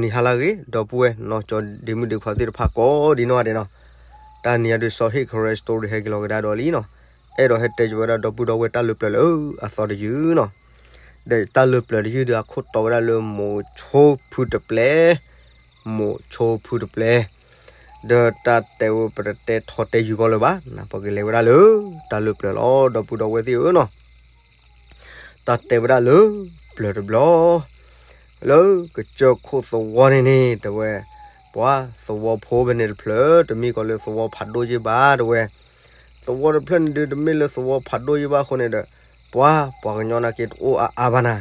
နံၤဟါလၢအဂ့ၤ ဒီပုၢ်ဝဲၢ်နီၢ်ကၠီဒ့မုၣ်ဒ့ခွါသ့ၣ်တဖၣ်ကိးဒံနီၢ်ဂၤဒဲးနီၤ, တနံၤအံၤဒုး စီၤဟ့ၣ်ခရၢ story ဟဲက့ၤလီၤကဒါဒီးလံနီၤ, အဲၣ်ဒိးဟဲတဲက့ၤဝဲဒၣ်ဒီပုၢ်ဒီဝဲၢ်တၢ်လၢပျၢၤလၢအသီတယုၢ်နီၤ, ဒီးတၢ်လၢပျၢၤတယုၢ်ဒုးအခိၣ်တီဝဲဒၣ်လၢမိၤဆိဖုတပျဲၢ်, မိၤဆိဖုတပျဲၢ် ဒီးတၢ်တဲဝဲပတတဲထီတဲယုၢ်ကီးလၢၤဘၣ်, ပကလဲၤဝဲဒၣ်လၢ တၢ်လၢပျၢၤလီၤ ဒီပုၢ်ဒီဝဲၢ်သ့ၣ်ဧၢနီၤ, တၢ်တဲဝဲဒၣ်လၢ ပျၢၤတဘျီ လၢကစၢၢ်ခိၣ်သဝီန့ၣ်န့ၣ် တဲဝဲ, ပှၤသဝီဖိဖဲန့ၣ်တဖျၢၣ် တမ့ၢ်ကီးလၢသဝီဖးဒိၣ်ယ့ၢ်ဘၣ် တဲဝဲ, သဝီတဖျၢၣ်န့ၣ်ဒုး တမ့ၢ်လၢသဝီဖးဒိၣ်ယ့ၢ်ဘၣ်အဃိန့ၣ်ဒီး ပှၤ ပှၤကညီနာ်က့တအိၣ်အါအါဘၣ်နၤ,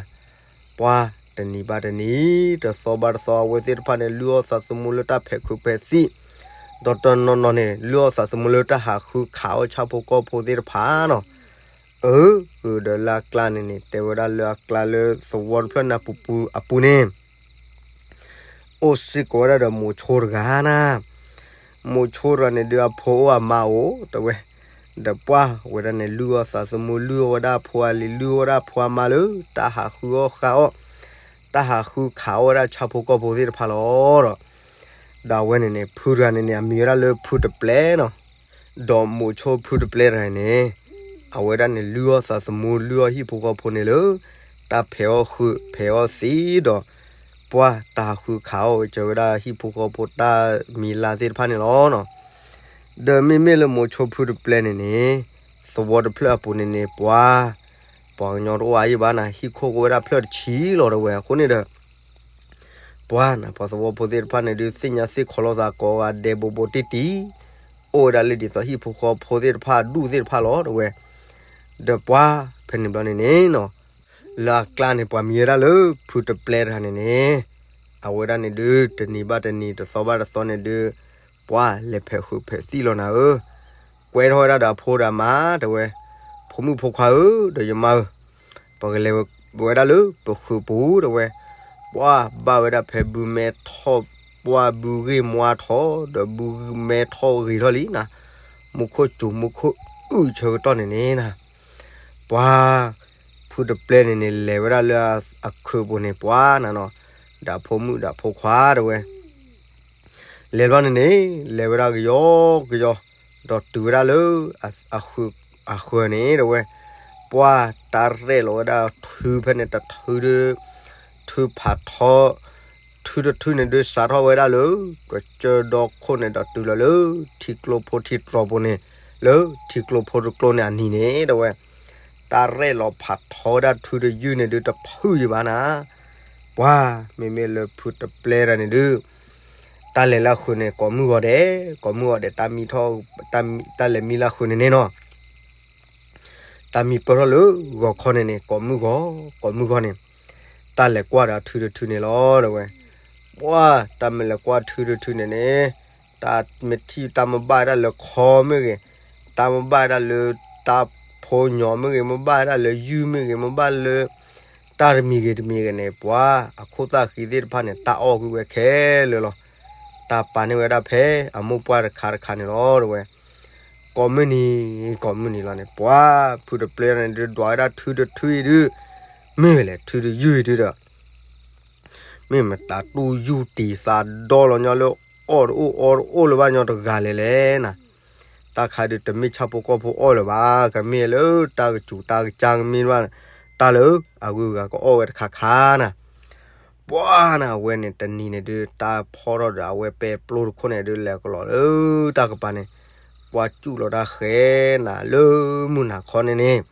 ပှၤတနံၤဘၣ်တနံၤ တသီဘၣ်တသီ အဝဲသ့ၣ်တဖၣ်န့ၣ် လုၢ်အီၣ်သးသမူလၢတၢ်ဖဲးခုးဖဲးသံၣ်, ဒီးတနီၤနီၤန့ၣ် လုၢ်အီၣ်သးသမူလၢတၢ်ဟးဃုခးအီၣ်ဆၣ်ဖိကီၢ်ဖိသ့ၣ်တဖၣ်နီၤ, အၢ ဃုာ်ဒီးလၢအကျါန့ၣ်န့ၣ် တဲဝဲဒၣ်လၢအကျါလၢသဝီတဖျၢၣ်န့ၣ်အပူၤပူၤအပူၤန့ၣ် အိၣ်စ့ၢ်ကီးဝဲဒၣ်ဒီးမိၤဆိတဂၤနၤ, မိၤဆိတဂၤန့ၣ်ဒုး အဖိအိၣ်အမါအိၣ် တဲဝဲ, ဒီးပှၤဝဲဒၣ်န့ၣ် လုၢ်အီၣ်သးသမူ လုၢ်အီၣ်ဝဲဒၣ်အဖိအလံၤ လုၢ်အီၣ်ဝဲဒၣ်အဖိအမါလၢ တၢ်ဟးဃုအီၣ်ဃုအီၣ်, တၢ်ဟးဃုခးအီၣ်ဝဲဒၣ်ဆၣ်ဖိကီၢ်ဖိသ့ၣ်တဖၣ်လီၤဒီး, ဒီးအဝဲန့ၣ်န့ၣ် ဖုတဂၤန့ၣ်န့ၣ် အမံၤဝဲဒၣ်လၢဖုတပျဲၢ်နီၤ, ဒီးမိၤဆိဖုတပျဲၢ်တဂၤန့ၣ် အဝဲဒၣ်န့ၣ် လုၢ်အီၣ်သးသမူ လုၢ်အီၣ်ဟံၣ်ဖိဃီဖိန့ၣ်လၢ တၢ်ဖဲးအီၣ်ဃုာ်ဖဲးအီၣ်သံဒီး ပှၤတၢ်ဟးဃုခးအီၣ်ကၢၤဝဲဒၣ်ဟံၣ်ဖိဃီဖိတၢ်မံၤလၢ်သ့ၣ်တဖၣ်န့ၣ်လီၤနီၤ, ဒီးမ့မ့ၢ်လၢမိၤဆိဖုတပျဲၢ်န့ၣ်န့ၣ် သဝီတဖျၢၣ်အပူၤန့ၣ်န့ၣ် ပှၤ ပှၤကညီတအိၣ်အါယံၣ်ဘၣ်နၤ ဟံၣ်ခိၣ်ကအိၣ်ဝဲဒၣ်ဖျၢၣ်တဆံလီၤ တဲဝဲ, အဃိန့ၣ်ဒီး ပှၤနၤ ပှၤသဝီဖိသ့ၣ်တဖၣ်န့ၣ်ဒုး သ့ၣ်ညါသ့ၣ်ခီလီၤသးကိးဂၤဒဲး ဘိးဘိးတံၢ်တံၢ်, အိၣ်ဝဲဒၣ်လၢဒ်သိးဟံၣ်ဖိဃီဖိသ့ၣ်တဖၣ် ဒူၣ်သ့ၣ်တဖၣ်လီၤ တဲဝဲ, ဒီးပှၤဖဲန့ၣ်ဘျီန့ၣ်န့ၣ်နီၤ လၢအကျါန့ၣ် ပှၤမံၤဝဲဒၣ်လၢ ဖုတပျဲၢ်တဂၤန့ၣ်န့ၣ် အဝဲဒၣ်န့ၣ်ဒုး တနံၤဘၣ်တနံၤ တသီဘၣ်တသီန့ၣ်ဒုး ပှၤလဲၤဖဲးဃုာ်ဖဲးသံၣ်လီၤနၤဧၢ, ကွဲထီၣ်ဝဲဒၣ်ဒီးအဖိဒီးအမါ တဲဝဲ, ဖိမုၣ်ဖိခွါဧၢ ဒီးယမါဧၢ, ပကလဲၤဝဲဒၣ်လၢပဃုာ်ပူၤ တဲဝဲ, ပှၤဘၣ်ဝဲဒၣ်ဖဲဘုမဲထီၣ် ပှၤဘုဂ့ၢ်မွါထီၣ် ဒီးဘုမဲထီၣ်ဂ့ၤထီၣ်လံနၤ, မူခိၣ်စူၤမူခိၣ်အုၣ်ဆၢကတီၢ်န့ၣ်န့ၣ်နၤ, ပှၤ ဖုတပျဲၢ်န့ၣ်န့ၣ် လဲၤဝဲဒၣ်လၢအဃုာ်ပူၤန့ၣ် ပှၤနၤနီၤ, ဒီးအဖိမုၣ်ဒီးအဖိခွါ တဲဝဲ လဲၤဘျီန့ၣ်န့ၣ် လဲၤဝဲဒၣ်ကယီကယီ, ဒီးတုၤဝဲဒၣ်လၢ အဃုာ်န့ၣ် တဲဝဲ, ပှၤတၢ်ရဲၣ်လီၤဝဲဒၣ်ထုဖဲန့ၣ်တထုဒုး, ထုဖးထီ, ထုတထုန့ၣ်ဒုး စးထီၣ်ဝဲဒၣ်လၢ ကစၢၢ်ဒီခိၣ်န့ၣ်ဒီးတုၤလီၤလၢ ထံကျိဖိထံတြီၤပူၤန့ၣ်, လၢထံကျိဖိတကျိန့ၣ်အနံၤန့ၣ် တဲဝဲ, တၢ်ရဲၣ်လီၤဖးထီဝဲဒၣ်ထုတယုၢ်န့ၣ်ဒုး တဖုယံၤဘၣ်နၤ ပှၤမ့မ့ၢ်လၢဖုတပျဲၢ်တဂၤန့ၣ်ဒုး, တၢ်လဲၤလၢအဃုာ်န့ၣ် ကိးမုၢ်ဂီၤဒဲး, ကိးမုၢ်ဂီၤဒဲး တၢ်မံထီၣ်, တၢ်လဲၤမံလၢအဃုာ်န့ၣ်န့ၣ်နီၤ, တၢ်မံပၢၢ်ထီၣ်လၢဂီၤခီန့ၣ်န့ၣ် ကိးမုၢ်ဂီၤ, ကိးမုၢ်ဂီၤန့ၣ်, တၢ်လဲၤကွၢ်ဒီးအထုတထုန့ၣ်လီၤ တဲဝဲ, ပှၤတၢ်မ့ၢ်လဲၤကွၢ်ထုတထုန့ၣ်န့ၣ်, တၢ်မ့ၢ်ထံၣ်တၢ်မ့ၢ်ဘၣ်ဝဲဒၣ်လၢခီမ့ၢ်ဂ့ၤ, တၢ်မ့ၢ်ဘၣ်ဝဲဒၣ်လၢတၢ်ဖိညီမ့ၢ်ဂ့ၤ, မ့ၢ်ဘၣ်ဝဲဒၣ်လၢယုၢ်မ့ၢ်ဂ့ၤ, မ့ၢ်ဘၣ်လၢ တၢ်တမံၤဂ့ၤတမံၤဂ့ၤန့ၣ် ပှၤအခိၣ်သၣ်ဃံသ့ၣ်တဖၣ်န့ၣ် တၢ်အီၣ်ကွံာ်ဝဲခဲလၢာ်လီၤ. တၢ်ပာ်န့ၢ်ဝဲဒၣ်ဖဲအမိၢ်ပှၢ်တခါတခါန့ၣ်လီၤ တဲဝဲ. ကိးမုၢ်နံၤ ကိးမုၢ်နံၤလီၤန့ၣ် ပှၤဖုတပျဲၢ်န့ၣ်ဒုး ဒွးဝဲဒၣ်ထုတထုအံၤဒုး, မ့ၢ်ဝဲလဲၣ် ထုတယုၢ်အံၤဒုးဒီး မ့ၢ်မတၤတူၢ်ယူၢ်တံၤသးဒီလီၤညီလၢ အီၣ်တအိၣ်အီတအိၣ်လၢၤဘၣ်ညီတဂၤလဲၣ်လဲၣ်နၤ. တၢ်ခါဒုးတမ့ၢ်ဆၣ်ဖိကီၢ်ဖိအီၣ်လၢၤဘၣ်, ကမ့ၢ်လၢတၢ်ကစူၤတၢ်ကစၢ်ကမ့ၢ်ဘၣ်, တၢ်လၢအဂုၤအဂၤကအီၣ်ဝဲတခါခါနၤ. ပှၤနၤ အဝဲန့ၣ်တနံၤန့ၣ်ဒုး တၢ်ဖီထီၣ်ဒီးအဝဲပဲပျိတခိၣ်န့ၣ်ဒုး လဲၤကလီၤလၢတၢ်ကပၤန့ၣ်, ကွၢ်စူၣ်လီၤတၢ်ဃဲနၤလၢမုၢ်နၤခီန့ၣ်န့ၣ်,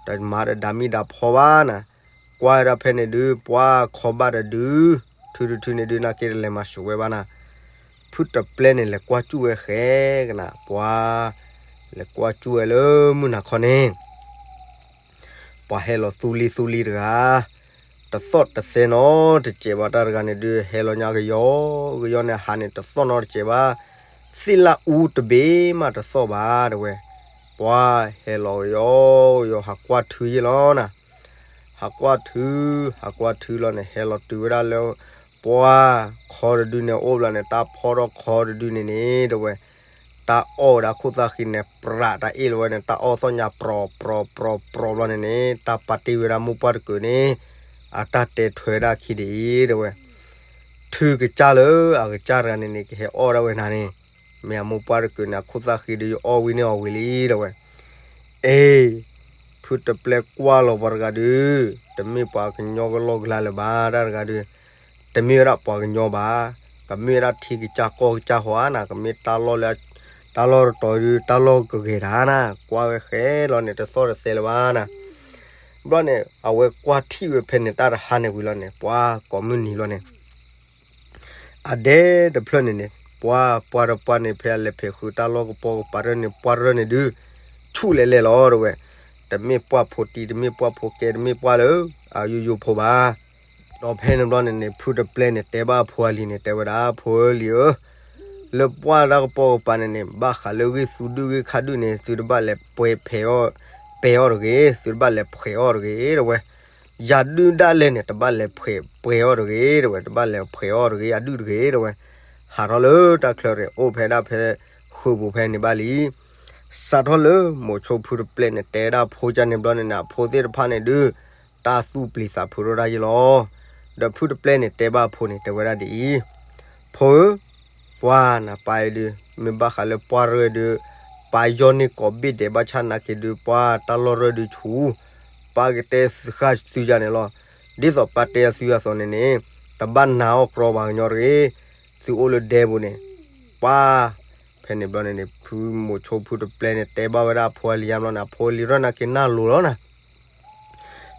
တမၤဒီးဒၣ်မံၣ်ဒၣ်ဖီဘၣ်နၤ. ကွၢ်ဝဲဒၣ်ဖဲန့ၣ်ဒုး ပှၤခီဘၣ်တဒု, ထုတထုန့ၣ်ဒုး နာ်က့တလဲၤမၤစူၤဝဲဘၣ်နၤ. ဖုတပျဲၢ်န့ၣ် လဲၤကွၢ်စူၣ်ဝဲဃဲကနၤ ပှၤလဲၤကွၢ်စူၣ်ဝဲလၢမုၢ်နၤခီန့ၣ် ပှၤဟဲလီၤသူလံသူလံတဂၤ, တသီၣ်တသဲနီတစဲးဘၣ် တၢ်တဂၤန့ၣ်ဒုး ဟဲလီၤညါကယီကယီန့ၣ် ဟးန့ၣ်တသီၣ်နီတစဲးဘၣ်, သ့ၣ်လၣ်အူတဘ့ၣ်မးတသီၣ်ဘၣ် တဲဝဲ. ပှၤဟဲလီၤကယီကယီ ဟးကွၢ်ထုယဲၢ်လီၤနၤ. ဟးကွၢ်ထု, ဟးကွၢ်ထုလီၤန့ၣ် ဟဲလီၤတုၤဝဲဒၣ်လၢ ပှၤခီတဒုန့ၣ်အိၣ်ဘျီန့ၣ် တၢ်ဖီထီၣ်ခီတဒုန့ၣ်န့ၣ် တဲဝဲ တၢ်အီၣ်ဝဲဒၣ်ခိၣ်သၣ်ဃံန့ၣ် ပြးတၢ်အ့ၣ်လီၤဝဲန့ၣ် တၢ်အီၣ်သီၣ်ညါပြီၤပြီၤပြီၤပြီၤဘျီန့ၣ်န့ၣ် တၢ်ပာ်တ့ၢ်ဝဲဒၣ်မိၢ်ပှၢ်တကုာ်န့ၣ် အတၢ်တဲထွဲဒၣ်ခံဒ်အံၤ တဲဝဲ. ထုကစၢ်လၢအကစၢ်တဂၤန့ၣ်န့ၣ် ကဟဲအီၣ်ဒၣ်ဝဲနၤန့ၣ်, မ့ၢ်အမိၢ်ပှၢ်တကုးန့ၣ် အခိၣ်သၣ်ဃံဒီး ယအီၣ်ဝံၤန့ၢ်အီၤဝံၤလံ တဲဝဲ. အ့, ဖုတပျဲၢ်ကွၢ်လီၤပှၤတဂၤဒုး, တမ့ၢ်ပှၤကညီကလီကလါလၢၤဘၣ် တၢ်တဂၤဒုး, တမ့ၢ်ဝဲဒၣ်ပှၤကညီဘၣ်, ကမ့ၢ်ဝဲဒၣ်ထံကစၢ်ကီၢ်ကစၢ်ဟီဧါနၤ, ကမ့ၢ်တၢ်လီၢ်လၢ တၢ်လီၢ်တတီၤဒုး တၢ်လီၢ်ကဂဲၤတၢ်နၤ, ကွၢ်ဝဲဃဲလီၤန့ၣ် တသီၣ်တသဲလၢၤဘၣ်နၤ. ဘျီန့ၣ် အဝဲကွၢ်ထံၣ်ဝဲဖဲန့ၣ် တၢ်တဟါန့ၣ်ဝံၤလီၤန့ၣ် ပှၤကိးမုၢ်နံၤလီၤန့ၣ် အဒဲတဖျၢၣ်န့ၣ်န့ၣ် ပှၤပှၢ်တပှၢ်န့ၣ် ဖဲအလဲၤဖဲးဃုာ်တၢ်လီၢ်ကပီၤကပၤတဖၣ်န့ၣ် ပှၢ်တဖျၢၣ်န့ၣ်ဒုး ဆူၣ်လဲၤလဲၤလီၤ တဲဝဲ. တမ့ၢ်ပှၢ်ဖိတံၤ တမ့ၢ်ပှၢ်ဖိကဲ တမ့ၢ်ပှၢ်လၢ အယိယိဖိဘၣ်. ဒီးဖဲန့ၣ်ဘျီန့ၣ်န့ၣ် ဖုတပျဲၢ်န့ၣ် တဲဘၣ်အဖိအလံၤန့ၣ် တဲဝဲဒၣ် ဖိလံၤဧၢ, လၢပှၢ်တၢ်ကပီၤကပၤန့ၣ်န့ၣ် ဘၣ်ဃးလၢဂ့ၢ်သူဒုၣ်ဂ့ၢ်ခးဒုၣ်န့ၣ် သုတဘၣ်လဲၤပှဲၤဖဲးအီၣ် ပဲအီၣ်တဂ့ၤ, သုတဘၣ်လဲၤဖှဲးအီၣ်တဂ့ၤ တဲဝဲ. ယၤဒုၣ်ဒၣ်လဲၣ်န့ၣ် တဘၣ်လဲၤဖှဲးပှဲၤအီၣ်တဂ့ၤ တဲဝဲ, တဘၣ်လဲၤဖှဲးအီၣ်တဂ့ၤ ယၤဒုၣ်တဂ့ၤ တဲဝဲ. ဟးထီၣ်လၢတၢ်ချၢန့ၣ် အိၣ်ဖဲဒၣ်ဖဲ ဃုာ်ပူၤဖဲန့ၣ်ဘၣ်လံ. စးထီၣ်လၢမိၤဆိဖုတပျဲၢ်န့ၣ် တဲဒၣ်အဖိကန့ၣ်ဘျီန့ၣ်န့ၣ် အဖိသ့ၣ်တဖၣ်န့ၣ်ဒုး တၢ်သူၣ်ပျံၤသးဖုးထီၣ်ဒၣ်ယဲလီၤ. ဒီးဖုတပျဲၢ်န့ၣ် တဲဘၣ်အဖိန့ၣ် တဲဝဲဒၣ်ဒ်အံၤ, ဖိဧၢ, ပှၤနပၢ်အံၤဒုး မ့ၢ်ဘၣ်ဃးလၢပှၢ်ရၢၢ်ဒုး ပၢ်ယီၢ်န့ၢ်ကိးဘ့ၣ်ဒဲး ဘၣ်ဆၣ်နာ်က့ဒုး ပှၤတၢ်လီၢ်ရၢၢ်ဒုးဆူၣ်, ပၢ်ကတဲဃာ်သုယၤန့ၣ်လီၤ. ဒ်သိးပၢ်တဲအီၤသုအသိးန့ၣ်န့ၣ် တဘၣ်နာ်အီၣ်ကြီပှၤကညီတဂ့ၤ, သုအိၣ်လၢဒဲပူၤန့ၣ်, ပှၤ ဖဲန့ၣ်ဘျီန့ၣ်န့ၣ် ဖုမိၤဆိဖုတပျဲၢ်န့ၣ် တဲဘၣ်ဝဲဒၣ်အဖိအလံၤညါဘျီန့ၣ် အဖိအလံၤရၢၢ်နာ်က့နၢ်လိၤလီၤနၤ.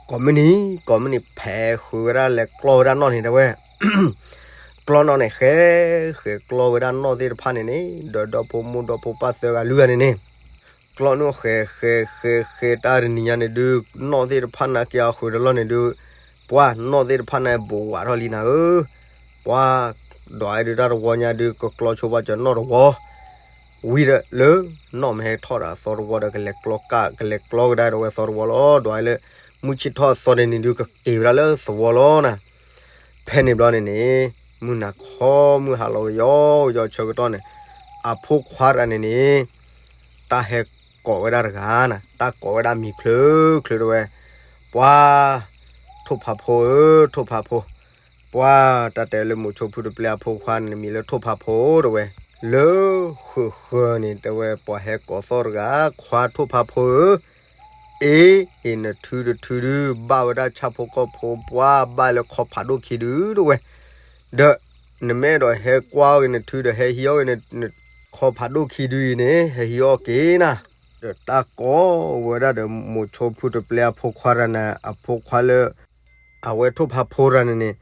ကိးမုၢ်နံၤ ကိးမုၢ်နံၤ ဖဲးဃုာ်ဝဲဒၣ်လဲၤကျီဝဲဒၣ်နီၣ်န့ၣ် တဲဝဲ, ကျီနီၣ်န့ၣ် ဃဲ ဃဲကျီဝဲဒၣ်နီၣ်သ့ၣ်တဖၣ်န့ၣ်န့ၣ် ဒီးဒီဖိမိၢ်ဒီဖိပၢ်သၢဂၤလွံၢ်ဂၤန့ၣ်န့ၣ် ကျီနီၣ်ဃဲ ဃဲ ဃဲ ဃဲ တၢ်တနံၤညါန့ၣ်ဒုး နီၣ်သ့ၣ်တဖၣ်နာ်က့အဃုာ်တလီၢ်န့ၣ်ဒုး ပှၤနီၣ်သ့ၣ်တဖၣ်န့ၣ် ဘိးဝးထီၣ်လံနၤဧၢ, ပှၤ ဒီးအဲၣ်ဒုးတၢ်တဝီညါဒုး ကကျီဆိပာ်စၢၤနီၣ်တဝီ ဝံၤဒီးလၢ နီၣ်မ့ၢ်ဟဲထီၣ်ဒီးအသီတဝီဒီး ကလဲၤကျီကၢ် ကလဲၤကျီကဒါဒီးဝဲသီတဝီလီၤ. ဒီးအဲၣ်လၢ မုၢ်ဆ့ၣ်ထီၣ်အသီန့ၣ်န့ၣ်ဒုး ကက့ၤဝဲဒၣ်လၢသဝီလီၤနၤ. ဖဲန့ၣ်ဘျီန့ၣ်န့ၣ် မုၢ်နၤခီ မုၢ်ဟါလီၤကယီကယီဆၢကတီၢ်န့ၣ် အဖိခွါတဂၤန့ၣ်န့ၣ် တၢ်ဟဲကိးဝဲဒၣ်တဂၤနၤ, တၢ်ကိးဝဲဒၣ်မံၤချုချုတဲဝဲ, ပှၤ ထိၣ်ဖးဖိဧၢ, ထိၣ်ဖးဖိ, ပှၤတၢ်တဲလၢမိၤဆိဖုတပျဲၢ်အဖိခွါန့ၣ် မံၤလၢထိၣ်ဖးဖိတဲဝဲ, လၢဃုာ်ဃၢၤန့ၣ် တဲဝဲ ပှၤဟဲကိးသီၣ်တဂၤ ခွါထိၣ်ဖးဖိဧၢ, အ့ အ့ၣ်နထုတထုဒုး ဘၣ်ဝဲဒၣ်ဆၣ်ဖိကီၢ်ဖိ ပှၤဘၣ်လၢခီဖးဒိၣ်ခံဒုတဲဝဲ, ဒီး နမ့ၢ်အဲၣ်ဒိးဟဲကွၢ်အီၣ်ဂ့ၤနထုဒီး ဟဲဟံးအီၣ်ဂ့ၤန ခီဖးဒိၣ်ခံဒုအံၤန့ၣ် ဟဲဟံးအီၣ်က့ၤနၤ, ဒီးတၢ်ကိးဝဲဒၣ်ဒီးမိၤဆိဖုတပျဲၢ်အဖိခွါတဂၤန့ၣ် အဖိခွါလၢ အဝဲထိၣ်ဖးဖိတဂၤန့ၣ်န့ၣ်,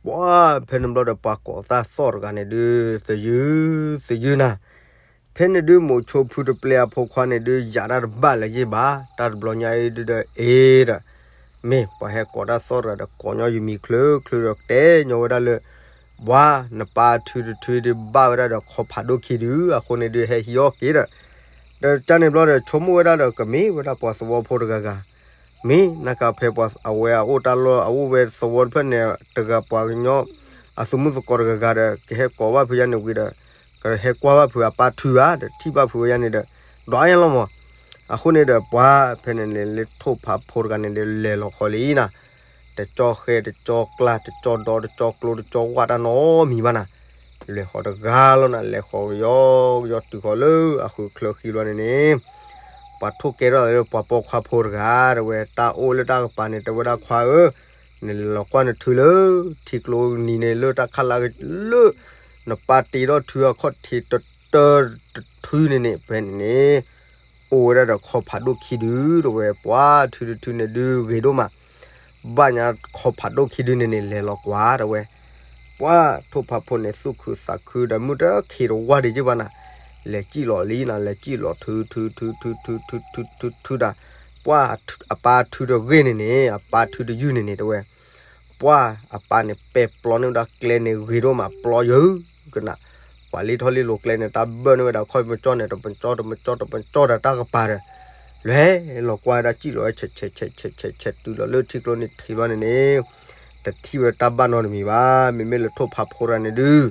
ပှၤဖဲန့ၣ်ဘျီဒီး ပှၤကိးသီၣ်တဂၤန့ၣ်ဒုး သယုၢ် သယုၢ်နၤ, ဖဲန့ၣ်ဒုး မိၤဆိဖုတပျဲၢ်အဖိခွါန့ၣ်ဒုး ယၤတၢ်တဘၣ်လၢၤယ့ၢ်ဘၣ်, တၢ်တဘျီညါအံၤဒုးဒီးအ့ဒီး မ့ၢ်ပှၤဟဲကိးတၢ်သီၣ်တဂၤဒီး ကိးညီယမံၤချုချုဒီး တဲညီဝဲဒၣ်လၢ ပှၤနပၢ်ထုတထုဒုး ဘၣ်ဝဲဒၣ်ဒီးခီဖးဒိၣ်ခံဒု, အဃိန့ၣ်ဒုး ဟဲဟံးအီၣ်က့ၤဒီး ဒီးကန့ၣ်ဘျီဒီး ဆိကမိၣ်ဝဲဒၣ်ဒီး ကမ့ၢ်ဝဲဒၣ်ပှၤသဝီဖိတဂၤဂၤ, မ့ၢ်နကဖဲပှၤအဝဲအအိၣ်တၢ်လီၢ် အအိၣ်ဝဲသဝီတဖျၢၣ်န့ၣ် တဂၤပှၤကညီ အသူၣ်မုၣ်သကိးတဂၤဂၤဒီး ကဟဲကိးဘၣ်ဖုးယါန့ၣ်ဝံၤဒီး ကဟဲကွၢ်ဘၣ်ဖုးအပၢ်ထုဧါဒီး ထံၣ်ဘၣ်ဖုးဝဲယါန့ၣ်ဒီး ဒွးယါလီၤမး. အဃိန့ၣ်ဒီး ပှၤဖဲန့ၣ်န့ၣ် လၢထိၣ်ဖးဖိတဂၤန့ၣ်ဒီး လဲၤလီၤဃီလံနၤ, တကၠီဃဲ တကၠီကျါ တကၠီဒီ တကၠီကျိ တကၠီဝၣ်တၢ်နီတမံၤဘၣ်နၤ, လဲၤဃီတဂၤလီၤနၤ, လဲၤဃီကယီကယီတုၤဃီလၢ အဃုာ်ချၢဃံဘျီန့ၣ်န့ၣ် ပှၤထိၣ်ကဲထီၣ်လၢပှၤပိာ်ခွါဖိတဂၤ တဲဝဲ တၢ်အိၣ်လၢတၢ်ကပၤန့ၣ် တဲဝဲဒၣ်ခွါဧၢ, နလဲၤလီၤကွၢ်နထုလၢ ထံကျိနံၤန့ၣ် လၢတၢ်ခးလၢ လၢ နပၢ်တ့ထီၣ်ထုအခီၣ်ထံးတတၢတထုန့ၣ်န့ၣ် ဖဲန့ၣ်န့ၣ် အိၣ်ဝဲဒၣ်ဒီးခီဖးဒိၣ်ခံဒု တဲဝဲ ပှၤထုတထုန့ၣ်ဒုးဂ့ၤဒိၣ်မး, ဘၣ်ညါခီဖးဒိၣ်ခံဒုန့ၣ်န့ၣ် လဲၤလီၤကွၢ်တဲဝဲ ပှၤထိၣ်ဖးဖိန့ၣ် သူၣ်ခုသးခုဒီး မုၢ်တခံးတဝါဒံးက့ၢ်ဘၣ်နၤ, လဲၤစံၣ်လီၤလံနၤ, လဲၤစံၣ်လီၤထု ထု ထု ထု ထု ထု ထု ထု ထု ထု တၢ်, ပှၤအပၢ်ထုတဂ့ၢ်န့ၣ်န့ၣ် အပၢ်ထုတယုၢ်န့ၣ်န့ၣ် တဲဝဲ, ပှၤအပၢ်န့ၣ် ပဲာ်ပျီန့ၢ်ဝဲဒၣ်ကျဲန့ၣ် ဂ့ၤဒိၣ်မး ပျီယုၢ်ကနၣ်, ပှၤလ့ထီၣ်လ့လိၤကျဲန့ၣ် တၢ်ဘၢၣ်န့ၢ်ဝဲဒၣ်ခီၣ်မကၠီန့ၣ် တမကၠီ တမကၠီ တမကၠီဒီးတၢ်ကပၤဒီး လဲၤလီၤကွၢ်ဝဲဒၣ်စံၣ်လီၤဝဲ ဆဲးဆဲးဆဲးဆဲးဆဲးတုၤလီၤလၢထံကျိနံၤထံးဘျီန့ၣ်န့ၣ် တထံၣ်ဝဲတၢ်ဘၣ်နီတမံၤဘၣ်. မ့မ့ၢ်လၢထိၣ်ဖးဖိတဂၤန့ၣ်ဒုး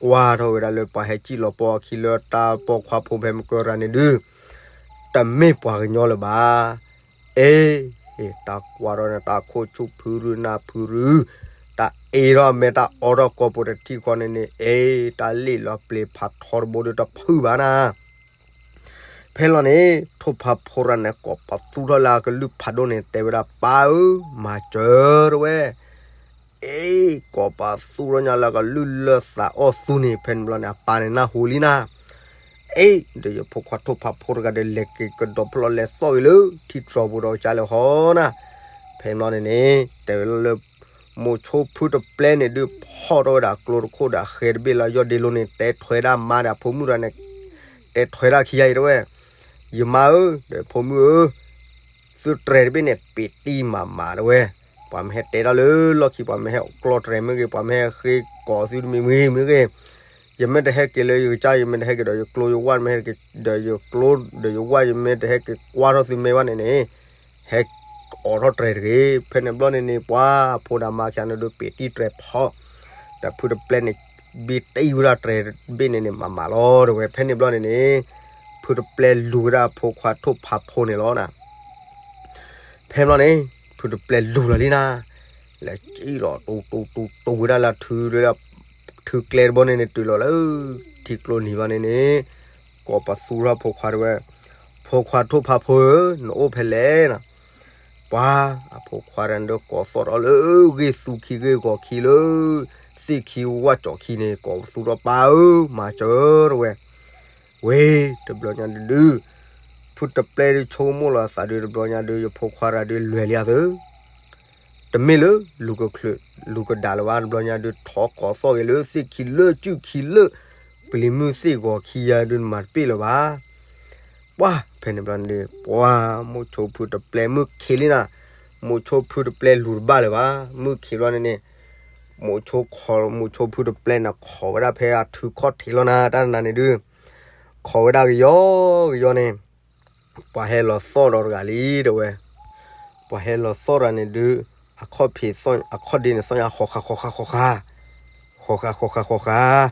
ကွၢ်ထီၣ်ဝဲဒၣ်လၢပှၤဟဲစံၣ်လီၤပိာ်အခံလၢတၢ်ပိာ်ခွါဖိဖဲမကၢတဂၤန့ၣ်ဒုး တမ့ၢ်ပှၤကညီလၢၤဘၣ်. အ့ တၢ်ကွၢ်ထီၣ်န့ၣ် တၢ်ခိၣ်ဆူၣ်ဖုရူနၢ်ဖုရူ, တၢ် တၢ်အ့ထီၣ်အမဲာ် တၢ်အီထီၣ်ကိာ်ပူၤတထံၣ်ဃီန့ၣ်န့ၣ် အ့ တၢ်လ့ၣ်လီၤပျ့ၤဖးထီတဘိဒီးတဖုၣ်ဘၣ်နၤ. ဖဲလီၤန့ၣ် ထိၣ်ဖးဖိတဂၤန့ၣ် ကိးပသူထီၣ်လၢအကလုၢ်ဖးဒိၣ်န့ၣ် တဲဝဲဒၣ် ပၢ်ဧၢ, မၤစၢၤတဝဲ. အ့ ကိးပသူထီၣ်ညါလၢအကလုၢ်လၢသးအီၣ်သူန့ၣ် ဖဲန့ၣ်ဘျီန့ၣ် အပၢ်န့ၣ်နၢ်ဟူလံနၤ. အ့ ဒီးယဖိခွါထိၣ်ဖးဖိတဂၤဒီး လဲၤက့ၤကဒီးဖျီၣ်လဲၤသီၣ်က့ၤလၢထံတြီၤပူၤဒီးကၢ်လဲၤဟီနၤ. ဖဲန့ၣ်ဘျီန့ၣ်န့ၣ် တဲဝဲလၢ မိၤဆိဖုတပျဲန့ၣ်ဒုး ဖီၣ်ထီၣ်ဝဲဒၣ်ကျိတခိၣ်ဒီးအဃဲတဘ့ၣ်လၢယီၢ်ဒ့လိၤန့ၣ် တဲထွဲဒၣ်မါဒီးအဖိမုၣ်တဂၤန့ၣ်, တဲထွဲဒၣ်ခံဂၤအံၤတဝဲ, ယမါဧၢ, ဒီးဖိမုၣ်ဧၢ, သုတြဲၤတဘ့ၣ်န့ၣ် ပ့ၤတံၢ်မးမးတဝဲ, ပှၤမ့ၢ်ဟဲတဲတၢ်လၢလီၢ်ခံ ပှၤမ့ၢ်ဟဲကျီတြဲၤမ့ၢ်ဂ့ၤ ပှၤမ့ၢ်ဟဲဃ့ကိးသုတမံၤမံၤမ့ၢ်ဂ့ၤ, ယမ့ၢ်တဟဲက့ၤလၢယကစၢ် ယမ့ၢ်တဟဲက့ၤဒီးယကျိယဝၢ် မ့ၢ်ဟဲက့ၤဒီးယကျိဒီးယဝၢ် ယမ့ၢ်တဟဲက့ၤကွၢ်ထီၣ်သုမ့ၢ်ဘၣ်န့ၣ်န့ၣ် ဟဲအိးထီၣ်တြဲၤတဂ့ၤ. ဖဲန့ၣ်ဘျီန့ၣ်န့ၣ် ပှၤဖိဒၣ်မါခံဂၤန့ၣ်ဒုး ပ့ၤတံၢ်တြဲၤဖီၣ်, ဒီးဖုတပျဲန့ၣ် ဘ့ၣ်တံၢ်ဝဲဒၣ်တြဲၤတဘ့ၣ်န့ၣ်န့ၣ် မးမးလီၤတဝဲ. ဖဲန့ၣ်ဘျီန့ၣ်န့ၣ် ဖုတပျဲလူၤဝဲဒၣ်အဖိခွါထိၣ်ဖးဖိန့ၣ်လီၤ. ဖဲန့ၣ်ဘျီန့ၣ် ဖုတပျဲလူၤလီၤလံနၤ, လဲၤစံၣ်လီၤ တူတူတူတူဝဲဒၣ်လၢ ထုကျဲတဘိန့ၣ်န့ၣ် တုၤလီၤလၢ ထံကျိနံၤဘၣ်န့ၣ်န့ၣ် ကိးပသူထီၣ်ဖိခွါတဝဲ, ဖိခွါထိၣ်ဖးဖိဧၢ, နအိၣ်ဖဲလဲၣ်နၤ. ပှၤအဖိခွါတဂၤန့ၣ်ဒုး ကိးသီၣ်ထီၣ်လၢဂ့ၢ်သူခံဂ့ၢ်ဂီၤခံလၢ သ့ၣ်ခံဝၣ်ကၠီၤခံန့ၣ် ကိးပသူထီၣ် ပၢ်ဧၢ, မၤစၢၤတဝဲ. ဝ့ၢ်တဘျီညါဒုးဒုး ဖုတပျဲဒုးဆိကမိၣ်လီၤအသးဒုး တဘျီညါဒုး ယဖိခွါတဂၤဒုး လဲၤလံအသး တမ့ၢ်လၢ လူၤကချုး လူၤကဒါလၢၤဘၣ်. တဘျီညါဒုး ထိၣ်ကိးသီၣ်ဂ့ၤလၢသ့ၣ်ခံလၢ စုၣ်ခံလၢ ပျံၤမုၢ်သ့ၣ်ဂီၤခံယါဒုး နမၤတပ့ၢ်လၢၤဘၣ်. ပှၤဖဲန့ၣ်ဘျီန့ၣ် ပှၤမိၤဆိဖုတပျဲမုၢ်ခံးလံနၤ, မိၤဆိဖုတပျဲလူၤတဘၣ်လၢၤဘၣ်. မုၢ်ခံးဘျီန့ၣ်န့ၣ် မိၤဆိခိး မိၤဆိဖုတပျဲန့ၣ် ခိးဝဲဒၣ်ဖဲအထုခီၣ်ထံးလီၤနၤ. တၢ်နၤန့ၣ်ဒုး ခိးဝဲဒၣ်ကယီကယီန့ၣ် ပှၤဟဲလီၤသီၣ်ဒီးတဂၤလံတဝဲ. ပှၤဟဲလီၤသီၣ်တဂၤန့ၣ်ဒုး အခီၣ်ဖံး အခီၣ်ဒ့န့ၣ် သီၣ်ညါဃီၤဃာ်ဃီၤဃာ်ဃီၤဃာ်, ဃီၤဃာ်ဃီၤဃာ်ဃီၤဃာ်.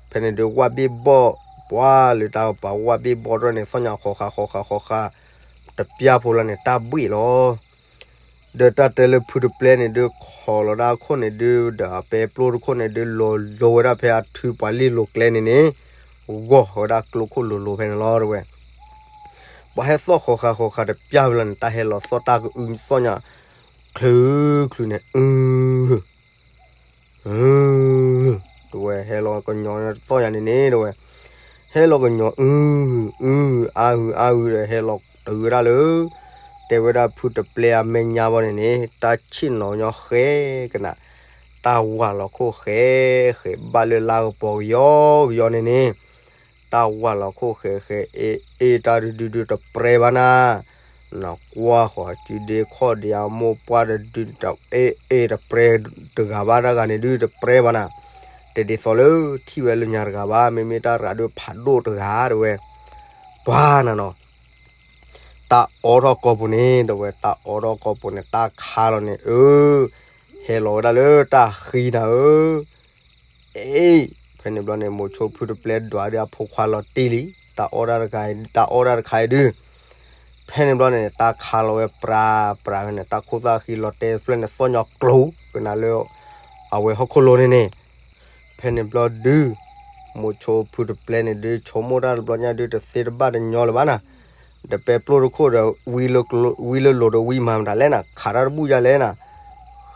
ဖဲန့ၣ်ဒုးဝၣ်ဘ့ၣ်ဘီၣ် ပှၤလၢတၢ်ကပၤဝၣ်ဘ့ၣ်ဘီၣ်တဖၣ်န့ၣ် သီၣ်ညါဃီၤဃာ်ဃီၤဃာ်ဃီၤဃာ်, တပျၢ်ဖိလီၤန့ၣ် တၢ်ဘှ့ၣ်လီၤ. ဒီးတၢ်တဲလၢဖုတပျဲန့ၣ်ဒုး ခိးလီၤဒၣ်အခိၣ်န့ၣ်ဒုး ဒီးအပဲပျိတခိၣ်န့ၣ်ဒုး လိၤလိၤဝဲဒၣ်ဖဲအထုပှၤလ့ၢ်လိၤကျဲန့ၣ်န့ၣ် ဂီၢ်ဝဲဒၣ်ကျိခိၣ်လိၤလိၤဖဲန့ၣ်လီၤတဝဲ. ပှၤဟဲသီၣ်ဃီၤဃာ်ဃီၤဃာ်တပျၢ်ဝဲလီၤန့ၣ် တၢ်ဟဲလီၤသီၣ်တၢ်ကအုသီၣ်ညါ ချုးချုးန့ၣ် အု အု တဝဲ ဟဲလီၤကညီၤသီၣ်ယၤန့ၣ်န့ၣ်တဝဲ, ဟဲလီၤကညီၤ အု အု အါအု အါအုဒီး ဟဲလီၤတုၤဝဲဒၣ်လၢ တဲဝဲဒၣ်ဖုတပျဲအမဲာ်ညါဘီန့ၣ်န့ၣ် တၢ်ဆ့ၣ်နီၤညီဃဲကနၣ်, တၢ်ဝၢ်လီၤခိၣ်ဃဲဃဲ ဘၣ်လၢလါကပီၤကယီကယီန့ၣ်န့ၣ် တၢ်ဝၢ်လီၤခိၣ်ဃဲဃဲ အ့ အ့ တၢ်ဒုဒုဒုတပြဲဘၣ်နၤ, နကွၢ်ဃီၤစုဒ့ခီၣ်ဒ့အမိၢ်ပှၢ်တဒု အ့ အ့ တပြဲတဂၤဘၣ် တၢ်ဂၤန့ၣ်ဒုတပြဲဘၣ်နၤ, တဒ်သိးလၢထံၣ်ဝဲလၢညါတဂၤဘၣ် မ့မ့ၢ်တၢ်ရၤဒုဖးဒိၣ်တဂၤတဝဲ, ပှၤနၤနီၤ တၢ်အီထီၣ်ကိာ်ပူၤန့ၣ် တဝဲ တၢ်အီထီၣ်ကိာ်ပူၤန့ၣ် တၢ်ခါလီၤန့ၣ် အၢ ဟဲလီၤဝဲဒၣ်လၢတၢ်ဃံနၤဧၢ, အ့ ဖဲန့ၣ်ဘျီန့ၣ် မိၤဆိဖုတပျဲဒွးဒီးအဖိခွါလီၤတံၢ်လံ, တၢ်အီတၢ်တခါ တၢ်အီတၢ်တခါအံၤဒုး, ဖဲန့ၣ်ဘျီန့ၣ် တၢ်ခါလီၤဝဲပြးပြးန့ၣ် တၢ်ခိၣ်သၣ်ဃံလီၤတဲာ်တဖျၢၣ်န့ၣ် သီၣ်ညီကျိၤကနၣ်လၢ အဝဲဟီၣ်ခိၣ်လိၤန့ၣ်န့ၣ်, ဖဲန့ၣ်ဘျီဒုး မိၤဆိဖုတပျဲန့ၣ်ဒုး ဆိကမိၣ်တၢ်တဘျီညါဒုး တသ့တဘၣ်တညီလၢၤဘၣ်နၤ, ဒီးပဲပျိၢ်တခိၣ်ဒီး ဝံလၢလိၤဒီးဝံမၤမတၤလဲၣ်နၤ, ခးတၢ်တဘူၣ်ယါလဲၣ်နၤ,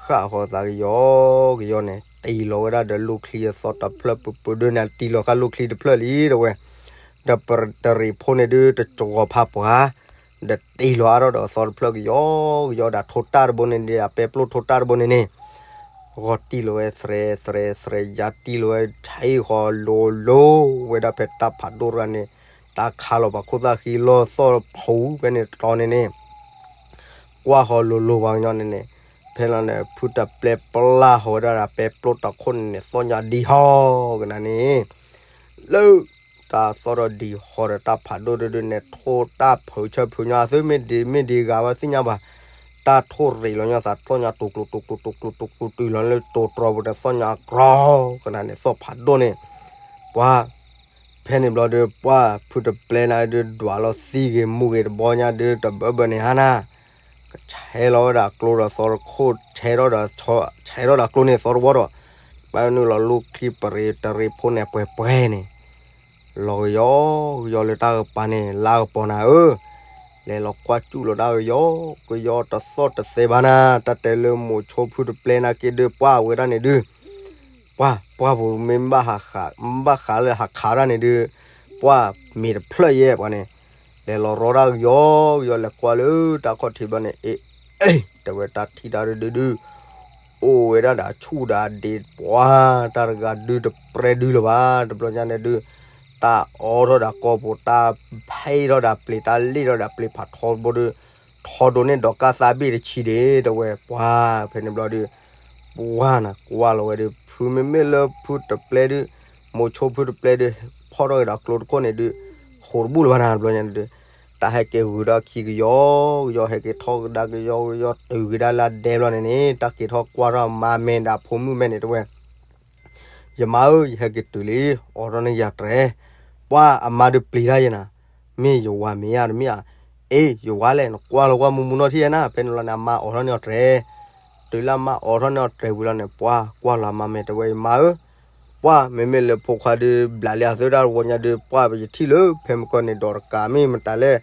ဃၣ်ဃီၤသးကယီကယီန့ၣ် တံၢ်လီၤဝဲဒၣ်ဒီးလိၣ်ချံအသီတဖျၢၣ်ပူၤပူၤဒုးန့ၣ် တံၢ်လီၤဃာ်လိၣ်ချံတဖျၢၣ်လံတဝဲ, ဒီးတရံးဖိန့ၣ်ဒုး တစှီၤဖးပှၤ ဒီးတံၢ်လီၤအါထီၣ်ဒီးအသီတဖျၢၣ်ကယီကယီဒီး ထိတၢ်တဘိန့ၣ်ဒီး အပဲပျိၢ်ထိတၢ်တဘိန့ၣ်န့ၣ်, ဂီၤတံၢ်လီၤဝဲသရဲသရဲသရဲ ယါတံၢ်လီၤဝဲထံဃီၤလိၤလိၤဝဲဒၣ်ဖဲတၢ်ဖးဒိၣ်တဂၤန့ၣ်, တၢ်ခါလီၤပှၤခိၣ်သၣ်ဃံလီၤသီၣ်ဖူဖဲန့ၣ်တီန့ၣ်န့ၣ်, ကွၢ်ဃီၤလိၤလိၤပှၤကညီန့ၣ်န့ၣ်, ဖဲလီၤန့ၣ် ဖုတပျဲပျၢ်ဃီၤဝဲဒၣ်ဒီးပဲပျိၢ်တခိၣ်န့ၣ်န့ၣ် သီၣ်ညါဒံဟီကနၣ်န့ၣ်, လၢ တၢ်သီၣ်ထီၣ်ဒံဟီဒီးတၢ်ဖးဒိၣ်ဒုဒုန့ၣ် ထိၣ်တၢ်ဖုးဆၢဖုးညီအသု မ့ၢ်ဒ်မ့ၢ်ဒ်ဂၤဝဲသ့ၣ်ညါဘၣ်, တၢ်ထိၣ်ရံးလီၤညီသး သီၣ်ညါတူၤကျူၤတူၤကျူၤတူၤကျူၤတူၤကျူၤ တုၤလီၤလၢတိၤတြီပူၤန့ၣ် သီၣ်ညါကြီကနၣ်န့ၣ် သီၣ်ဖးဒိၣ်န့ၣ်, ပှၤ ဖဲန့ၣ်ဘျီဒုး ပှၤဖုတပျဲနၤဒုး ဒွးလီၤသံဂ့ၤမူဂ့ၤတဘီညါဒုး တဘၢဘၢန့ၣ်ဟါနၤ, ကဆဲးလီၤဝဲဒၣ်ကျိဒီးသီတခိၣ်, ဆဲးထီၣ်ဒီး, ဆဲးထီၣ်ဒီးကျိန့ၣ်သီတဝီဒီး, ဘၣ်နုာ်လီၤလူၤချံပရ့ၤတရ့ဖိန့ၣ်ပှဲၤပှဲၤန့ၣ်, လီၤကယီကယီလၢတၢ်ကပၤန့ၣ် လါကပီၤနၤဧၢ, လဲၤလီၤကွၢ်စူၣ်လီၤတၢ်ကယီကယီတသီၣ်တသဲဘၣ်နၤ, တၢ်တဲလၢမိၤဆိဖုတပျဲနၤက့ဒုး ပှၢ်ဝဲဒၣ်န့ၣ်ဒုး ပှၢ်ပှၢ်ပူၤမ့ၢ်ဘၣ်ဃးလၢဟးခးတၢ်န့ၣ်ဒုး, ပှၢ်မ့ၤတဖျၢၣ်ယဲၢ်ပှၤန့ၣ်, လဲၤလီၤရီတၢ်ကယီကယီ လဲၤကွၢ်လၢတၢ်ခီၣ်ထံးဘျီန့ၣ်, အ့, အ့, တဲဝဲတၢ်ထံၣ်တၢ်ဒုးဒုးဒုး, အိၣ်ဝဲဒၣ်ဒီးဆူၣ်ဒီးအဒ့ပှၤ, တၢ်တဂၤဒုးတပြဲဒုးလၢၤဘၣ်, တဘျီညါန့ၣ်ဒုး, တၢ်အီထီၣ်ဒီးကီၢ်ပူၤ, တၢ်ဖဲထီၣ်ဒီးပျ့ၤ, တၢ်လ့ၣ်ထီၣ်ဒီးပျ့ၤဖးထီဘိဒုး, ထီဒိးန့ၢ်ဒီးကၢ်သးဘ့ၣ်တဆံဒ့, တဲဝဲပှၢ်ဖဲန့ၣ်ဘျီဒုး ပှၢ်နၤကွၢ်လီၤဝဲဒုး ဖုမ့မ့ၢ်လၢဖုတပျဲဒုး, မိၤဆိဖုတပျဲဒုး, ဖီၣ်ထီၣ်က့ၤဒီးကျိတခိၣ်န့ၣ်ဒုး, ဃိးတဘူၣ်လၢၤဘၣ်နၤ တဘျီညါန့ၣ်ဒုး, တၢ်ဟဲက့ၤဂုၤထီၣ်ခံကယီကယီ ဟဲက့ၤထီၣ်ကဒါကယီကယီ တုၤက့ၤဒၣ်လၢအဒဲဘျီန့ၣ်န့ၣ် တၢ်က့ၤထီၣ်ကွၢ်ထီၣ်အမါမဲာ်ဒီးဖိမုၣ်မဲာ်န့ၣ် တဲဝဲ ယမါဧၢ, ယဟဲက့ၤတုၤလံ, အိးထီၣ်န့ၢ်ယၤတြဲၤ, ပှၢ်အမါဒုးပျံၤတၢ်ယဲနၤ, မ့ၢ်ယဝၤမ့ၢ်ဧါတမ့ၢ်ဧါ, အ့ ယဝၤလဲၣ် နကွၢ်လီၤကွၢ်မူမူနီၢ်ထံၣ်ယဲနၤ, ဖဲန့ၣ်လီၤန့ၣ် အမါအိးထီၣ်န့ၢ်အီၤတြဲၤ, တုၤလၢအမါအိးထီၣ်န့ၢ်အီၤတြဲၤဝံၤလီၤန့ၣ် ပှၢ်ကွၢ်လီၤအမါမဲာ်တဲဝဲ ယမါဧၢ, ပှၢ်မ့မ့ၢ်လၢဖိခွါဒုး ဘျးလံအသုတၢ်တဝီညါဒုး ပှၢ်ပယထံၣ်လၢ ဖဲမကီၢ်န့ၣ် ဒီးတကးမ့ၢ်မတၤလဲၣ်,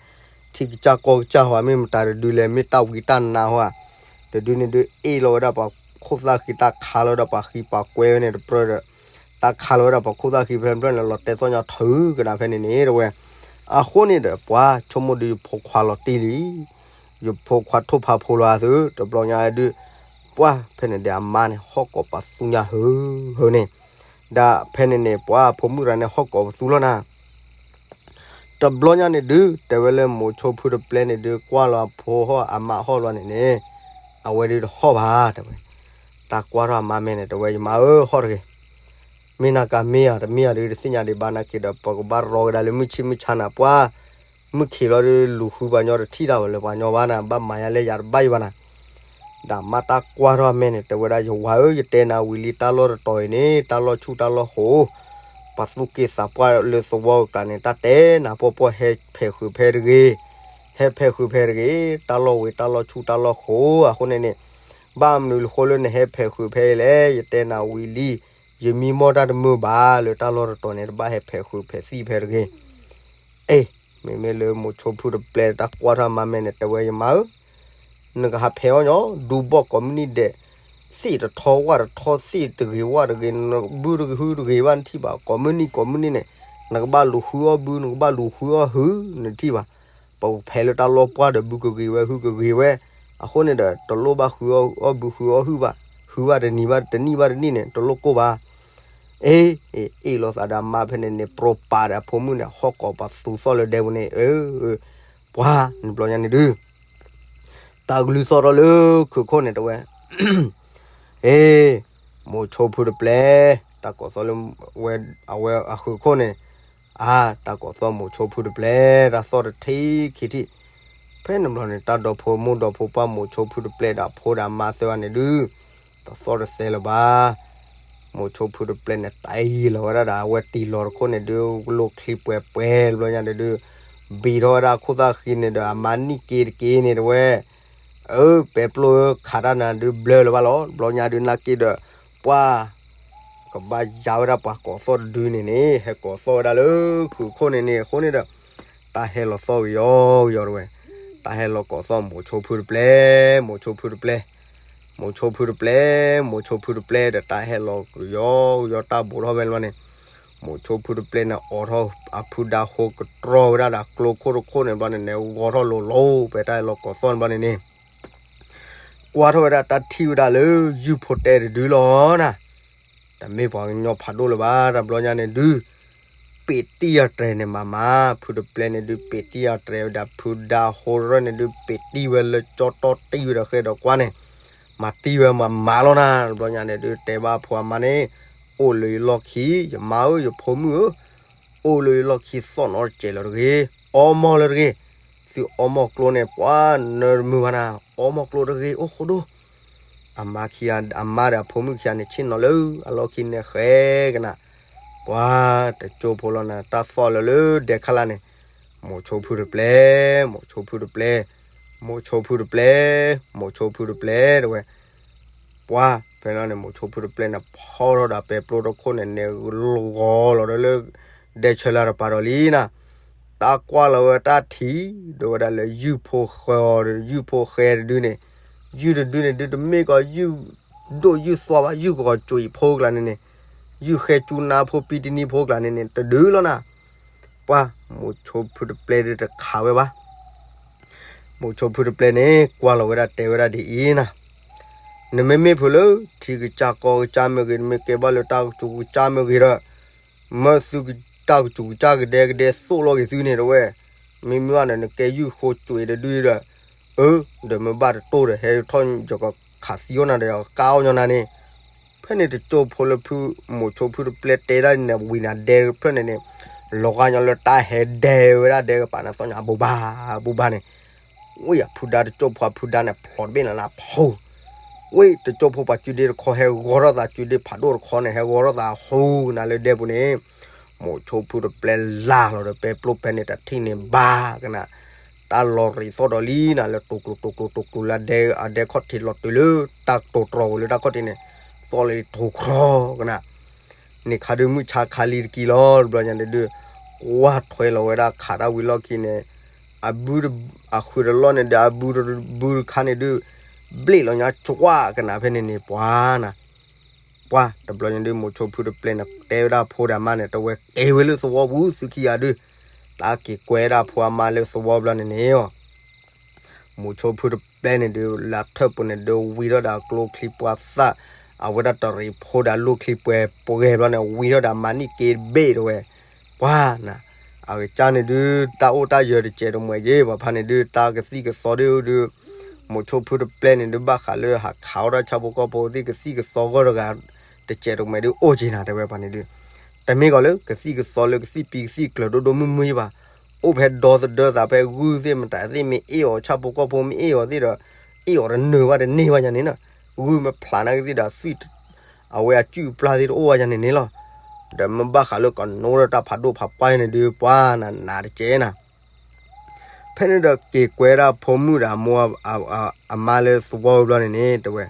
ထံကစၢ်ကီၢ်ကစၢ်ဟီမ့ၢ်မတၤတဒုလဲၣ် မ့ၢ်တၢ်ဝံတၢ်နါဟီဧါ တဒုန့ၣ်ဒုး အ့ၣ်လီၤဝဲဒၣ်ပှၤခိၣ်သၣ်ဃံ တၢ်ခးလီၤဝဲဒၣ်ပှၤဃံပှၤကွဲဝဲန့ၣ်တပြၢၢ်ဒီး, တၢ်ခးလီၤဝဲဒၣ်ပှၤခိၣ်သၣ်ဃံဖဲတဖျၢၣ်န့ၣ် လီၤတဲာ်သီၣ်ညီထၢကနၤဖဲန့ၣ်န့ၣ် တဲဝဲ, အဃိန့ၣ်ဒီး ပှၢ်ဆိကမိၣ်ဒုးယဖိခွါလီၤတံၢ်လံ, ယဖိခွါထိၣ်ဖးဖိလီၤအသု တဘျီညါဒုး, ပှၢ်ဖဲန့ၣ်ဒီးအမါန့ၣ် ဟီၣ်ကိးပသူညါဟၢဟၢန့ၣ်, ဒီးဖဲန့ၣ်န့ၣ် ပှၢ်ဖိမုၣ်ရၤန့ၣ် ဟီၣ်ကိးပသူလီၤနၤ တဘျီညါန့ၣ်ဒုး တဲဝဲလၢမိၤဆိဖုတပျဲန့ၣ်ဒုး ကွၢ်လီၤအဖိဟီၣ်အမါဟီၣ်လီၤန့ၣ်န့ၣ်, အဝဲဒုးတဟီၣ်ဘၣ် တဲဝဲ, တၢ်ကွၢ်ထီၣ်အမါမဲာ်န့ၣ် တဲဝဲ ယမါဧၢ ဟီၣ်တဂ့ၤ, မ့ၢ်နၤကမ့ၢ်ဧါတမ့ၢ်ဧါဒုးတသ့ၣ်ညါဒံးဘၣ် နာ်က့ဒီး ပကဘၣ်ရီကဒါလၢမုၢ်ဆ့ၣ်မုၢ်ဆါနၤ ပှၢ်, မုၢ်ခံးလီၤဒုး လူၤဃုပှၤညီတထံၣ်တၢ်ဝဲလၢပှၤညီဘၣ်နၤ ဘၣ်မၤယါလဲၣ်ယၤတဘၣ်ယံၤဘၣ်နၤ ဒီးမါတၢ်ကွၢ်ထီၣ်အမဲာ်န့ၣ် တဲဝဲဒၣ် ယဝၤဧၢ ယတဲနၤဝံၤလံ တၢ်လီၢ်တတီၤအံၤန့ၣ် တၢ်လီၢ်ဆူၣ်တၢ်လီၢ်ဃိး, ပှၤသူၣ်က့သးပှၢ်လၢသဝီအကျါန့ၣ် တၢ်တဲနၤပှီၢ်ပှီၢ် ဟဲဖဲးဃုာ်ဖဲတဂ့ၤ, ဟဲဖဲးဃုာ်ဖဲတဂ့ၤ, တၢ်လီၢ်ဝံၤတၢ်လီၢ်ဆူၣ်တၢ်လီၢ်ဃိး အဃိန့ၣ်န့ၣ်, ဘၣ်မနုၤအဃိလၢနဟဲဖဲးဃုာ်ဖဲအံၤလဲၣ် ယတဲနၤဝံၤလံ, ယမံမီၢ်တၢ်တမုာ်ဘၣ်လၢတၢ်လီၢ်တတီၤန့ၣ် တဘၣ်ဟဲဖဲးဃုာ်ဖဲးသံၣ်ဖဲတဂ့ၤ အ့ၣ်, မ့မ့ၢ်လၢမိၤဆိဖုတပျဲတၢ်ကွၢ်ထီၣ်မါမဲာ်န့ၣ် တဲဝဲယမါဧၢ, နကဟးဖဲးအီၣ်ညီ ဒူဘီၣ်ကိးမုၢ်နံၤဒဲး, သ့ၣ်တထီဝၣ်တထီ သ့ၣ်တဂ့ၤဝၣ်တဂ့ၤ ဘုတဂ့ၤဟုတဂ့ၤဘၣ်နထံၣ်ဘၣ် ကိးမုၢ်နံၤကိးမုၢ်နံၤန့ၣ်, နကဘၣ်လူၤဃုအီၣ်ဘု နကဘၣ်လူၤဃုအီၣ်ဟု နထံၣ်ဘၣ်, ပကဖဲးလၢတၢ်လီၢ်ပှၢ်ဒီး ဘုကဂ့ၤဝဲဟုကဂ့ၤဝဲ, အဃိန့ၣ်ဒီး တလိၣ်ဘၣ်ဃုအီၣ်ဘုဃုအီၣ်ဟုဘၣ်, ဃုဘၣ်တနံၤဘၣ်တနံၣ်ဘၣ်တနံၣ်န့ၣ် တလိၣ်ကိၢ်ဘၣ် အ့ၣ်, အ့ၣ်လီၤသးဒီးအမါဖဲန့ၣ်န့ၣ် ပြိပာ်ဒီးအဖိမုၣ်န့ၣ် ဟီၣ်ကိးပသူသီၣ်လၢဒဲပူၤန့ၣ်, ပှၤနဘျီညါန့ၣ်ဒုး, တၢ်ကလုၢ်သီၣ်ထီၣ်လၢခုးခိၣ်န့ၣ်တဲဝဲ, အ့ၣ်, မိၤဆိဖုတပျဲ, တၢ်ကိးသီၣ်လၢဝဲ, အဝဲအခုးခိၣ်န့ၣ်, အါ, တၢ်ကိးသီၣ်မိၤဆိဖုတပျဲ, တၢ်သီၣ်တထံၣ်ခံထံၣ်, ဖဲန့ၣ်ဘျီန့ၣ် တၢ်ဒီဖိမိၢ်ဒီဖိပၢ်မိၤဆိဖုတပျဲဒီးအဖိဒီးအမါသၢဂၤန့ၣ်ဒုး, တသီၣ်တသဲလၢၤဘၣ် မိၤဆိဖုတပျဲန့ၣ် တၢ်အံၤလီၤဝဲဒၣ်ဒီး အဝဲတံၢ်လီၤတခိၣ်န့ၣ်ဒုး ကလိၣ်ချံပှဲၤပှဲၤတဘျီညါန့ၣ်ဒုး, ဘံၣ်ထီၣ်ဝဲဒၣ်ခိၣ်သၣ်ဃံန့ၣ်ဒီး အမါနံၣ်က့တက့န့ၣ်တဲဝဲ, အၢ ပဲပျိၢ်ဧၢ ခးတၢ်နၤဒုးဘျၢလၢၤဘၣ်လီၤ တဘျီညါဒုး နာ်က့ဒီး, ပှၢ် ကဘၣ်ယါဝဲဒၣ်ပှၤကိးသီၣ်တဒုန့ၣ်န့ၣ် ဟဲကိးသီၣ်ဝဲဒၣ်လၢခုးခိၣ်န့ၣ်န့ၣ် အဃိန့ၣ်ဒီး, တၢ်ဟဲလီၤသီၣ်ကယီကယီတဲဝဲ, တၢ်ဟဲလီၤကိးသီၣ်မိၤဆိဖုတပျဲ, မိၤဆိဖုတပျဲ, မိၤဆိဖုတပျဲ, မိၤဆိဖုတပျဲဒီး တၢ်ဟဲလီၤကယီကယီတၢ်ဘူးထီၣ်ဖဲန့ၣ်ဘျီန့ၣ်, မိၤဆိဖုတပျဲန့ၣ် အိးထီၣ်အဖုဒါဟိကတြီဝဲဒၣ်ဒီးကျိခိၣ်တခိၣ်န့ၣ်ဘျီန့ၣ်န့ၣ် ဂီၤထီၣ်လိၤလိၤ ဖဲတၢ်ဟဲလီၤကိးသီၣ်န့ၣ်ဘျီန့ၣ်န့ၣ် ကွၢ်ထီၣ်ဝဲဒၣ်တၢ်ထံၣ်ဝဲဒၣ်လၢ ယုၢ်ဖိတဲတဒုလီၤနၤ, တမ့ၢ်ပှၤကညီဖးဒိၣ်လၢၤဘၣ် တဘျီညါန့ၣ်ဒုး, ပ့းတံၢ်အတြဲၤန့ၣ်မးမး ဖုတပျဲန့ၣ်ဒုး ပ့းတံၢ်အတြဲၤဝဲဒၣ် ဖုဒါဟိရၢၣ်န့ၣ်ဒုး ပ့းတံၢ်ဝဲလၢကၠီတီၢ်တံၢ်ဝဲဒီးဃဲဒီးကွၢ်န့ၣ်, မၤတံၢ်ဝဲမးမးလီၤနၤ တဘျီညါန့ၣ်ဒုး တဲဘၣ်ဖိအမါန့ၣ်, အိၣ်လၢယလီၢ်ခံ ယမါဧၢ ယဖိမုၣ်ဧၢ အိၣ်လၢယလီၢ်ခံသီၣ်နီတစဲးလၢၤတဂ့ၤ, အီမီၢ်လၢၤတဂ့ၤ, သုအီမီၢ်ကျိန့ၣ် ပှၤနၢတမုာ်ဘၣ်နၤ, အီမီၢ်ကျိတဂ့ၤ အိၣ်ဃိဒိၣ်, အမါခံဂၤ အမါဒီးအဖိမုၣ်ခံဂၤန့ၣ် ဆ့ၣ်နီၤလၢအလီၢ်ခံန့ၣ်ဃဲကနၤ, ပှၤတကၠိဖိလီၤနၤ တၢ်သီၣ်လၢၤလၢဒဲခါလၢ်န့ၣ်, မိၤဆိဖုတပျဲ, မိၤဆိဖုတပျဲ, မိၤဆိဖုတပျဲၢ်, မိၤဆိဖုတပျဲၢ်တဲဝဲ, ပှၤဖဲလီၤန့ၣ် မိၤဆိဖုတပျဲၢ်န့ၣ် ဖီထီၣ်ဒီးပဲပျိတခိၣ်န့ၣ်န့ၣ် လီၤဂီၤလီၤဒီးလၢ ဒဲဆၢလၢတပၤဒီးလံနၤ, တၢ်ကွၢ်လီၤဝဲတၢ်ထံၣ် ဒီးဝဲဒၣ်လၢယုၢ်ဖိဃဲအီၤဒီး ယုၢ်ဖိဃဲတဒုန့ၣ်, ယုၢ်တဒုန့ၣ်ဒုး တမ့ၢ်ကီးယုၢ်ဒိၣ်ယုၢ်သွါဘၣ်, ယုၢ်ဂီၤကွံာ်ဖိကျါန့ၣ်န့ၣ်, ယုၢ်ဃဲကၠူနါဖိပံတနံၤဖိကျါန့ၣ်န့ၣ် တဒုလီၤနၤ, ပှၤမိၤဆိဖုတပျဲၢ်ဒုးတခးဝဲဘၣ်. မိၤဆိဖုတပျဲၢ်န့ၣ် ကွၢ်လီၤဝဲဒၣ်တဲဝဲဒၣ်ဒ်အံၤနၤ, နမ့မ့ၢ်ဖုလၢ ထံကစၢ်ကီၢ်ကစၢ်မ့ၢ်ဂ့ၤ, နမ့ၢ်ကဲဘၣ်လၢတၢ်ကစူးကစၢ်မ့ၢ်ဂ့ၤဒီး, မၢသုကတၢ်ကစူးကစၢ်ကဒဲကဒဲသိၣ်လီၤက့ၤသုန့ၣ်တဲဝဲ, မ့မ့ၢ်ဘၣ်န့ၣ် နကဲယုၢ်ဃိကွံာ်တဒုဒီး, အၢ, ဒီးမ့ၢ်ဘၣ်တတိၢ်ဒီး ဟဲထီၣ်ယကခးသံအိၣ်နၤဒီး ယကကါအီၣ်ညီနၤန့ၣ်, ဖဲန့ၣ်တကၠိဖိလၢဖု မိၤဆိဖုတပျဲၢ်တဲဒၣ်န့ၣ် ဝံၤနၤဒဲဖျၢၣ်န့ၣ်န့ၣ်, လီၤဂာ်ညီလၢတၢ်ဟဲဒဲဝဲဒၣ်ဒဲကပၤန့ၣ် သီၣ်ညါအဘူဘၣ်, ဘူဘၣ်န့ၣ်, ဝံၤအဖုဒါတကၠိဖိအဖုဒါန့ၣ် ဖျိးတဘ့ၣ်နၤလၢဖူ, ဝံၤတကၠိဖိပှၤစုဒ့တခီဟဲဂီၤထီၣ်သး စုဒ့ဖးဒိၣ်တခီန့ၣ် ဟဲဂီၤထီၣ်သးဟူနၤလၢဒဲပူၤန့ၣ်, မိၤဆိဖုတပျဲၢ်လၢ်လီၤဒီးပဲပျိဖဲန့ၣ်တထံၣ်န့ၣ်ဘၣ်ကနၤ, တၢ်လီၤရံးသီၣ်ဒီးလံနၤလၢတိၤကျိၤတိၤကျိၤတိၤကျိၤလၢဒဲ အဒဲခီၣ်ထံးလီၤတုၤလၢ တၢ်တိၤတြီၤဝဲလၢတၢ်ခီၣ်ထံးန့ၣ်, သီၣ်လၢထိၤခြီကနၤ န့ၣ်ခါဒုးမုၢ်ဆါခါလံတကံၢ်လီၤ တဘျီညါဒုး, ကွၢ်ထွဲလီၤဝဲဒၣ်ခးတၢ်ဝံၤလီၢ်ခံန့ၣ်, အဘု, အဃုတလီၢ်န့ၣ်ဒီး အဘုတဘုတခါန့ၣ်ဒုး, ဘျ့ၣ်လီၤညါကွၢ်ကနၤဖဲန့ၣ်န့ၣ် ပှၤနၤ, ပှၤတဘျီညါဒုး မိၤဆိဖုတပျဲၢ်န့ၣ် တဲဝဲဒၣ်ဖိဒီးအမါန့ၣ် တဝဲကဲဝဲလၢသဝီပူၤ သုခံဂၤဒုး, တၢ်က့ၤကွဲဒၣ်ဖိအမါလၢသဝီဘျီန့ၣ်န့ၣ် မိၤဆိဖုတပျဲၢ်န့ၣ်ဒုး လၢထၢၣ်ပူၤန့ၣ်ဒုး ဝံထီၣ်ဒီးကျိချံပှၤသၣ်, အဝဲဒၣ်တရံးဖိဒီးလိၣ်ချံပှဲၤပှဲၤဘျီန့ၣ် ဝံထီၣ်ဒီးမၤနံၣ်က့တဘ့ၣ်တဝဲ, ပှၤနၤ, အကစၢ်န့ၣ်ဒုး တၢ်အိၣ်တၢ်ယၢၤတစဲးတမှဲၤက့ၤ ပှၤဖါန့ၣ်ဒုး တၢ်ကသံၣ်ကသီဒုးဒုး, မိၤဆိဖုတပျဲၢ်န့ၣ်ဒုး ဘၣ်ဃးလၢဟးခးအီၣ်တၢ်ဆၣ်ဖိကီၢ်ဖိသ့ၣ်ကသံၣ်ကသီဂီၢ်တဂၤ တစဲးတမှဲၤဒုးအိၣ်က့ၤနၤတဲဝဲပှၤန့ၣ်ဒုး, တမ့ၢ်ကီးလၢကသံၣ်ကသီလၢကသံၣ်ပံၤကသံၣ်ကျၢၤဒိၣ်ဒိၣ်မုၢ်မုၢ်ဘၣ်, အိၣ်ဖဲဒီသဒၢသးဖဲဂုၢ်သ့ၣ်မတၤသ့ၣ်မ့ၢ်အ့ၣ်အီၤ ဆၣ်ဖိကီၢ်ဖိမ့ၢ်အ့ၣ်အီၤသ့ၣ်ဒီး, အ့ၣ်အီၤတနၢၤဘၣ်တန့ၢ်ဘၣ်ညါန့ၣ်နီၤ, ဂုၢ်မ့ၢ်ဖျးနာ်က့ၤသ့ၣ်ဒီးသွံၣ်, အဝဲအစုၣ်အပျၢ်သ့ၣ်တအိၣ်ဘၣ်ညါန့ၣ်န့ၣ်လီၤ, ဒီးမ့ၢ်ဘၣ်ဃးလၢကနိဒီးတၢ်ဖးဒိၣ်ဖးပှၢ်န့ၣ်ဒုး ပှၤနၤနးတကဲနၤ ဖဲန့ၣ်ဒီးက့ၤကွဲဒၣ်ဖိမုၣ်ဒီးအမိၢ်, အမါလၢသဝီဘျီန့ၣ်န့ၣ် တဲဝဲ,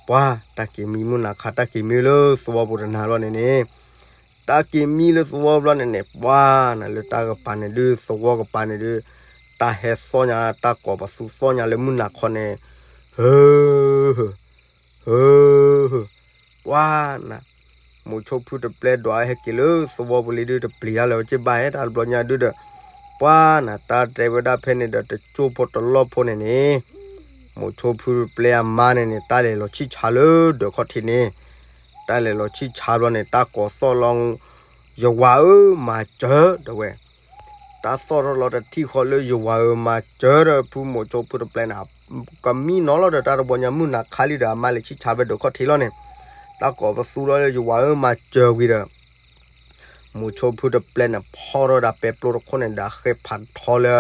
ပှၤတၢ်က့ၤမံမုၢ်နၤခါ တၢ်က့ၤမံလၢသဝီပူၤတနၤဘျီန့ၣ်န့ၣ်, တၢ်က့ၤမံလၢသဝီဘျီန့ၣ်န့ၣ် ပှၤနၤလၢတၢ်ကပၤန့ၣ်ဒုး သဝီကပၤန့ၣ်ဒုး, တၢ်ဟဲသီၣ်ညါ တၢ်ကိးပသူသီၣ်ညါလၢမုၢ်နၤခီန့ၣ်, ဟၢ ဟၢ ဟၢ, ပှၤနၤ, မိၤဆိဖုတပျဲၢ်ဒွးဟဲက့ၤလၢသဝီပူၤလံဒုး တပျံၤတၢ်လၢၤဝဲက့ဘၣ်ဟဲတၢ်တဘျီညါဒုးဒီး, ပှၤနၤ တၢ်တဲဝဲဒၣ်ဖဲန့ၣ်ဒီး တကၠိဖိတလီၢ်ဖိန့ၣ်န့ၣ်, မိၤဆိဖုတပျဲၢ်အမါန့ၣ်န့ၣ် တၢ်လဲၤလီၤဆံၣ်ဆါလၢဒၢးခီၣ်ထံးန့ၣ်, တၢ်လဲၤလီၤဆံၣ်ဆါဘျီန့ၣ် တၢ်ကိးသီၣ်လီၤ, ယဝၤဧၢ မၤစၢၤ တဲဝဲ တၢ်သီၣ်ထီၣ်လီၤတထံၣ်ဃီလၢယဝၤဧၢ မၤစၢၤဒီး ဖုမိၤဆိဖုတပျဲၢ်န့ၣ်, ကမံနီၤလီၤဒီး တၢ်တဘျီညါမုၢ်နၤခါလံဒီး အမါလဲၤဆံၣ်ဆါဖဲဒၢးခီၣ်ထံးလီၤန့ၣ်, တၢ်ကိးပသူလီၤလၢယဝၤဧၢ မၤစၢၤဝံၤဒီး, မိၤဆိဖုတပျဲၢ်န့ၣ် ဖီထီၣ်ဒၣ်ပဲပျိတခိၣ်န့ၣ်ဒီး ဃဲဖးထီလၢ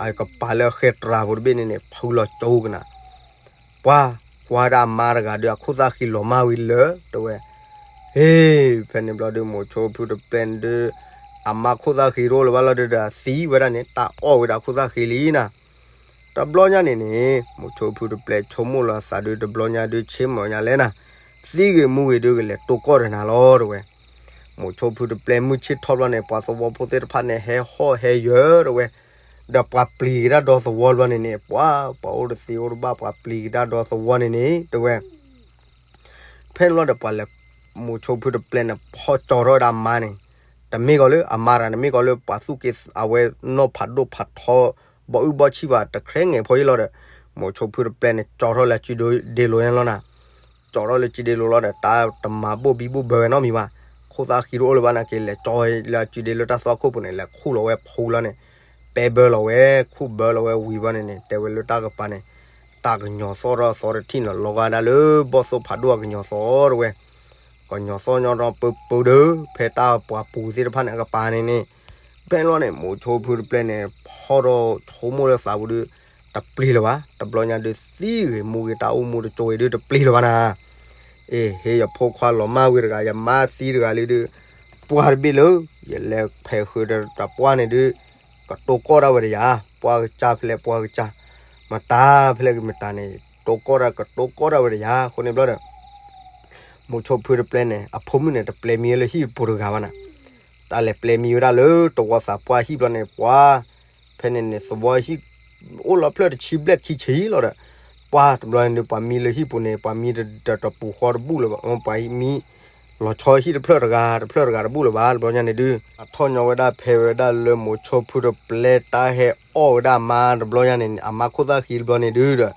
အကပၤလၢဃဲတြၤဖိတဘ့ၣ်န့ၣ်န့ၣ် ဖုလီၤကၠိကနၤ, ပှၤကွၢ်ဒၣ်အမါတဂၤဒီး အခိၣ်သၣ်ဃံလီၤမၢ်ဝံၤလၢ တဲဝဲ, ဟ့ၣ် ဖဲန့ၣ်ဘျီဒီး မိၤဆိဖုတပျဲၢ်န့ၣ်ဒုး, အမါခိၣ်သၣ်ဃံတအိၣ်လၢၤဘၣ်လီၤဒီး အသံဝဲဒၣ်န့ၣ် တၢ်အီၣ်ဝဲဒၣ်ခိၣ်သၣ်ဃံလံနၤ, တဘျီညါန့ၣ်န့ၣ် မိၤဆိဖုတပျဲၢ်ဆိကမိၣ်လီၤအသးဒုး တဘျီညါဒုး ဆ့မုာ်ညါလဲၣ်နၤ, သံဂ့ၤမူဂ့ၤဒုး ကလဲၤတိၢ်ကီၢ်ဒီးနၤလီၤ တဲဝဲ မိၤဆိဖုတပျဲၢ်မုၢ်ဆ့ၣ်ထီၣ်ဘျီန့ၣ် ပှၤသဝီဖိသ့ၣ်တဖၣ်န့ၣ် ဟဲဟီၣ်ဟဲယၢၤ တဲဝဲ, ဒီးပှၤပျံၤက့ၤတၢ်ဒီသဝီဘျီန့ၣ်န့ၣ် ပှၤ ပှၤအိၣ်တသ့အိၣ်တဘၣ် ပှၤပျံၤက့ၤတၢ်ဒီသဝီန့ၣ်န့ၣ် တဲဝဲ, ဖဲန့ၣ်လီၤဒီး ပှၤလဲၤ မိၤဆိဖုတပျဲၢ်န့ၣ် ဖီကၠီထီၣ်ဝဲဒၣ်အမါန့ၣ်, တမ့ၢ်ကီးလၢအမါတဂၤန့ၣ် မ့ၢ်ကီးလၢပှၤသူၣ်က့သးဝဲ နီၢ်ဖးဒိၣ်ဖးထီ ဘီအုၣ်ဘီဆံၣ်ဘၣ် တခြဲငဲၤဖိယ့ၣ်လီၤဒီး မိၤဆိဖုတပျဲၢ်န့ၣ် ကၠီထီၣ်လၢစုဒ့လိၤညါလီၤနၤ, ကၠီထီၣ်လၢစုဒ့လိၤလီၤဒီး တၢ်တမၤဘိၣ်ဘံဘိၣ်ဘၢဝဲနီတမံၤဘၣ်, ခိၣ်သၣ်ဃံတအိၣ်လၢၤဘၣ်နာ်က့ လဲၤကၠီလၢစုဒ့လၢတၢ်သွၣ်ခိၣ်ပူၤန့ၣ် လဲၤခူၣ်လီၤဝဲဖူလီၤန့ၣ်, ပဲဘၢလီၤဝဲ ခူၣ်ဘၢလီၤဝဲဝံၤဘျီန့ၣ်န့ၣ် တဲဝဲလၢတၢ်ကပၤန့ၣ်, တၢ်ကညီၤသီၣ်ထီၣ်သီတထံၣ်န့ၣ် လီၤဂာ်ဒၣ်လၢဘီၣ်သိၣ်ဖးဒိၣ်အကညီၤသီၣ် တဲဝဲ ကညီၤသီၣ်ညီထီၣ်ပၢပၢဒီး ဖဲတၢ်ပှၤပူၤသ့ၣ်တဖၣ်န့ၣ်အကပၤန့ၣ်န့ၣ်, ဖဲန့ၣ်လီၤန့ၣ် မိၤဆိဖုတပျဲၢ်န့ၣ် ဖီထီၣ်ဆိကမိၣ်လၢသးပူၤဒုး တပျံၤလၢၤဘၣ်, တဘျီညါဒုးသံဂ့ၤမူဂ့ၤ တၢ်အိၣ်မူတကၠိဂ့ၤဒုး တပျံၤလၢၤဘၣ်နၤ, အ့ ဟ့ၣ်ယဖိခွါလီၤမၢ်ဝံၤတဂၤ ယမါသံတဂၤလံဒုး, ပှၢ်တဘ့ၣ်လၢ ယလဲၤဖဲးဃုာ်ဒီးတပှၢ်န့ၣ်ဒုး, ကတိၤကီၢ်ဒၣ်ဝဲတယၤ, ပှၤကစၢ်ဖဲလဲၣ်ပှၤကစၢ်, မတၤဖဲလဲၣ်ကမတၤန့ၣ် တိၤကီၢ်ဒၣ် ကတိၤကီၢ်ဒၣ်ဝဲတယၤ. အဃိန့ၣ်ဘျီဒီး မိၤဆိဖုတပျဲန့ၣ် အဖိမုၣ်န့ၣ် တပျဲမံလၢဟံၣ်ပူၤတဂၤဘၣ်နၤ, တၢ်လဲၤပျဲမံဝဲဒၣ်လၢတဝီသးပှၢ်ဟံၣ်ဘျီန့ၣ် ပှၤ ဖဲန့ၣ်န့ၣ် သဝီဟံၣ် အိၣ်လီၤဖျၢၣ်တဆံဘျဲၣ်ခံဆံလီၤဒီး ပှၤတဘျီန့ၣ်ဒုး ပှၤမံလၢဟံၣ်ပူၤန့ၣ် ပှၤမံတပူၤဃီတဘူၣ်လၢၤဘၣ်, ပှၤမံ လီၤဆီဟံၣ်တဖျၢၣ်တဂၤ တဖျၢၣ်တဂၤတဘူၣ်လၢၤဘၣ်. တဘျီညါန့ၣ်ဒုး အထီၣ်ညီဝဲဒၣ်ဖဲဝဲဒၣ်လၢမိၤဆိဖုတပျဲတၢ်ဟဲအီၣ်ဝဲဒၣ်အမါတဘျီညါန့ၣ် အမါခိၣ်သၣ်ဃံတဘျီန့ၣ်ဒုးဒီး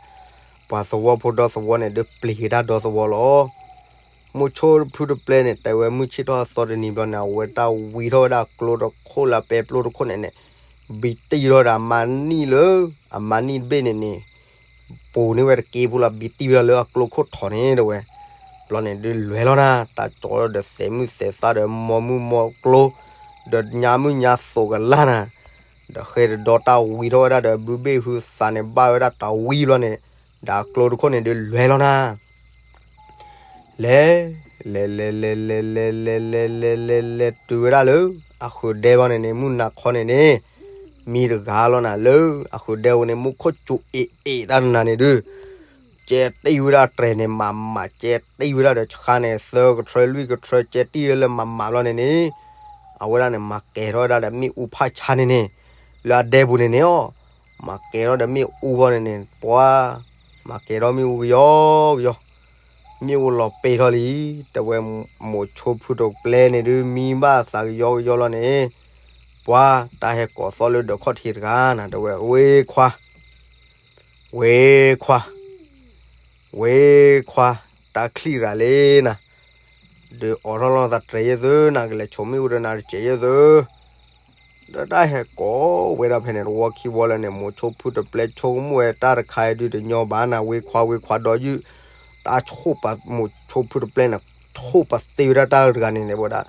ပှၤသဝီဖိဒီသဝီန့ၣ်ဒုး ပျံၤက့ၤတၢ်ဒီသဝီလီၤ. မိၤဆိဖုတပျဲန့ၣ် တဲဝဲမုၢ်ဆ့ၣ်ထီၣ်အသီတနံၤဘျီန့ၣ် အဝဲတၢ်ဝံထီၣ်ဝဲဒၣ်ကျိတခိၣ်လၢအပဲပျိတခိၣ်န့ၣ်န့ၣ် ဘံတံၢ်ထီၣ်ဒီးအမါနံၣ်လၢ အမါနံၣ်တဘ့ၣ်န့ၣ်န့ၣ် ပူၤန့ၢ်ဝဲတက့ၢ်ဖိလီၤ ဘံတံၢ်ဝဲဒၣ်လၢအကျိခိၣ်ထီၣ်န့ၣ်တဲဝဲ. ဘျီန့ၣ်ဒုးလွဲၤလီၤနၤ တၢ်ကၠီဒီးသဲးမုၢ်သဲးသၣ်ဒီးမီမုၢ်မီကျိ ဒီးညါမုၢ်ညါသိးကလၢ်နၤ ဒီးဃဲတဒီတၢ်ဝံထီၣ်ဝဲဒၣ်ဒီး ဘုဘ့ၣ်ဟုသးန့ၣ် ဘၣ်ဝဲဒၣ်တၢ်ဝံဘျီန့ၣ် ဒီးအကျိတခိၣ်န့ၣ်ဒုးလွဲၤလီၤနၤ လဲၤ လဲၤ လဲၤ လဲၤ လဲၤ လဲၤ လဲၤ လဲၤ လဲၤ လဲၤ လဲၤ တုၤဝဲဒၣ်လၢ အဃုာ်ဒဲဘျီန့ၣ်န့ၣ် မုၢ်နၤခီန့ၣ်န့ၣ် မံတဂၤလီၤနၤ လၢအဃုာ်ဒဲဝဲန့ၣ် မူခိၣ်စူၤအ့ၣ်အ့ၣ်တၢ်နၤန့ၣ်ဒုး ကဲတံၢ်ဝဲဒၣ်တြဲၤန့ၣ် မးမး ကဲတံၢ်ဝဲဒၣ်ဒီးဆှါန့ၣ် သၢကထြၢလွံၢ်ကထြၢ ကဲတံၢ်ဝဲလၢမးမးဘျီန့ၣ်န့ၣ် အဝဲဒၣ်န့ၣ် မၤကဲၤထီၣ်ဝဲဒၣ်ဒီးမ့ၣ်အူဖးဆါန့ၣ်န့ၣ် လၢအဒဲပူၤန့ၣ်န့ၣ်အီၤ မၤကဲၤထီၣ်ဒီးမ့ၣ်အူဘျီန့ၣ်န့ၣ် ပှၤ မၤကဲၤထီၣ်မ့ၣ်အူကယီကယီ မ့ၣ်အူလီၤပ့ၤထီၣ်လံ တဲဝဲ မိၤဆိဖုတပျဲန့ၣ်ဒုး မံဘၣ်သးကယီကယီလီၤန့ၣ် ပှၤ တၢ်ဟဲကိးသီၣ်လၢဒၢးခီၣ်ထံးတဂၤနၤ တဲဝဲ ဝ့ခွါ ဝ့ခွါ ဝ့ခွါ တၢ်ချံၣ်ရၤလံနၤ ဒုးအိးထီၣ်လီၤသးတြဲၤယဲၢ်သု နကလဲၤဆိးမ့ၣ်အူဒီးနၤတစဲးယဲၢ်သု ဒီးတၢ်ဟဲကိးဝဲဒၣ်ဖဲန့ၣ် တဝီခံဝီလၢန့ၣ် မိၤဆိဖုတပျဲဆိကမိၣ်ဝဲတၢ်တခါအံၤဒုးတညီဘၣ်နၤ ဝ့ခွါ ဝ့ခွါဒီးယုၢ် တၢ်ဆိၣ်ပာ်မိၤဆိဖုတပျဲန့ၣ် ဆိၣ်ပာ်သ့ဝဲဒၣ်တၢ်တဂၤန့ၣ်န့ၣ် ဝဲဒၣ်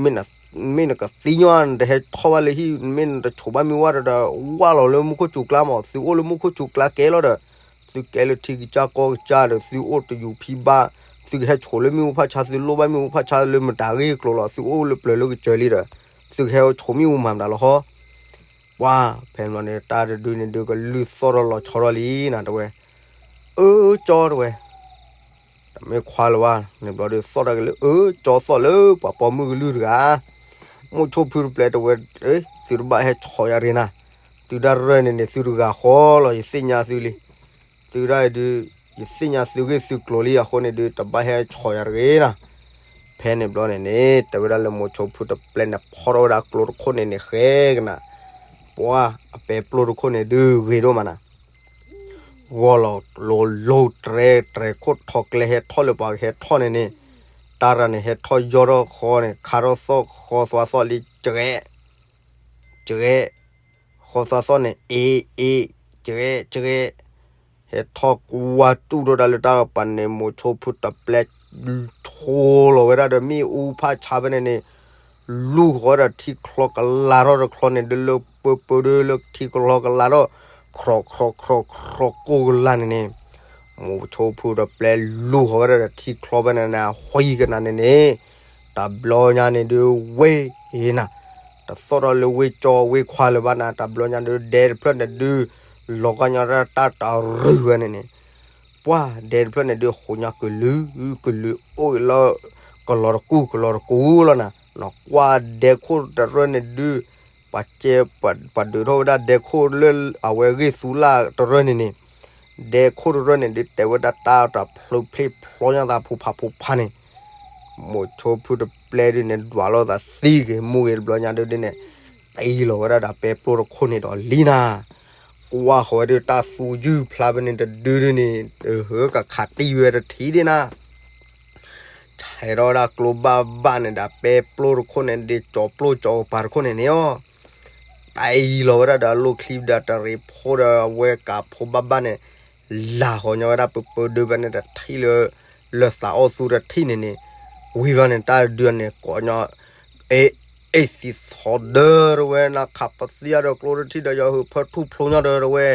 မ့ၢ်နကသံညီ နတဟဲထီၣ်ဘၣ်လၢဟံၣ် မ့ၢ်နတဆိးဘၣ်မ့ၣ်အူဘၣ်ဒီး ဝၢ်လီၤလၢမူခိၣ်စူၤကျါမး သုအိၣ်လၢမူခိၣ်စူၤကျါကဲလီၤဒီး သုကဲလၢထံကစၢ်ကီၢ်ကစၢ်ဒီး သုအိၣ်တယူၤဖံးဘၣ် သုကဟဲဆိးလၢမ့ၣ်အူဖးဆါ သုလိၣ်ဘၣ်မ့ၣ်အူဖးဆါလၢမတၤဂ့ၢ်ကျိၤလီၤ သုအိၣ်လၢပျၢၤလၢကစၢၤလံဒီး သုကဟဲဆိးမ့ၣ်အူမၤမတၤလီၤဟီ ပှၤ ဖဲန့ၣ် တၢ်တဒုန့ၣ်ဒုးကလုၢ်သီၣ်ထီၣ်လီၤဆီထီၣ်လံနၤ တဲဝဲ အၢ ကၠီ တဲဝဲ တမ့ၢ်ခွါလၢၤဘၣ် န့ၣ်ဘျီဒုးသီၣ်တၢ်က့ၤလၢ အၢ ကၠီ သီၣ်လၢပှၤပိာ်မုၣ်ကလုၢ်တဂၤ မိၤဆိဖုတပျဲတဲဝဲ သုတဘၣ်ဟဲဆီးယၤရ့နၤ သုတၢ်ရၢၢ်န့ၣ်န့ၣ် သုတဂၤဃီလီၤ ယသ့ၣ်ညါသုလံ သုဒၣ်အံၤဒုး ယသ့ၣ်ညါသုဂ့ၢ်သုကျိၤလံအဃိန့ၣ်ဒုး တဘၣ်ဟဲဆီးယၤတဂ့ၤနၤ ဖဲန့ၣ်ဘျီန့ၣ်န့ၣ် တဲဝဲဒၣ်လၢမိၤဆိဖုတပျဲန့ၣ် ဖီထီၣ်ဝဲဒၣ်ကျိတခိၣ်န့ၣ်န့ၣ် ဃဲကနၤ ပှၤ အပဲပျိတခိၣ်န့ၣ်ဒုးဂ့ၤဒိၣ်မးနၤ ဂီၤလီၤလိၤလိၤတြဲၤတြဲၤခိၣ်ထီၣ်ကျဲဟဲထီၣ်လၢပှၤကဟဲထီၣ်န့ၣ်န့ၣ် တၢ်ရၤန့ၣ်ဟဲထီၣ်ယီၢ်ထီၣ်ဃီန့ၣ် ခါထီၣ်သီၣ်ဃီသွါသီၣ်လံ ကရဲ ကရဲ ဃီသွါသီၣ်န့ၣ် အ့ အ့ ကရဲ ကရဲ ဟဲထီၣ်ကွၢ်တူၢ်ထီၣ်ဒၣ်လၢတၢ်ကပၤန့ၣ် မိၤဆိဖုတပျဲ ဆိလီၤဝဲဒၣ်ဒီးမ့ၣ်အူဖးဆါဖဲန့ၣ်န့ၣ် လူၢ်ဃီဒီးထံချီကလၤထီၣ်တချီန့ၣ် ဒုးလၢပၢပၢဒုးလၢထံချီကလၤထီၣ် ခြောက်ခြောက်ခြောက်ခြောက်ကိၢ်ကလၤန့ၣ်န့ၣ် မိၤဆိဖုတပျဲလူၢ်ဃီဝဲဒၣ်ဒီးထံချီဖဲန့ၣ်န့ၣ် အဃံကနၤန့ၣ်န့ၣ် တဘျီညါန့ၣ်ဒုးဝ့ၢ်နၤ တသီၣ်ထီၣ်လၢဝ့ၢ်ကၠီဝ့ၢ်ခွါလၢၤဘၣ်နၤ တဘျီညါဒုးဒဲတဖျၢၣ်န့ၣ်ဒုး လီၤကါညီတၢ်တၢ်တရူၢ်ဝဲန့ၣ်န့ၣ် ပှၤဒဲတဖျၢၣ်န့ၣ်ဒုး ဃိးညါကလုာ် ကလုာ်အိၣ်လၢ ကလီၤတကူၢ် ကလီၤတကူၢ်လီၤနၤ နကွၢ်ဒဲခိၣ်တရၢၢ်န့ၣ်ဒုး ပှၤကဲ ပှၤဒုးထီၣ်ဝဲဒၣ်ဒဲခိၣ်လၢအဝဲဂ့ၢ်သူလၢ်တရၢၢ်န့ၣ်န့ၣ် ဒဲခိၣ်တရၢၢ်န့ၣ်ဒုး တဲဝဲဒၣ်တၢ်တဖျိဖျ့ဖျီညါသးဖူးဖးဖူးဖးန့ၣ် မိၤဆိဖုတပျဲဒုးန့ၣ် ဒွးလိာ်သးသံဂ့ၤမူဂ့ၤတဘျီညါဒုးဒုးန့ၣ် တအံၤလီၤဝဲဒၣ်ဒီးပဲပျိတခိၣ်န့ၣ်ဒီးလံနၤ ကွၢ်ဃီၤဝဲဒၣ်တၢ်သူယုၢ်ဖျါဖဲန့ၣ်တဒုဒုးန့ၣ် ဟၢကခးတံၢ်ဝဲတထံၣ်ဒၣ်နၤ ဆဲးထီၣ်ဝဲဒၣ်ကျိဘၣ်ဘၣ်န့ၣ်ဒီး ပဲပျိတခိၣ်န့ၣ်ဒုး ကၠီပျိကၠီကပၤတခိၣ်န့ၣ်န့ၣ်အီၤ တအံၤလီၤဝဲဒၣ်ဒီးအလိၣ်ချံဒီးတရံးဖိဒီးအဝဲကးဖိဘၣ်ဘၣ်န့ၣ် လၢ်ဃီၤညီဝဲဒၣ်ပၢပၢဒုးဖဲန့ၣ်တထံၣ်လၢ လၢသးအီၣ်သူတထံၣ်န့ၣ်န့ၣ် ဝံၤဘျီန့ၣ် တၢ်ဒုးန့ၣ် ကိးညီ အ့ အ့ၣ်သံသီဒၢတဝဲ နခးပသံအါဒီးကျိတထံၣ်ဒီး ယီၤဟုးဖၢထူၣ်ဖျိညါဒီးတဝဲ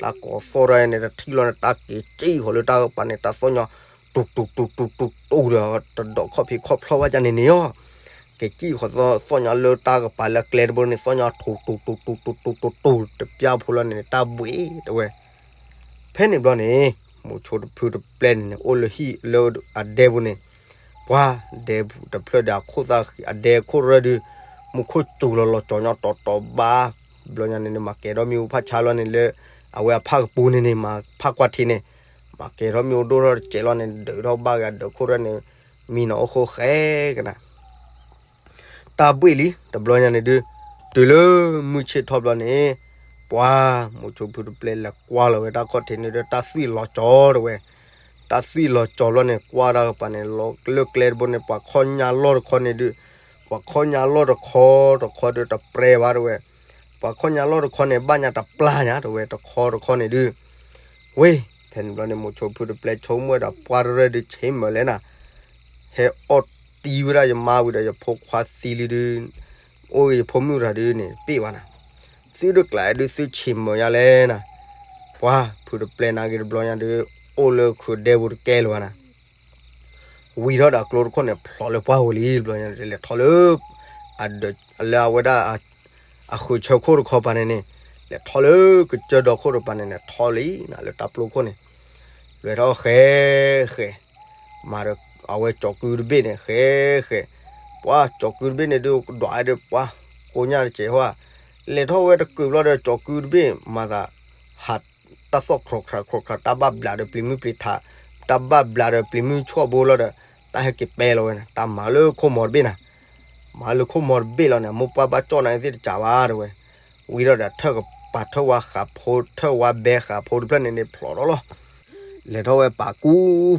တၢ်ကိးသီၣ်တၢ်န့ၣ် တထံၣ်လီၤန့ၣ် တၢ်က့ၤကံၣ်ဃီၤလၢတၢ်ကပၤန့ၣ် တၢ်သီၣ်ညီ တူၢ်တူၢ်တူၢ်တူၢ်တူၢ်တူၢ်ဒီး တဒီးခီၣ်ဖံးခီၣ်ဖျီၣ်ဘၣ်ကန့ၣ်န့ၣ်အီၤ က့ၤကံၣ်ဃီသီၣ်သီၣ်ညါလၢတၢ်ကပၤလၢကျဲတဘိန့ၣ် သီၣ်ညါထူးထူးထူးထူးထူးထူးထူးတပျၢ်ဖိလီၤန့ၣ် တၢ်ဘှ့ၣ်တဝဲ. ဖဲန့ၣ်ဘျီန့ၣ် မိၤဆိတဖုတပျဲၢ်န့ၣ်န့ၣ် အိၣ်လၢဟံၣ်လၢအဒဲပူၤန့ၣ် ပှၤဒဲတဖျၢၣ်ဒီးအခိၣ်သၣ်ဃံ အဒဲခိၣ်ရၢၢ်ဒုး မူခိၣ်စူၤလီၤလီၤကၠီၤညီတီတီဘၣ်. ဘျီညါန့ၣ်န့ၣ် မၤကဲၤထီၣ်မ့ၣ်အူဖးဆါလီၤန့ၣ်လၢ အဝဲအဖၣ်ကပူၤန့ၣ်န့ၣ် မၤဖၣ်ကွၢ်ထံန့ၣ် မၤကဲၤထီၣ်မ့ၣ်အူဒိၣ်ထီၣ်တစဲးလီၤန့ၣ် ဒုးထီၣ်ဘၣ်ဂ့ၤ ဒုးခိၣ်ရၢၢ်န့ၣ် မံနီၤအိၣ်ဃိဃဲကနၤ တၢ်ဘှ့ၣ်လံ တဘျီညါန့ၣ်ဒုး တုၤလၢမုၢ်ဆ့ၣ်ထီၣ်ဘျီန့ၣ် ပှၤမိၤဆိဖုတပျဲၢ်လဲၤကွၢ်လီၤဝဲတၢ်ခီၣ်ထံးန့ၣ်ဒီး တၢ်သွံၣ်လီၤကၠီတဝဲ. တၢ်သွံၣ်လီၤကၠီဘျီန့ၣ် ကွၢ်တၢ်ကပၤန့ၣ် လီၤလၢကျဲတဘိန့ၣ် ပှၤခီၣ်ညါလီၢ်တခီန့ၣ်ဒုး ပှၤခီၣ်ညါလီၢ်တခီတခီဒီးတပြဲဘၣ်တဝဲ. ပှၤခီၣ်ညါလီၢ်တခီန့ၣ် ဘၣ်ညါတပျၢ်ညါတဝဲ တခီတခီန့ၣ်ဒုး ဝ့ၢ် ဖဲန့ၣ်ဘျီန့ၣ် မိၤဆိဖုတပျဲၢ်ဆိကမိၣ်ဝဲဒီး ပှၢ်တရၢၢ်ဒုးဆ့မၢၤလဲၣ်နၤ ဟဲအီၣ်တံၢ်ဝဲဒၣ်ယမါဝံၤဒီး ယဖိခွါသံလံဒုး အိၣ်ယဖိမုၣ်တဂၤဒုးန့ၣ် ပ့ၢ်ဘၣ်နၤ သုတကျးဒုးသုဆ့မၢၤယါလဲၣ်နၤ. ပှၤဖုတပျဲၢ်နာ်က့ၤတဘျီညါဒုး အိၣ်လၢခုးဒဲပူၤတကဲလၢၤဘၣ်နၤ ဝံၤထီၣ်ဒီးအကျိတခိၣ်န့ၣ် ဖျိးလၢပှၢ်ဝံၤလံ ဘျီညါလဲၤထီၣ်လၢ အဒၢးလၢအဝဲဒၣ် အဃုာ်ဆၢခိၣ်တခီပၤန့ၣ်န့ၣ် လဲၤထီၣ်လၢကစၢၢ်ဒီခိၣ်တပၤန့ၣ်န့ၣ် ထီၣ်လံနၤလၢတၢ်ပျိခိၣ်န့ၣ် လဲၤထီၣ်ဃဲဃဲ မၤဒီးအဝဲကၠီၤကုတဘ့ၣ်န့ၣ် ဃဲဃဲ ပှၤကၠီၤကုတဘ့ၣ်န့ၣ်ဒုး ဒွးဝဲဒီးပှၤ ကိညၣ်တစဲးဟီ လဲၤထီၣ်ဝဲတကုာ်ဘျီဒီး ကၠီၤကုတဘ့ၣ် မၤသး ဟးတၢ်သီၣ်ခြိးခြးခြိးခြး တၢ်ဘၣ်ဘျးဒီးပျံၤမုၢ်ပျံၤထး တၢ်ဘၣ်ဘျးဒီးပျံၤမုၢ်ဆီၣ်ဘိလီၤဒီး တၢ်ဟဲက့ၤပဲလီၤဝဲန့ၣ် တၢ်မၤလၢခိၣ်မီၤတဘ့ၣ်နၤ မၤလၢခိၣ်မီၤတဘ့ၣ်လီၤန့ၣ် အမိၢ်ပှၢ်ဘၣ်ကၠီၣ်နၤသ့ၣ်တစးဘၣ်တဝဲ. ဝံၤဒီးဒီးထၢၣ်ကပၤထၢၣ်ဝါဃးဖိ ထၢၣ်ဝါဘဲဃးဖိတဖျၢၣ်န့ၣ်န့ၣ် ဖျိးထီၣ်လီၤ. လဲၤထီၣ်ဝဲပာ်ကူ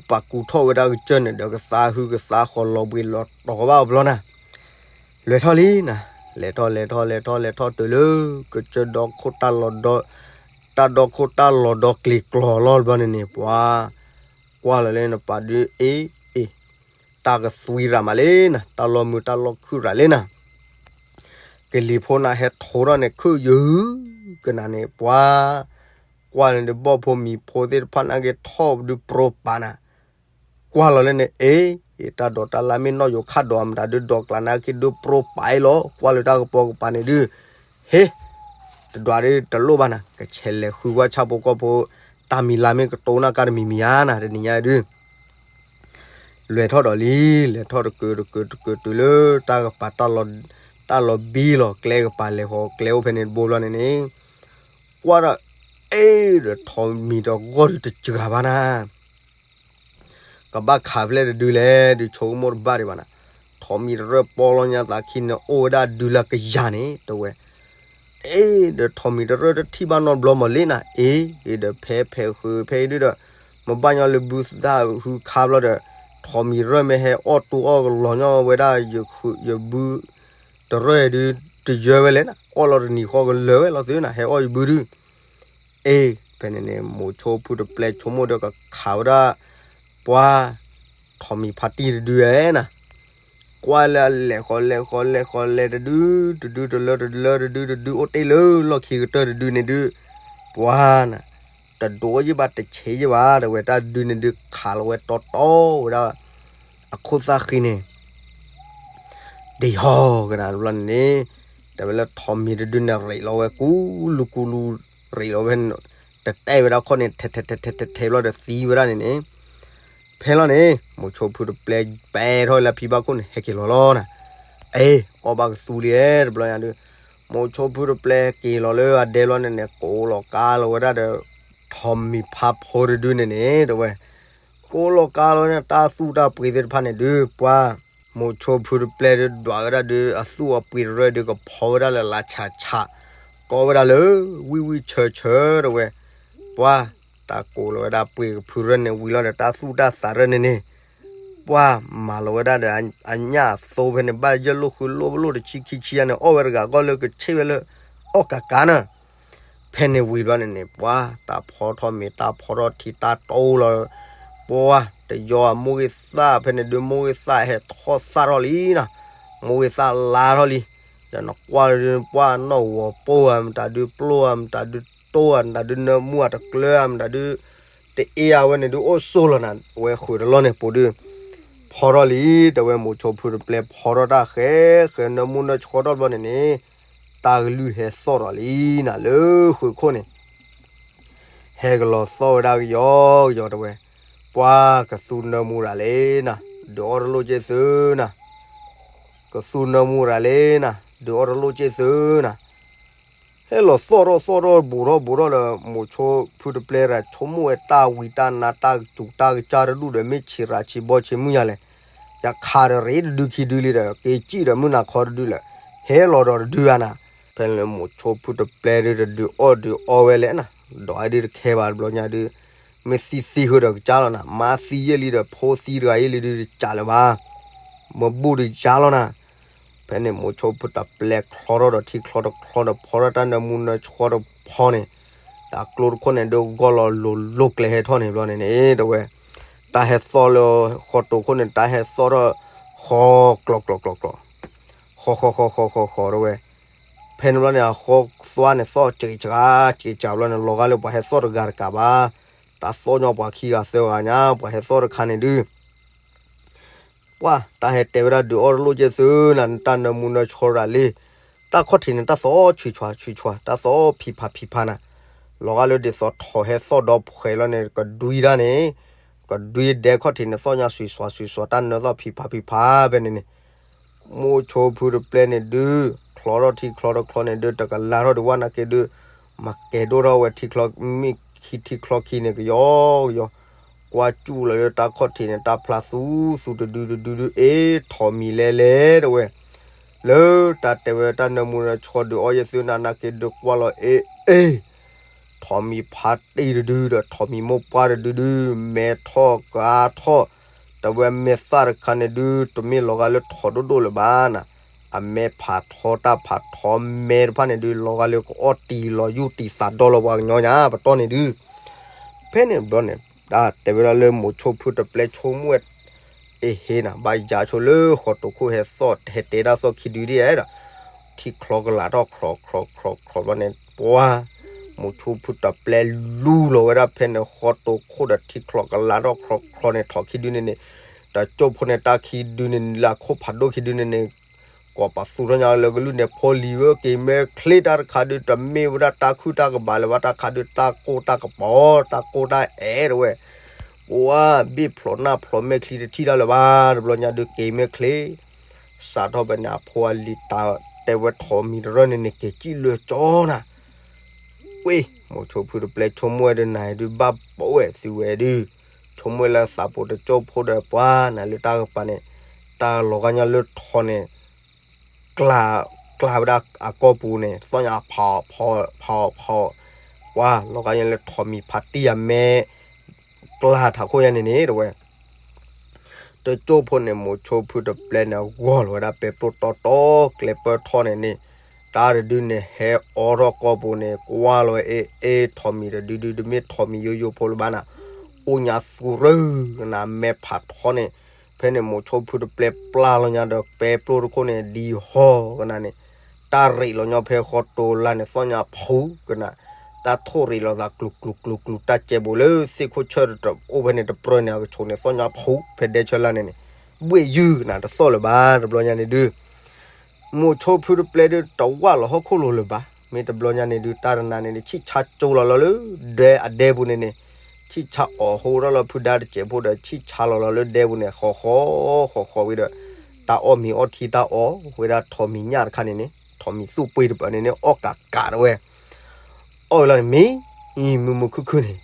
ပာ်ကူထီၣ်ဝဲဒၣ်ကစၢၢ်န့ၣ်ဒီး ကသါဟုကသါဃီလီၤဘှံးလီၤတီၤကဘၣ်အီၤဘျီနၤ လဲၤထီၣ်လံနၤ လဲၤထီၣ်လဲၤထီၣ်လဲၤထီၣ်လဲၤထီၣ်တုၤလၢ ကစၢၢ်ဒီခိၣ်တၢ်လီၤဒီ တၢ်ဒီခိၣ်တၢ်လီၤဒီကျံၤကျီၤလီၤဘျီန့ၣ်န့ၣ် ပှၤ ကွၢ်လီၤလၢနပၤဒုး အ့ အ့ တၢ်ကသွံရၤမးလံနၤ တၢ်လီၢ်မုာ်တၢ်လီၢ်ခုၣ်ရၤလံနၤ ကလံၤဖိနၤဟဲထိးထီၣ်န့ၣ် ခုၣ်ယုၢ် ကနၤန့ၣ် ပှၤ ကွၢ်လၢနဘီၣ်ဖိမံၤဖိသ့ၣ်တဖၣ်နာ်က့ၤထီၣ်ဒုးပြိပာ်နၤ ကွၢ်လီၤလၢန့ၣ် အ့ တၢ်ဒိးတၢ်လၢမ့ၢ်နီၣ်ယိၤခၣ်ဒိးမတၤဒုး ဒိးကျးနာ်က့ၤဒုးပြိပာ်အံၤလီၤ ကွၢ်လၢတၢ်ကပီၤကပၤန့ၣ်ဒုး ဟ့ တဒွးဒုးတလိၣ်ဘၣ်နၤ ကဆဲးလဲၤဃုဝဲဆၣ်ဖိကီၢ်ဖိ တၢ်မံၤလၢ်မ့ၢ်ကတိၤနၢ်ကါတမံၤမံၤဧါနၤ တနံၤညါဒုး လဲၤထီၣ်ဒီးလံ လဲၤထီၣ်တကုာ်တကုာ်တကုာ်တုၤလၢတၢ်ကပၤ တၢ်လီၤဘံလီၤကျဲကပၤ လဲၤဃီၤကျဲအိၣ်ဖဲန့ၣ်တဘိဘျီန့ၣ်န့ၣ် ကွၢ်ဒီး အ့ ဒီးထိးမံၤတဂီၢ်ဒုးတစှၤဘၣ်နၤ ကဘၣ်ခးဖျဲၣ်တဒုလဲၣ် ဒုးဆိကမိၣ်တဘၣ်ဒံးဘၣ်နၤ ထိးမံၤတရၢၢ်ပီလီၤညါသးခံန့ၣ် အိၣ်ဝဲဒၣ်ဒုလၢကယၤန့ၣ် တဝဲ အ့ ဒီးထိးမံၤတရၢၢ်တထံၣ်ဘၣ်နီတဘျီမးလံနၤ အ့ အ့ ဒီးဖဲဖဲးဃုဖဲအံၤဒုးဒီး မ့ၢ်ဘၣ်ညီလၢဘုသၣ်ဟုခါဘျီဒီး ထိးမံၤတရၢၢ်မ့ၢ်ဟဲအီၣ်တူၢ်အီၣ်ကလီၤညီဝဲဒၣ် ယဘုတရၢၢ်ဒုး တယၢဝဲလဲၣ်နၤ အီၣ်လီၤတနံၤဃီကလၢာ်ဝဲလီၤသုနၤ ဟဲအီၣ်ယဘုဒုး အ့ ဖဲန့ၣ်န့ၣ် မိၤဆိဖုတပျဲၢ်ဆိကမိၣ်ဒီးကခးဝဲဒၣ် ပှၤ ထိးမံၤဖါတံၢ်တဒုဝဲနၤ ကွၢ်လၢအလဲၤဃီၤလဲၤဃီၤလဲၤဃီၤလဲၤတဒု တဒုတလၢတလၢတဒုတဒု အိၣ်တ့ၢ်လၢလီၢ်ခံကတၢၢ်တဒုန့ၣ်ဒုး ပှၤနၤ တဒိးယံၣ်ဘၣ်တဆံးယံၣ်ဘၣ် တဝဲတၢ်ဒုန့ၣ်ဒုးခးလီၤဝဲတီတီဝဲဒၣ် အခိၣ်သၣ်ဃံန့ၣ် ဒံးဟီၣ်ကနၤတဘျီန့ၣ်န့ၣ် တဝဲလၢထိးမံၤတဒုန့ၣ် ရ့းလီၤဝဲကူလူကူလူ ရ့းလီၤဝဲ တတဲဝဲဒၣ်ခီၣ်န့ၣ် ထဲထဲထဲထဲထဲထဲဘျီဒီးသံဝဲဒၣ်န့ၣ်န့ၣ် ဖဲလီၤန့ၣ် မိၤဆိဖုတပျဲၢ်ပဲထီၣ်လၢဖံဘၣ်ခိၣ်န့ၣ် ဟဲက့ၤလီၤလီၤနၤ အ့ အီၣ်ဘၣ်ကသူလံတဘျီညါဒုး မိၤဆိဖုတပျဲၢ်က့ၤလီၤလၢအဒဲလီၤန့ၣ်န့ၣ် ကိးလီၤကါလီၤဝဲဒၣ်ဒီး ထိးမံၤဖါဖိတဒုန့ၣ်န့ၣ် တဝဲ ကိးလီၤကါလီၤဝဲန့ၣ် တၢ်သူၣ်တၢ်ပှ့ၤသ့ၣ်တဖၣ်န့ၣ်ဒုး ပှၤ မိၤဆိဖုတပျဲၢ်ဒုးဒွးဝဲဒၣ်ဒုး အသူၣ်အပှ့ၤတရၢၢ်ဒုးကဖီဝဲဒၣ်လၢလါဆးဆး ကိးဝဲဒၣ်လၢ ဝံၣ်ဝံၣ်ဆၢဆၢတဝဲ ပှၤ တၢ်ကိးလီၤဝဲဒၣ်ပှ့ၤကဖုရၢၢ်န့ၣ်ဝံၤလီၤဒီး တၢ်သူၣ်တၢ်သးရၢၢ်န့ၣ်န့ၣ် ပှၤမၤလီၤဝဲဒၣ်ဒီး အညၣ်အသိဖဲန့ၣ် ဘၣ်ယဲၢ်လိာ်ဃုလိာ်ပလိာ်တဆံခံဆံယါန့ၣ် အီၣ်ဝဲတဂၤဃီလၢကဆ့ၣ်ဝဲလၢ အီၣ်ကးကးနၤ ဖဲန့ၣ်ဝံၤဘျီန့ၣ်န့ၣ် ပှၤ တၢ်ဖီထီၣ်မ့ၤ တၢ်ဖီထီၣ်ထံ တၢ်တိလီၤ ပှၤ တယီအမိၢ်ဂ့ၤသၣ် ဖဲန့ၣ်ဒုး မိၢ်ဂ့ၤသၣ်ဟဲထီၣ်သၣ်ထီၣ်လံနၤ မိၢ်ဂ့ၤသၣ်လါထီၣ်လံ ဒီးနကွၢ်လၢဒုး ပှၤနီၣ်ဂီၤပိၢ်ဧါ မတၤဒုးပျိၢ်ဧါ မတၤဒုးတိၢ်ဧါ မတၤဒုးနၢမူဧါ တကျၢၤဧါ မတၤဒုး တအ့ၣ်ဧါ ဝဲန့ၣ်ဒုး အိၣ်ဆိးလီၤနၤ ဝဲဃုာ်တလီၢ်န့ၣ် ပိာ်ဒုး ဖီထီၣ်လံ, တဲဝဲမိၤဆိဖုတပျဲဖီထီၣ်တၢ်ဃဲ ဃဲနၢမူနၢဆှီထီၣ်ဘျီန့ၣ်န့ၣ်, တၢ်ကလုၢ်ဟဲသီၣ်ဒီးလံနၤလၢဃုာ်ခိၣ်န့ၣ်, ဟဲကလီၤသီၣ်ဝဲဒၣ်ကယီကယီတဲဝဲ, ပှၤကသူနၢမူရၤလံနၤ, ဒုးအီၣ်တလိၣ်က့ၢ်သုနၤ, ကသူနၢမူရၤလံနၤ, ဒုးအီၣ်တလိၣ်က့ၢ်သုနၤ ဟဲလီၤသီၣ်ထီၣ်သီၣ်ထီၣ်ဘူးထီၣ်ဘူးထီၣ်ဒီး မိၤဆိဖုတပျဲရၤဆိကမိၣ်ဝဲတၢ်ဝံတၢ်နါတၢ်ကစူၤတၢ်ကစၢ်တဒူၣ်ဒီး မ့ၢ်ဆံးရၤဆံးဘီဆံးမုၢ်ယါလဲၣ်, ယခးဒီးရ့တဒုခံဒုလံဒီး က့ၤစံၣ်ဒီးမုၢ်နၤခီတဒုလၢာ်, ဟဲလီၤဒီးတဒုဧါနၤ, ဖဲန့ၣ်မိၤဆိဖုတပျဲဒုးတဒုးအီၣ်ဒုးအီဝဲလဲၣ်နၤ, ဒီးအဒုးတခဲဘၣ်တဘျီညါဒုး, မ့ၢ်သံသံဃုာ်ဒီးကစၢ်လီၤနၤ, မါသံယဲၢ်လံဒီးဖိသံတဂၤယဲၢ်လံဒုးတစးလၢၤဘၣ်, မ့ၢ်ဘူၣ်ဒုးကစၢ်လီၤနၤ ဖဲန့ၣ်မိၤဆိဖုတပျဲချီထီၣ်ဒီးထံချီတချီဒီးဖီထီၣ်တၢ်နၢမူနၢဆှီတဖီန့ၣ်, ဒီးကျိတခိၣ်န့ၣ်ဒုးဂီၢ်လီၤလိၤလိၤကျဲဟဲထီၣ်န့ၣ်ဘျီန့ၣ်န့ၣ် တဲဝဲ, တၢ်ဟဲသီၣ်လၢဃီတိၤခိၣ်န့ၣ် တၢ်ဟဲသီၣ်ထီၣ်ဃီကျီၤကျီၤကျီၤကျီၤ, ဃီဃီဃီဃီဃီဃီတဲဝဲ, ဖဲန့ၣ်ဘျီန့ၣ် အဃီသွါန့ၣ်သီၣ်စကစှၤစကစှၤဘျီန့ၣ် လီၤဂာ်လၢပှၤဟဲသီၣ်တဂၤတကးဘၣ်, တၢ်သီၣ်ညီပှၤခံဂၤသၢဂၤညါ ပှၤဟဲသီၣ်တခါန့ၣ်ဒုး ပှၤတၢ်ဟဲတဲဝဲဒၣ်ဒုးအီၣ်တလိၣ်က့ၢ်သုနၤ နတၢ်နၢမူနၢဆှီရၤလံ, တၢ်ခီၣ်ထံးန့ၣ် တၢ်သီၣ်ဆံးဆှးဆံးဆှး တၢ်သီၣ်ဖံးဖးဖံးဖးနၤ, လီၤဂာ်လၢဒ်သိးထိးဟဲသီၣ်ဒီဖှဲးလီၤန့ၣ် ကဒွံတၢ်န့ၣ်, ကဒွံဒဲခီၣ်ထံးန့ၣ် သီၣ်ညါဆံးဆှးဆံးဆှး တၢ်နၢသီၣ်ဖံးဖးဖံးဖးဖဲန့ၣ်န့ၣ် မိၤဆိဖုတပျဲန့ၣ်ဒုး, ချီထီၣ်ထံချီတချီန့ၣ်ဒုး တကလးထီၣ်ဒုးဝဲနၤက့ၤဒုး, မၤကဲၤဒိၣ်ထီၣ်ဝဲထံချီမ့ၢ်ခံထံချီခံန့ၣ်ကယီကယီ, ကွၢ်စူၣ်လီၤလၢတၢ်ခီၣ်ထံးန့ၣ် တၢ်ဖျါသူသူတဒုတဒုဒုး အ့ ထိးမံၤလဲၤလဲၤတဲဝဲ, လၢတၢ်တဲဝဲတၢ်နၢမူနၢဆှီဒုးအီၣ်ယဲၢ်သုနၤနၤက့ၤဒုးကွၢ်လီၤအ့ အ့ ထိးမံၤဖးတံၢ်တဒုဒီး ထိးမံၤမိၢ်ပှၢ်တဒုဒု, မဲထီၣ်ကါထီၣ်, တဝဲမဲာ်သၣ်တခါန့ၣ်ဒုး တမ့ၢ်လီၤဂာ်လၢထိးဒိၣ်ဒိၣ်လၢၤဘၣ်နၤ, အမဲာ်ဖးထီတၢ်ဖးထီမဲတဖၣ်န့ၣ်ဒုး လီၤဂာ်လၢကအီၣ်တံၢ်လီၤယူၢ်တံၢ်သးဒီလီၤပှၤကညီညါ ပတီၢ်န့ၣ်ဒုး ဖဲန့ၣ်ဘျီန့ၣ် တၢ်တဲဝဲဒၣ်လၢမိၤဆိဖုတပျဲဆိကမိၣ်ဝဲ အ့ဟ့နၤ ဘၣ်ယၤဆိလၢဃီတိၤခိၣ်ဟဲသီၣ် ဟဲတဲတၢ်သီၣ်ခံဒုဒ်အဲၣ်ဒီး ထံချီကလးထီၣ်ခီခီခီခီဘျီန့ၣ် ပှၤ မိၤဆိဖုတပျဲလူလီၤဝဲဒၣ်ဖဲန့ၣ် ဃီတိၤခိၣ်ဒီးထံချီကလးထီၣ်ခီခီန့ၣ် ထိးခံဒုန့ၣ်န့ၣ် တကၠိၢ်ဖိန့ၣ် တၢ်ခံဒုန့ၣ် လၢအခိၣ်ဖးဒိၣ်ခံဒုန့ၣ်န့ၣ် ကိးပသူထီၣ်ညါလၢကလုၢ်န့ၣ် ဖိလံၤဧၢ က့ၤမဲချ့တၢ်တခါဒုး တမ့ၢ်ဝဲဒၣ်တၢ်ခုၣ်တၢ်ကဘးလၢၤဘၣ် တၢ်ခါဒုးတၢ်ကိၢ်တၢ်ကပီၤ တၢ်ကိၢ်တၢ်အဲၣ်တဲဝဲ ပှၤဘ့ၣ်ဖျိးနၢ်ဖျိးမဲာ်ချံတထံၣ်တၢ်လၢၤဘၣ် တဘျီညါဒုးက့ၤမဲာ်ချ့ စးထီၣ်ဖဲန့ၣ် အဖိအလံၤတၢ်တဲဝဲထိးမံၤတရၢန့ၣ်န့ၣ် က့ၤစံၣ်လၢကၠီနၤ ဝ့ၢ် မိၤဆိဖုတပျဲဆိကမိၣ်ဝဲဒုးနၤဒုး ဘၣ်ပဝဲၢ်သုဝဲဒုး ဆိကမိၣ်လၢသးပူၤတကၠိၢ်ဖိဒီးပှၤနၤလၢတၢ်ကပၤန့ၣ် တၢ်လီၤဂာ်ညါလၢထိးန့ၣ် ကျါ ကျါဝဲဒၣ်အကီၢ်ပူၤန့ၣ် သီၣ်ညါဖီဖီဖီဖီ ပှၤလီၤဂာ်ညါလၢထိးမံၤဖးတံၢ်အမဲ ကျါထးခိၣ်ညါန့ၣ်န့ၣ် တဲဝဲ တကၠိၢ်ဖိန့ၣ် မိၤဆိဖုတပျဲန့ၣ် ဂီၢ်လီၤဝဲဒၣ်ပဲပျိၢ်တီတီ ကျဲပၢၢ်ထီၣ်န့ၣ်န့ၣ် တၢ်တဒုန့ၣ် ဟဲအိးထီၣ်ကီၢ်ပူၤန့ၣ် ကွၢ်လီၤဝဲအ့ အ့ ထိးမံၤတဒုဒု တမ့ၢ်ထိးမံၤယိယိဖိလၢၤဘၣ်နၤ အိၣ်ညါသူရၢ ကနၣ်မဲာ်ဖးထီန့ၣ် ဖဲန့ၣ်မိၤဆိဖုတပျဲပျၢ်လီၤညါဒီးပဲပျိၢ်တခိၣ်န့ၣ် ဒံဟီၣ်ကနၣ်န့ၣ် တၢ်ရ့းလီၤညီဖဲဃီတိၤလါန့ၣ် သီၣ်ညါဖူကနၣ် တၢ်ထိၣ်ရ့းလီၤသးကျူၤကျူၤကျူၤကျူၤ တၢ်ကဲဘိးလၢသ့ၣ်ခိၣ်ဆၢၣ်တအိၣ်ဖဲန့ၣ်တပြၢန့ၣ် အကဆိးန့ၣ် သီၣ်ညါဖူ ဖဲဒဲဆၢလါန့ၣ်န့ၣ် ဘှ့ၣ်ယုၢ်ကနၣ်တသီၣ်လၢၤဘၣ် တဘျီညါန့ၣ်ဒုး မိၤဆိဖုတပျဲဒုးတဝၢ်လီၤဟီၣ်ခိၣ်လိၤလၢၤဘၣ် မ့ၢ်တဘျီညါန့ၣ်ဒုး တၢ်တနၤန့ၣ်ဒုး ဆံၣ်ဆါကၠိလီၤလီၤလၢ ဒဲအဒဲပူၤန့ၣ်န့ၣ် ဆံၣ်ဆါအီၣ်ဟိထီၣ်လီၤဖုဒါတစဲးဖိဒီး ဆံၣ်ဆါလီၤလီၤလၢဒဲပူၤန့ၣ် ဃီဃီဃီဃီဝံၤဒီး တၢ်အီၣ်မံၤအီထံတၢ်အီၣ်ဝဲဒၣ်ထိးမံၤညၣ်တခါန့ၣ်န့ၣ် ထိးမံၤသူၣ်ပှ့ၤတပၢၢ်န့ၣ်န့ၣ် အီၣ်ကးကးတဝဲ အီၣ်ဝဲလီၤန့ၣ်မ့ၢ် မုာ်မုာ်ခုၣ်ခုၣ်န့ၣ်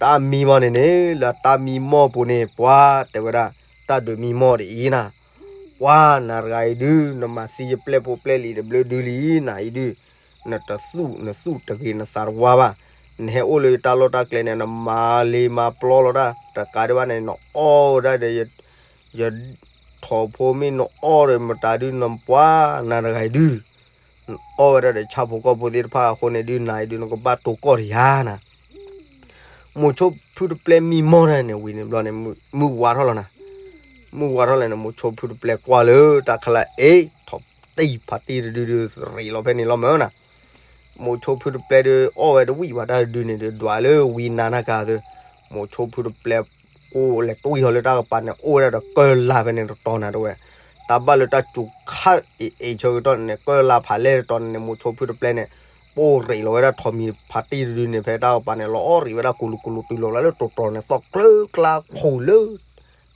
တၢ်မံမီၢ်န့ၣ်န့ၣ် လၢတၢ်မံမီၢ်ပူၤန့ၣ် ပှၤတဲဝဲဒၣ် တၢ်ဒုးမံမီၢ်ဒ်အံၤနၤ ပှၤနၤတဂၤအံၤဒုး နမၤသံယပျဲၢ်ဖိပျဲၢ်လံၤတဘျုးဒုလံနၤအံၤဒုး နတသူၣ်နသူၣ်တဂ့ၤနသးတဝါဘၣ် နဟဲအိၣ်လၢယတၢ်လီၢ်တၢ်ကျဲန့ၣ် နမၤလ့မၤပျီလီၤတၢ် တကးဒံးဘၣ်န့ၣ် နအီၣ်ဝဲဒၣ်ဒီး ယထိးဖိမ့ၢ်နအီၣ်ဒီးမတၤဒုး နပှၤနၤတဂၤအံၤဒုး နအီၣ်ဝဲဒၣ်ဒီးဆၣ်ဖိကီၢ်ဖိသ့ၣ်တဖၣ်အဃိန့ၣ်ဒုး နၤအံၤဒုး နကဘၣ်တိၤကီၢ်တယၤနၤ မိၤဆိဖုတပျဲမံမီၢ်တၢ်န့ၣ် ဝံၤန့ၣ်ဘျီန့ၣ် မုၢ်ဝါထီၣ်လီၤနၤ မုၢ်ဝါထီၣ်လီၤန့ၣ် မိၤဆိဖုတပျဲကွၢ်လၢတၢ်ခါလၢ အ့ ထိးတံၢ်ဖးတံၢ်တဒုဒု ရ့းလီၤဖဲန့ၣ်လီၤမၢ်နၤ မိၤဆိဖုတပျဲဒုး အီၣ်ဝဲတဝံၣ်ဘၣ်တၢ်တဒုန့ၣ်ဒုး ဒွးလၢဝံနၤနၢ်ကၤသု မိၤဆိဖုတပျဲ ကိးလဲၤတွံၢ်ဟီလၢတၢ်ကပၤန့ၣ် အိၣ်ဝဲဒၣ်ဒီးကၢၢ်လါဖဲန့ၣ်တတီၤနၤတဲဝဲ, တၢ်ဘၣ်လၢတၢ်စူၤခါအ့ၣ်အ့ၣ်ဆၢကတီၢ်န့ၣ် ကၢၢ်လါဖးလဲၢ်တတီၤန့ၣ်န့ၣ် မိၤဆိဖုတပျဲန့ၣ် ပိၢ်ရံးလီၤဝဲဒၣ်ထိးမံၤဖးတံၢ်တဒုန့ၣ် ဖဲတၢ်ကပၤန့ၣ် လီၤအီၣ်ရံးဝဲဒၣ်ကူၤလူၤကူၤလူၤတုၤလီၤလၢတိၤတီၤန့ၣ် သီၣ်ကျၢကျါခိၣ်လၢ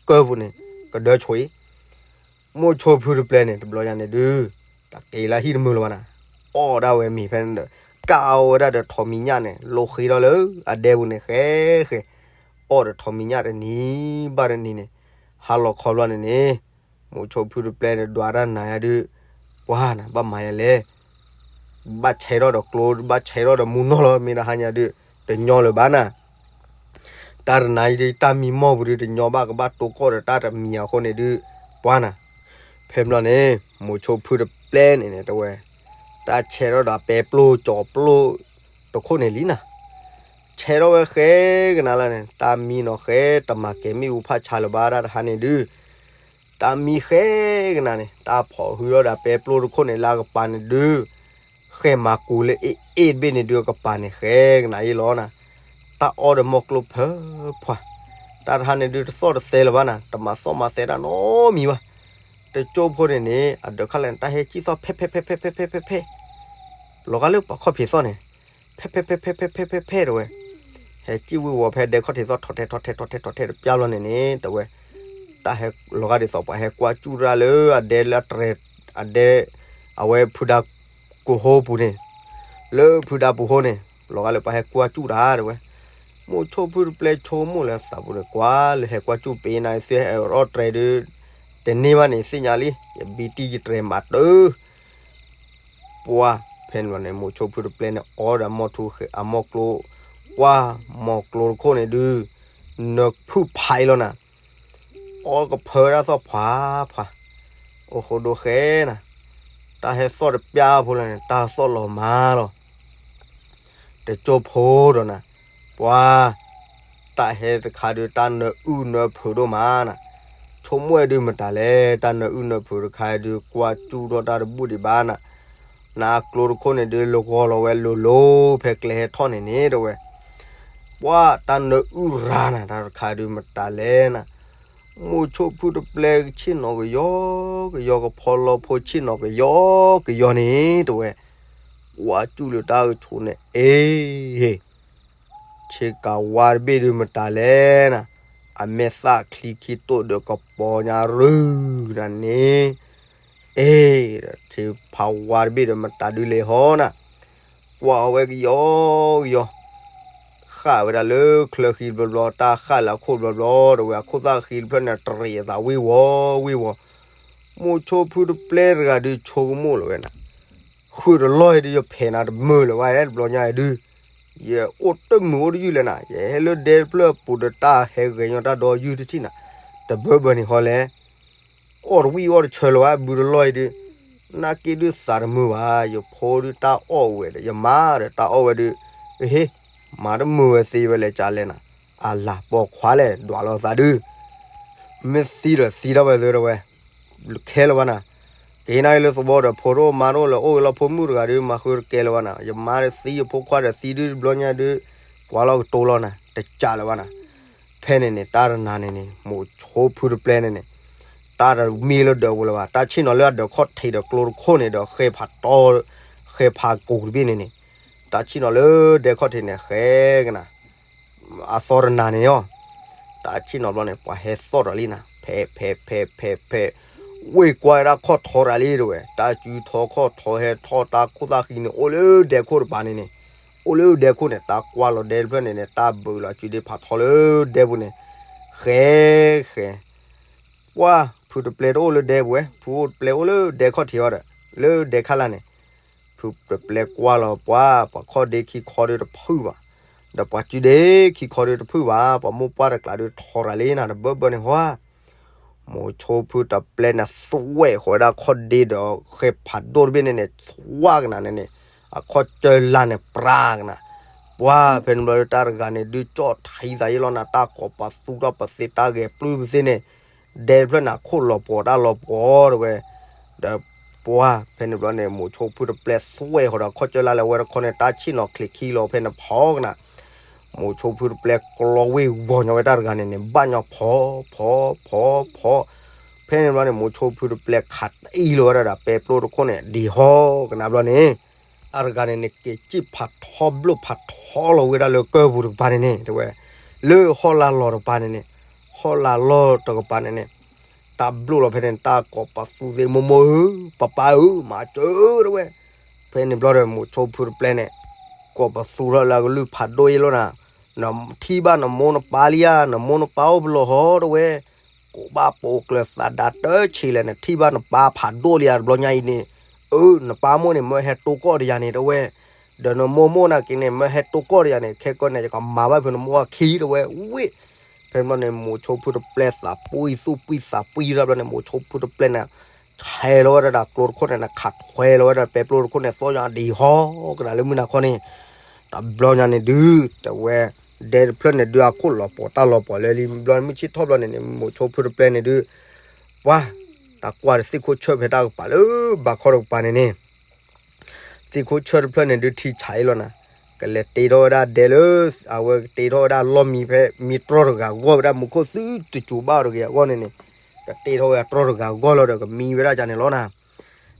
ကၢၢ်ပူၤန့ၣ် ကဒၢဆိအံၤ မိၤဆိဖုတပျဲန့ၣ် တဘျီညါန့ၣ်ဒုး တၢ်က့ၤလၢဟံၣ်တမုာ်လၢၤဘၣ်နၤ, အီၣ်ဒၣ်ဝဲမ့ၤဖဲန့ၣ်ဒီး ကးဝဲဒၣ်ဒီးထိးမံၤညၣ်န့ၣ် လိဃ့ထီၣ်လၢအဒဲပူၤန့ၣ် ဃဲဃဲ အီၣ်ဒီးထိးမံၤညၣ်တနံၤဘၣ်တနံၤန့ၣ် ဟါလီၤခီဘျီန့ၣ်န့ၣ် မိၤဆိဖုတပျဲန့ၣ် ဒွးတၢ်နၤယါဒုး ပှၤနၤ ဘၣ်မၤယၤလဲၣ် ဘၣ်ဆဲးထီၣ်ဒီးကျိ ဘၣ်ဆဲးထီၣ်ဒီးမူနီၢ်လီၤ မ့ၢ်တဟါညါဒုး တညီလၢၤဘၣ်နၤ, တၢ်တနၤအံၤဒုး တၢ်မံမီၢ်ပူၤဒုး တညီဘၣ် ကဘၣ်တိကိၢ်ဒီးတၢ်တမံၤအဃိန့ၣ်ဒုး ပှၤနၤ, ဖဲဘျီန့ၣ် မိၤဆိဖုတပျဲန့ၣ်န့ၣ် တဲဝဲ တၢ်ဆဲးထီၣ်ဒီးပဲပျိကၠီၤပျိတခိၣ်န့ၣ်လံနၤ, ဆဲးထီၣ်ဝဲဃဲကနၤလၢန့ၣ် တၢ်မံနီၤဃဲ တမၤကဲၤမ့ၣ်အူဖးဆါလၢၤဘၣ် တၢ်တဟါန့ၣ်ဒုး တၢ်မံဃဲကနၤန့ၣ် တၢ်ဖီၣ်ဟုၣ်ထီၣ်ဒီးပဲပျိတခိၣ်န့ၣ်လၢအကပၤန့ၣ်ဒုး ဃဲမၤကူၤလၢအ့ၣ်အ့ၣ်တဘ့ၣ်န့ၣ်ဒုး အကပၤန့ၣ်ဃဲကနၤအံၤလီၤနၤ, တၢ်အီၣ်ဒီးမီၢ်ကျိဖၢဖှါ, တၢ်တဟါန့ၣ်ဒုး တသီၣ်တသဲလၢၤဘၣ်နၤ, တမၤသီၣ်မၤသဲတၢ်နီတမံၤဘၣ်, တကၠိဖိန့ၣ်န့ၣ် အဒၢးခါလဲၣ်န့ၣ် တၢ်ဟဲကံၣ်သီၣ်ဖဲဖဲဖဲဖဲဖဲဖဲဖဲဖဲ လီၤဂာ်လၢပှၤခီၣ်ဖံးသီၣ်န့ၣ် ဖဲဖဲဖဲဖဲဖဲဖဲဖဲဖဲတဲဝဲ, ဟဲကံၣ်ဝံၤဝီၤဖဲဒဲခီၣ်ထံးသီၣ် ထီၣ်ထဲထီၣ်ထဲထီၣ်ထဲတပျၢ်ဘျီန့ၣ်န့ၣ် တဲဝဲ, တၢ်ဟဲလီၤဂာ်ဒ်သိးပှၤဟဲကွၢ်စူၣ်တၢ်လၢအဒဲလၢအတြဲၤ အဒဲ အဝဲဖုဒါကဟိပူၤန့ၣ် လၢဖုဒါပူၤဟိန့ၣ် လီၤဂာ်လၢပှၤဟဲကွၢ်စူၣ်တၢ်တဲဝဲ, မိၤဆိဖုတပျဲဆိကမိၣ်လၢသးပူၤန့ၣ် ကွၢ်လၢဟဲကွၢ်စူၣ်ပ့ၤနၤသ့ဟဲအီၣ်တြဲၤဒုး တန့ၢ်ဘၣ်န့ၣ်သ့ၣ်ညါလံ ယဘံတံၢ်ယတြဲၤမးတၢ် ပှၤ ဖဲန့ၣ်ဘျီန့ၣ် မိၤဆိဖုတပျဲန့ၣ် အီၣ်ဒီးအမီၢ်ထူ အမီၢ်ကျိ ကွၢ်မီၢ်ကျိတခိၣ်န့ၣ်ဒုး နၢဖုၣ်ဖးအံၤလီၤနၤ, အီၣ်ကဖၢဝဲဒၣ်သီၣ်ဖှါဖှါ, အိၣ်ဃိဒိဃဲနၤ, တၢ်ဟဲသီၣ်တပျၢ်ဖိလီၤန့ၣ် တၢ်သီၣ်လီၤမးလီၤ တကၠိဖိဒီးနၤ, ပှၤ တၢ်ဟဲတခါဒုး တၢ်နၢအုၣ်နၢဖုးဒိၣ်မးနၤ, ဆိကမိၣ်ဝဲဒုးမတၤလဲၣ် တၢ်နၢအုၣ်နၢဖုးတခါဒုး ကွၢ်စူၣ်ထီၣ်တၢ်တဘူၣ်ဒံးဘၣ်နၤ, နကျိတခိၣ်န့ၣ်ဒုး လဂီၤလီၤဝဲလိၤလိၤ ဖဲကျဲဟဲထီၣ်န့ၣ်န့ၣ်တဲဝဲ, ပှၤတၢ်နၢအုၣ်ရၤနၤ တၢ်တခါဒုးမတၤလဲၣ်နၤ, မိၤဆိဖုတပျဲဆ့ၣ်နီၤကယီကယီ ကဖီလီၤဖိဆ့ၣ်နီၤကယီကယီန့ၣ်တဲဝဲ, ကွၢ်စူၣ်လၢတၢ်ဂုာ်ဆိးန့ၣ် အ့ၣ် ဆ့ကၤဝါတဘ့ၣ်ဒုးမတၤလဲၣ်နၤ, အမဲာ်သၣ်ချံခံတိၣ်ဒီးကပီၤညါရုၢ်နၤန့ၣ်, အ့ၣ် ဆ့ဖးဝါတဘ့ၣ်ဒီးမတၤဒုးလဲၤဟီနၤ, ကွၢ်အီၤဝဲကယီကယီ, ဃၣ်ဝဲဒၣ်လၢချၢဃံတဘျီဘျီ တၢ်ဃၣ်လၢအခိၣ်တဘျီဘျီ ဒီးဝဲအခိၣ်သၣ်ဃံတဖျၢၣ်န့ၣ် တရံးအသးဝ့ၤဝီၤဝ့ၤဝီၤ, မိၤဆိဖုတပျဲတဂၤဒုးဆိကမိၣ်လၢၤဝဲနၤ ဃုာ်တလီၢ်အံၤဒုး ယဖဲးနၤတမုာ်လၢၤဘၣ် တဘျီညါအံၤဒုး, ယအိၣ်တမုာ်အိၣ်တယုၢ်လဲၣ်နၤ, ယဟဲလၢဒဲတဖျၢၣ်အပူၤဒီးတၢ်ဟဲဂဲၤညီတၢ်ဒီးယုၢ်တထံၣ်နၤ, တဘၢဘၢန့ၣ်ဃီလဲၣ်, အီၣ်တဝံၣ်အီၣ်တဆၢလၢၤဘၣ် ဘုတလီၢ်အံၤဒုး, နာ်က့ဒုးသးတမုာ်ဘၣ် ယဖိဒုးတၢ်အီၣ်ဝဲဒီး ယမါဒီးတၢ်အီၣ်ဝဲဒုး, အဟ့ၣ်, မၤတမုာ်ဝဲသ့ဝဲလဲၣ် ကလဲၣ်နၤ, အလၤပိာ်ခွါလဲၣ် ဒွးလီၤသးဒုး မ့ၢ်သံဒီးသံတၢ်ဝဲသ့တဲဝဲ, ခဲလၢာ်ဘၣ်နၤ, က့ၤနၤအံၤလၢသဝီဒီးဖိတအိၣ်မါတအိၣ်လၢၤ အိၣ်ဂ့ၤလီၤဖိမုၣ်တဂၤဒုး မၤဃုတကဲလၢၤဘၣ်နၤ, ယမါဒီးသံယဖိခွါဒီးသံဒုးတဘျီညါဒုး, ပှၤလီၤကတိၤလီၤနၤ တကးလၢၤဘၣ်နၤ, ဖဲန့ၣ်န့ၣ် တၢ်တနၤန့ၣ်န့ၣ် မိၤဆိဖုတပျဲန့ၣ်န့ၣ်, တၢ်တမံလၢဒၢးပူၤလၢၤဘၣ် တၢ်ဆ့ၣ်နီၤလၢအဒၢးခီၣ်ထံးဒီးကျိတခိၣ်န့ၣ်ဒီးဃဲဖးတီ, ဃဲဖးကူၤတဘ့ၣ်န့ၣ်န့ၣ်, တၢ်ဆ့ၣ်နီၤလၢဒဲခီၣ်ထံးန့ၣ် ဃဲကနၤ အသီတနၤန့ၣ်အီၤ, တၢ်ဆ့ၣ်နီၤဘျီန့ၣ် ပှၤဟဲသီၣ်တၢ်လံနၤ, ဖဲ ဖဲ ဖဲ ဖဲ ဖဲ ဝ့ၢ်ကွၢ်ဝဲဒၣ်ခီၣ်ထီတၢ်လံတဲဝဲ, တၢ်စုထီခီၣ်ထီဟဲထီၣ်တၢ်ခိၣ်သၣ်ဃံန့ၣ် အိၣ်လၢဒဲခိၣ်တပၤန့ၣ်န့ၣ်, အိၣ်လၢဒဲခိၣ်န့ၣ် တၢ်ကွၢ်လီၤဒဲတဖျၢၣ်န့ၣ်န့ၣ် တၢ်ဘုးလီၤစုဒ့ဖးထီလၢဒဲပူၤန့ၣ်, ဃဲ ဃဲ ပှၤ ဖုတပျဲတအိၣ်လၢဒဲပူၤဝဲ ဖုအိၣ်တပျဲအိၣ်လၢဒဲခီၣ်ထံးအီၤဒီး လၢဒဲခါလာ်န့ၣ်, ဖုတပျဲကွၢ်လီၤပှၤ ပှၤခီၣ်ဒ့ခံခီဒုးတဖုၣ်ဘၣ်, ဒီးပှၤစုဒ့ခံခီဒုးတဖုၣ်ဘၣ် ပှၤမိၢ်ပှၢ်တကျးဒုးထီရၤလံနၤ တဘၢဘၢန့ၣ်ဟီဧါ, မိၤဆိဖုတပျဲန့ၣ် သွဲၣ်ဃီၤဝဲဒၣ်ခီၣ်ဒ့ဒီးဃဲဖးဒိၣ်တဘ့ၣ်န့ၣ်န့ၣ် သွါကနၤန့ၣ်န့ၣ်, အခီၣ်ကၢၢ်လၢ်န့ၣ် ပြၤကနၤ, ပှၤ ဖဲန့ၣ်ဘျီတၢ်တဂၤန့ၣ် ဒုးကၠီၣ်ထံသးယံာ်လီၤနၤ တၢ်ကိးပသူထီၣ်ပသ့တၢ်ဂဲၤပျုၢ်ပသ့န့ၣ်, ဒဲတဖျၢၣ်န့ၣ် ခိၣ်လီၤပှီၤတၢ်လီၤပှီၤတဲဝဲ, ဒီးပှၤ ဖဲန့ၣ်ဘျီန့ၣ် မိၤဆိဖုတပျဲသွဲၣ်ဃီၤဒီးခီၣ်ကၢၢ်လၢ်လၢဝဲတခီန့ၣ် တၢ်ဆ့ၣ်နီၤချံးခံလီၤဖဲန့ၣ်ဖီကနၤ, မိၤဆိဖုတပျဲၢ်ကျီဝ့ၢ်ဂီၤညီဝဲတၢ်တဂၤန့ၣ်န့ၣ် ဘၣ်ညီဖီ ဖီ ဖီ ဖီ, ဖဲန့ၣ်ဘျီန့ၣ် မိၤဆိဖုတပျဲၢ်ခးတံၢ်လီၤဝဲဒၣ်ဒီးပဲပျိတခိၣ်န့ၣ် ဒံးဟီကနၣ်ဘျီန့ၣ် တၢ်တဂၤန့ၣ်န့ၣ် က့ၤစံၣ်ဖးထီဘျိၣ်ဖးထီလီၤဝဲဒၣ်လၢကၢၢ်ပူၤတကပၤန့ၣ်န့ၣ် တဲဝဲ, လၢဟီၣ်လာ်လီၤတကပၤန့ၣ်န့ၣ်, ဟီၣ်လာ်လီၤတကပၤန့ၣ်န့ၣ်, တၢ်ဘျိၣ်လီၤဖဲန့ၣ် တၢ်ကိးပသူသ့ၣ် မိၢ်မိၢ်ဧၢ, ပၢ်ပၢ်ဧၢ, မၤစၢၤတဲဝဲ. ဖဲန့ၣ်ဘျီဒီး မိၤဆိဖုတပျဲၢ်န့ၣ် ကိးပသူထီၣ်လၢအကလုၢ်ဖးဒိၣ်အံၤလီၤနၤ, နထံၣ်ဘၣ်နမိၢ်နပၢ်လံဧါ, နမိၢ်နပၢ်အိၣ်ပလီၢ်ဟီတဲဝဲ, ကိးဘၣ်ပိာ်ကျၢၤသးဒါတၢ်ဆံးလဲၣ်, နထံၣ်ဘၣ်နပၢ်ဖးဒိၣ်လံဧါ တဘျီညါအံၤန့ၣ်, အၢ နပၢ်မိၢ်န့ၣ် မၢဟဲတိကိးဒီးယၤန့ၣ်တဲဝဲ, ဒီးနမိၢ်မိၢ်နာ်က့န့ၣ် မၢဟဲတိကိးဒီးယၤန့ၣ် ခဲကီန့ၣ် ယကမၤဘၣ်ဖုးနမိၢ်အခံတဲဝဲ, ဝ့ၢ် ဖဲန့ၣ်ဘျီန့ၣ် မိၤဆိဖုတပျဲၢ်သးပှံၢ်သူၣ်ပှံၢ်သးပှံၢ်ထီၣ်ဘျီန့ၣ် မိၤဆိဖုတပျဲၢ်န့ၣ် ဆဲးလီၤဝဲဒၣ်တၢ်ကျိတခိၣ်န့ၣ် နခးထွဲလီၤဝဲဒၣ်ပဲပျိတခိၣ်န့ၣ် သီၣ်ညါဒံးဟီကနၣ်လၢမုၢ်နၤခီန့ၣ်, တဘျီညါန့ၣ်ဒုး တဲဝဲ, ဒဲတဖျၢၣ်န့ၣ်ဒုး အခိၣ်လီၤပှီၤတၢ်လီၤပှီၤလၢလံဘျီ မုၢ်ဆ့ၣ်ထီၣ်ဘျီန့ၣ်န့ၣ် မိၤဆိဖုတပျဲၢ်န့ၣ်ဒုး, ပှၤ, တၢ်ကွၢ်တသ့ၣ်ခိၣ်ဆၢၣ်ဖဲတၢ်ကပၤလၢဘးခီတကပၤန့ၣ်န့ၣ် သ့ၣ်ခိၣ်ဆၢၣ်တဖျၢၣ်န့ၣ်ဒုးထံဆးအံၤလီၤနၤ, ကလဲၤတ့ထီၣ်ဝဲဒၣ်ဒဲလၢ, အဝဲကတ့ထီၣ်ဝဲဒၣ်လီၢ်မံဖဲ မံတြီၢ်တဂၤဂီၢ်ဝဲဒၣ်မူခိၣ်သုတစိၤဘၣ်တဂ့ၤအဂီၢ်န့ၣ်န့ၣ်, ကတ့ထီၣ်ဝဲတြီၢ်တဂၤဂီၢ်လီၤဒီးကမံဝဲဒၣ်ကန့ၣ်လီၤနၤ,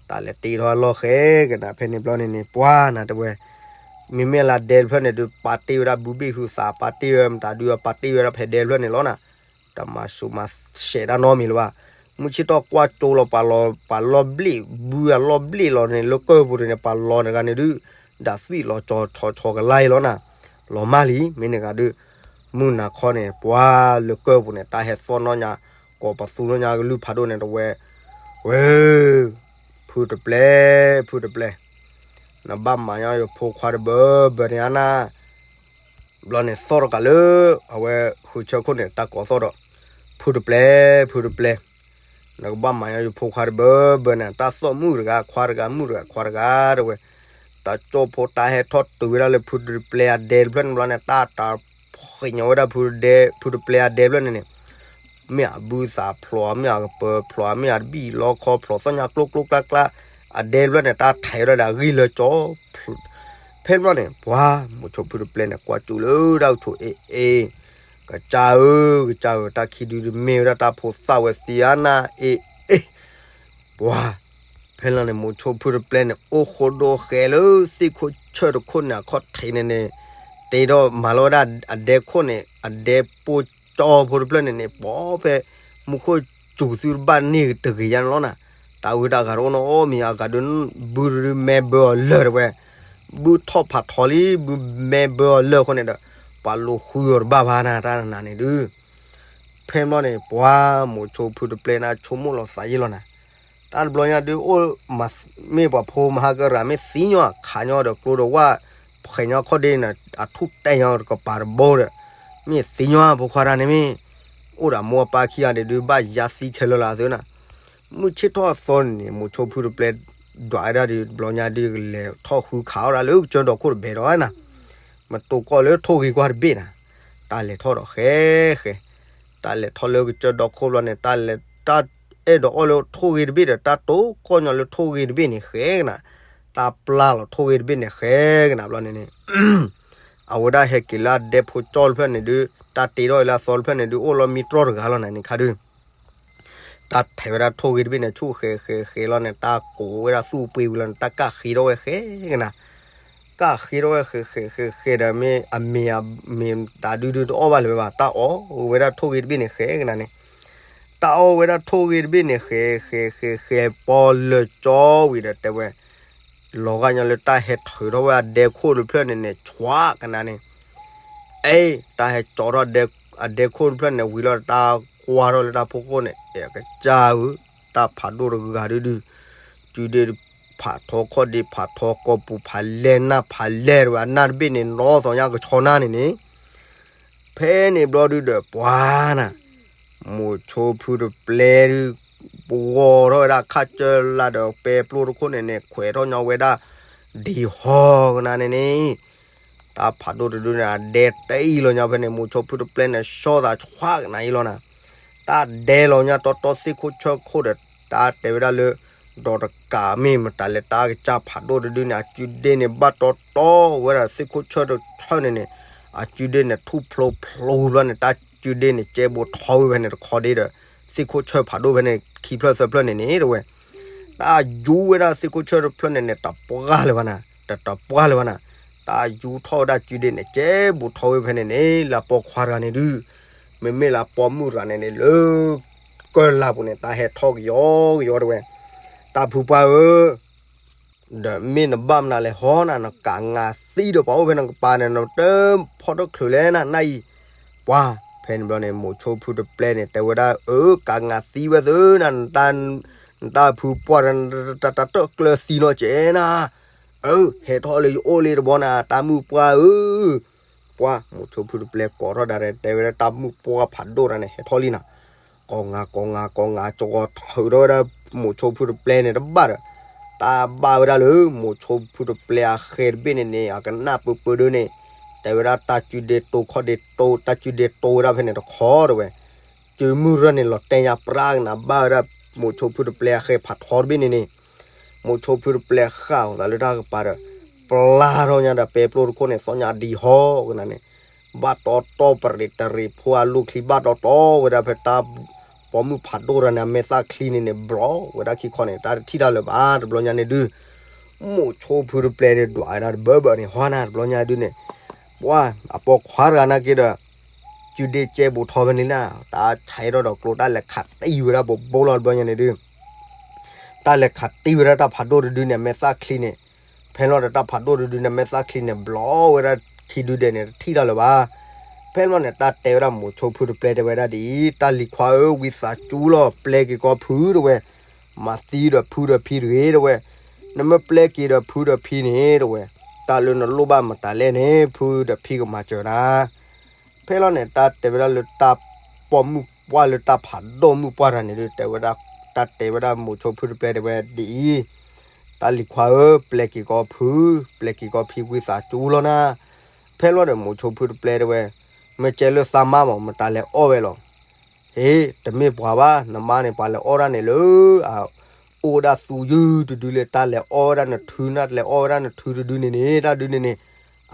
တၢ်လဲၤတ့ထီၣ်လီၢ်ဃဲကနၣ်ဖဲန့ၣ်ဘျီန့ၣ်န့ၣ် ပှၤနၤတဲဝဲ, မ့မ့ၢ်လၢဒဲတဖျၢၣ်န့ၣ်ဒုး ပာ်တ့ၢ်ဝဲဒၣ်ဘုဘ့ၣ်ဟုသး ပာ်တ့ၢ်ဝဲမတၤဒုး ပာ်တ့ၢ်ဝဲဒၣ်ဖဲဒဲတဖျၢၣ်န့ၣ်လီၤနၤ, တမၤဆူးမၤစဲးတၢ်နီတမံၤလၢၤဘၣ်, မုၢ်ဆ့ၣ်ထီၣ်ကွၢ်ကၠိလီၤ ပှၤလီၤ, ပှၤလီၤဘျ့ၣ်ဘုအလီၤဘျ့ၣ်လီၤန့ၣ် လၢကၢၢ်ပူၤန့ၣ် ပှၤလီၤတဂၤန့ၣ်ဒုး, ဒၣ်သွံၣ်လီၤကၠီၤဆီဆီကလါအံၤလီၤနၤ, လီၤမၢ်လံ မ့ၢ်န့ၣ်ဂၤဒုး, မုၢ်နၤခီန့ၣ် ပှၤလၢကၢၢ်ပူၤန့ၣ် တၢ်ဟဲသီၣ်နီၣ်ညါ, ကိးပသူနီၣ်ညါကလုၢ်ဖးဒိၣ်န့ၣ်တဲဝဲ, ဝဲ, ဖုတပျဲၢ်, ဖုတပျဲၢ်, နဘၣ်မၤညီယဖိခွါတဘၢဘၢန့ၣ်ဧါနၤ ဘျီန့ၣ်သီၣ်တကးလၢ, အဝဲဃုဆၢခိၣ်န့ၣ် တၢ်ကိးသီၣ်ဒီး, ဖုတပျဲၢ်, ဖုတပျဲၢ်, နကဘၣ်မၤညီယဖိခွါတဘၢဘၢန့ၣ် တၢ်သီၣ်မုၣ်တဂၤ ခွါတဂၤ မုၣ်တဂၤ ခွါတဂၤတဲဝဲ, တၢ်ကၠိဖိတၢ်ဟဲထီၣ်တုၤဝဲဒၣ်လၢဖုတပျဲၢ်အဒဲတဖျၢၣ်န့ၣ်ဘျီန့ၣ် တၢ်တၢ်ဖှံညီဝဲဒၣ်ဖုတပျဲၢ်အဒဲတဖျၢၣ်န့ၣ်န့ၣ်, မ့ၢ်အဘုသးဖျိး မ့ၢ်အကပၢၤဖျိး မ့ၢ်အတဘံၣ်လီခီဖျိး သီၣ်ညါကျိကျိကျါကျါ, အဒဲတဖျၢၣ်န့ၣ် တၢ်ထဲးဝဲဒၣ်ဒီးအဂံၢ်လၢကၠီ ဖဲန့ၣ်ဘျီန့ၣ် ပှၤမိၤဆိဖုတပျဲၢ်န့ၣ် ကွၢ်စူၣ်လၢတၢ်ကဆိးအ့ၣ်အ့ၣ်, ကစၢ်ဧၢ, ကစၢ်ဧၢ, တၢ်ခံဒုတမ့ၢ်ဝဲဒၣ်တၢ်ဖိသၣ်ဝဲသ့ဧါနၤ အ့ၣ်အ့ၣ်, ပှၤ, ဖဲလီၤန့ၣ် မိၤဆိဖုတပျဲၢ်န့ၣ် အိၣ်ဃိဒိဃဲလၢသ့ၣ်ခိၣ်ဆၢၣ်တခိၣ်န့ၣ် အခီၣ်ထံးန့ၣ်န့ၣ်, တ့ထီၣ်မၤလီၤဝဲဒၣ်အဒဲခိၣ်န့ၣ် အဒဲပိၢ်ကၠီဖိတဖျၢၣ်န့ၣ်န့ၣ် ပှၤဖဲ မူခိၣ်စူၤသုတဘၣ်န့ၢ်တဂ့ၤယါန့ၣ်လီၤနၤ, တၢ်ဝံတၢ်ဂၤတအိၣ်နီတမံၤ အဂၤဒုး ဘုဒုးမဲဘၢအီၤလၢာ်တဲဝဲ, ဘုထီၣ်ဖးထီလံ ဘုမဲဘၢအီၤလၢာ်အဃိန့ၣ်ဒီး, ပှၤလူၤဃုအီၤတဘၣ်ဘၣ်နၤ တၢ်နၤန့ၣ်ဒုး ဖဲန့ၣ်ဘျီန့ၣ် ပှၤမိၤဆိဖုတပျဲၢ်န့ၣ် ဆိကမိၣ်လီၤသးယံာ်လီၤနၤ, တၢ်တဘျီညါဒုးအိၣ်, မ့ၢ်ပှၤဖိမဟါကရၤ မ့ၢ်သံညီ ခးညီဒီးကျိဒီးဝၣ်, ဖှဲးညီခီၣ်ဒ့န့ၣ် အထူၣ်တဲာ်ညီတကပၤတဘိဒီး, မ့ၢ်သံညီဖိခွါတၢ်န့ၣ်မ့ၢ်, အိၣ်ဒီးမိၢ်အပၢ်ခံဂၤဒုး ဘၣ်ယါသံခဲလၢာ်လၢအသုနၤ, မုၢ်ဆ့ၣ်ထီၣ်အသီန့ၣ် မိၤဆိဖုတပျဲၢ်ဒွးဝဲဒၣ်ဒီး တဘျီညါဒုးကလဲၤထီၣ်ဃုခးအီၣ်ဒၣ်လၢကစၢၢ်ဒီခိၣ်တဘဲဒီးနၤ မ့ၢ်တိၢ်ကီၢ်လၢထိၣ်ဂ့ၤကွၢ်တဘ့ၣ်နၤ, တၢ်လဲၤထီၣ်ဒီးဃဲဃဲ, တၢ်လဲၤထီၣ်လၢကစၢၢ်ဒီခိၣ်ဘျီန့ၣ် တၢ်လဲၤ, တၢ်အဲၣ်ဒိးအီၣ်လၢထိၣ်ဂ့ၤတဘ့ၣ်ဒီး တၢ်တိၢ်ကီၢ်ညီလၢထိၣ်ဂ့ၤတဘ့ၣ်န့ၣ်ဃဲကနၤ, တၢ်ပျၢ်လီၤထိၣ်ဂ့ၤတဘ့ၣ်န့ၣ်ဃဲကနၤဘျီန့ၣ်န့ၣ် အဝဲဒၣ်ဟဲက့ၤလၢအဒဲဖိကၠီတဖျၢၣ်န့ၣ်ဒုး တၢ်တ့ထီၣ်လၢအသီတဖျၢၣ်န့ၣ်ဒုး အိၣ်လီၤမံတြီတဂၤလီၤနၤန့ၣ်ခါဒုး တၢ်ထဲးဝဲဒၣ်ထိၣ်ဂ့ၤတဘ့ၣ်န့ၣ် ဆူၣ်ဃဲဃဲဃဲလီၤန့ၣ် တၢ်ကိးဝဲဒၣ်သူၣ်ပှ့ၤဝံၤလီၤန့ၣ် တၢ်ကၣ်ဃ့ထီၣ်ဝဲဃဲကနၤ, ကၣ်ဃ့ထီၣ်ဝဲဃဲဃဲဃဲဃဲဒီး မ့ၢ်အမ့ၢ်အမ့ၢ်တၢ်ဒုဒုတအီၣ်ဘၣ်လၢၤဘၣ် တၢ်အီၣ်ဝဲဒၣ်ထိၣ်ဂ့ၤတဘ့ၣ်န့ၣ်ဃဲကနၤန့ၣ်, တၢ်အီၣ်ဝဲဒၣ်ထိၣ်ဂ့ၤတဘ့ၣ်န့ၣ် ဃဲဃဲဃဲဃဲ ပီလၢာ်ကၠီဝံၤဒီးတဲဝဲ လီၤဂာ်ညီလၢတၢ်ဟဲထုးထီၣ်ဝဲအဒဲခိၣ်တဖျၢၣ်န့ၣ်န့ၣ် ဆွးကနၤန့ၣ်, အဲ တၢ်ဟဲကၠီထီၣ်အဒဲခိၣ်တဖျၢၣ်န့ၣ် ဝံၤလီၤ တၢ်ကွၢ်ထီၣ်လၢတၢ်ဖိခိၣ်န့ၣ် အဲ ကစၢ်ဧၢ, တၢ်ဖးဒိၣ်တဂၤဒုဒု, စုဒ့ဖးထီ ခီၣ်ဒ့ဖးထီ ကိာ်ပူၤဖးလဲၢ် နၢ်ဖးလဲၢ်တဝဲ အနၢ်တဘ့ၣ်န့ၣ်နီၢ်သီညါကဆီနၢ်န့ၣ်န့ၣ် ဖဲန့ၣ်ဘျီဒုဒီး ပှၤနၤ, မိၤဆိဖုတပျဲၢ်ဒု, ပဂီၤထီၣ်ဝဲဒၣ်ခၣ်ကၢလၢဒီးပဲပျိတခိၣ်န့ၣ်န့ၣ် ခွဲးထီၣ်ညီဝဲဒၣ် ဒံဟီကနၤန့ၣ်န့ၣ်, တၢ်ဖးဒိၣ်တဒုန့ၣ် အဒဲတအံၤလီၤညါဖဲန့ၣ် မိၤဆိဖုတပျဲၢ်န့ၣ် ဆီသးဆွးကနၤအံၤလီၤနၤ, တၢ်ဒဲလီၤညါတီတီသ့ၣ်ခိၣ်ဆၢၣ်ခိၣ်ဒီး တၢ်တဲဝဲဒၣ်လၢ ဒီးတကးမ့ၢ်မတၤလဲၣ် တၢ်ကစၢ်ဖးဒိၣ်တဒုန့ၣ် အစုဒ့န့ၣ် ဘၣ်တီတီဝဲဒၣ်သ့ၣ်ခိၣ်ဆၢၣ်တဆၢၣ်န့ၣ်န့ၣ်, အစုဒ့န့ၣ်ထူၣ်ဖျိဖျိဘျီန့ၣ် တၢ်စုဒ့န့ၣ် ကဲဘိးထီဝဲဖဲန့ၣ်တခီဒ့ဒီး သ့ၣ်ခိၣ်ဆၢၣ်ဖးဒိၣ်ဖဲန့ၣ် ခံဖျၢၣ်သၢဖျၢၣ်န့ၣ်န့ၣ် တဲဝဲ တၢ်ယူၤဝဲဒၣ်သ့ၣ်ခိၣ်ဆၢၣ်တဖျၢၣ်န့ၣ်န့ၣ် တပှၢ်လၢၤဘၣ်နၤ, တတပှၢ်လၢၤဘၣ်နၤ, တၢ်ယူၤထီၣ်ဝဲဒၣ်စုဒ့န့ၣ် ကဲဘိးထီဝဲဖဲန့ၣ်န့ၣ် လၢအပိာ်ခွါတဂၤန့ၣ်ဒုး, မ့မ့ၢ်လၢအပိာ်မုၣ်တဂၤန့ၣ်န့ၣ် လၢ ကၢၢ်လၢ်ပူၤန့ၣ် တၢ်ဟဲထီၣ်ကယီကယီတဲဝဲ, တၢ်ဖုပှၢ်ဧၢ, ဒီးမ့ၢ်နဘၣ်မနုၤလဲၣ်ဟီနၤ နကးငါသံဒီးပှၤအိၣ်ဖဲနကပၤန့ၣ် နတဖီၣ်တချုးလဲၣ်နၤ နၤအံၤ, ပှၤ, ဖဲန့ၣ်ဘျီန့ၣ် မိၤဆိဖုတပျဲန့ၣ် တဲဝဲဒၣ် အၢ ကးငါသံဝဲသုနၤ, နတၢ်ဖုပှၢ် တၢ်တၢၣ်ကျၢၤသံနီၤကဲနၤ, အၢ ဟဲထီၣ်လၢယအိၣ်လံတဘျီနၤ တၢ်မုၣ်ပှၢ်ဧၢ, ပှၤ မိၤဆိဖုတပျဲကိးထီၣ်ဒၣ်ရဲၣ် တဲဝဲဒၣ်တၢ်မုၣ်ပှၢ်ဖးဒိၣ်တဂၤန့ၣ် ဟဲထီၣ်လံနၤ, ကိးငါကိးငါကိးငါ ကဝီၤထုးထီၣ်ဝဲဒၣ် မိၤဆိဖုတပျဲန့ၣ်တဘၣ်ဒီး, တၢ်ဘၣ်ဝဲဒၣ်လၢ မိၤဆိဖုတပျဲအဃဲတဘ့ၣ်န့ၣ်န့ၣ် အကနၣ်ပၢပၢဒၢန့ၣ်, တဲဝဲဒၣ်တၢ်စုဒ့တိခီၣ်ဒ့တိ တၢ်စုဒ့တိဝဲဒၣ်ဖဲန့ၣ်တခီတဲဝဲ, စုမုၢ်ရၢၢ်န့ၣ်လီၤတဲာ်ညါပြၢကနၤ ဘၣ်ဝဲဒၣ် မိၤဆိဖုတပျဲအဃဲဖးထီတဘ့ၣ်န့ၣ်န့ၣ်, မိၤဆိဖုတပျဲဃၣ်အသးလၢတၢ်ကပၤဒီး, ပျၢ်ထီၣ်ညါဒီးပဲပျိတခိၣ်န့ၣ် သီညါဒံးဟီကနၤန့ၣ်, ဘၣ်တီတီပရံးတရံးဖိအလူၢ်ချံဘၣ်တီတီဝဲဒၣ်ဖဲတၢ် ပိာ်မုၣ်ဖးဒိၣ်တဂၤန့ၣ် အမဲာ်သၣ်ချံန့ၣ်န့ၣ် ဘျီဝဲဒၣ်ခံခီန့ၣ် တၢ်တထံၣ်တၢ်လၢၤဘၣ် တဘျီညါန့ၣ်ဒုး, မိၤဆိဖုတပျဲန့ၣ် ဒွးဝဲဒၣ်တဘၢဘၢန့ၣ် ဟီနၤ တဘျီညါဒုးန့ၣ်, ပှၤ အပိာ်ခွါတဂၤနာ်က့ဒီး စုဒ့ကဲဘိးထီဖဲန့ၣ်လံ, တၢ်ဆဲးထီၣ်ဒီးကျိ တၢ်လဲၤခးတံၢ်ဝဲဒၣ်ဘိးဘိလီၤ တဘျီညါန့ၣ်ဒုး တၢ်လဲၤခးတံၢ်ဝဲဒၣ်တၢ်ဖးဒိၣ်တဒုန့ၣ် အမဲာ်သၣ်ချံန့ၣ်, ဖဲလီၤဒီးတၢ်ဖးဒိၣ်တဒုန့ၣ် အမဲာ်သၣ်ချံန့ၣ် ဘျီဝဲဒၣ်ခံဒုဒဲးန့ၣ် တထံၣ်တၢ်လၢၤဘၣ်. ဖဲလီၤန့ၣ် တၢ်တဲဝဲဒၣ်မိၤဆိဖုတပျဲတဲဝဲဒၣ်ဒ်အံၤ, တၢ်လံၤခွါဧၢ, ဝံသးစူၤလီၤ ပျဲက့ၤကီးဖုတဲဝဲ, မၤသံဒီးဖုဒီးဖံတဂ့ၤတဲဝဲ, နမ့ၢ်ပျဲက့ၤဒီးဖုဒီးဖံန့ၣ်တဲဝဲ, တၢ်လၢနလိၣ်ဘၣ်မတၤလဲၣ်န့ၣ် ဖုဒီးဖံကမၤစၢၤနၤ ဖဲလီၤန့ၣ် တၢ်တဲဝဲဒၣ်လၢတၢ်ပိာ်မုၣ်ပှၢ်လၢတၢ်ဖးဒိၣ်မုၣ်ပှၢ်တဂၤန့ၣ်ဒုး တဲဝဲဒၣ်, တၢ်တဲဝဲဒၣ်မိၤဆိဖုတပျဲတဲဝဲဒ်အံၤ, တၢ်လံၤခွါဧၢ, ပျဲက့ၤကီးဖု, ပျဲက့ၤကီးဖံ ဝံသးစူၤလီၤနၤ. ဖဲလီၤဒီးမိၤဆိဖုတပျဲတဲဝဲ, မ့ၢ်ကဲလၢသးမါမး မတၤလဲၤအီၣ်ဝဲလီၤ. ဟ့, တမ့ၢ်ပှၤဘၣ်, နမါန့ၣ် ပှၤလဲၤအီၣ်ဒၣ်န့ၣ်လၢ အအိၣ်ဝဲဒၣ်သူယုၢ်တဒုလၢတၢ်လဲၤအီၣ်ဝဲဒၣ်နထု, တၢ်လဲၤအီၣ်ဝဲဒၣ်နထုတဒုန့ၣ်န့ၣ် တၢ်ဒုန့ၣ်န့ၣ်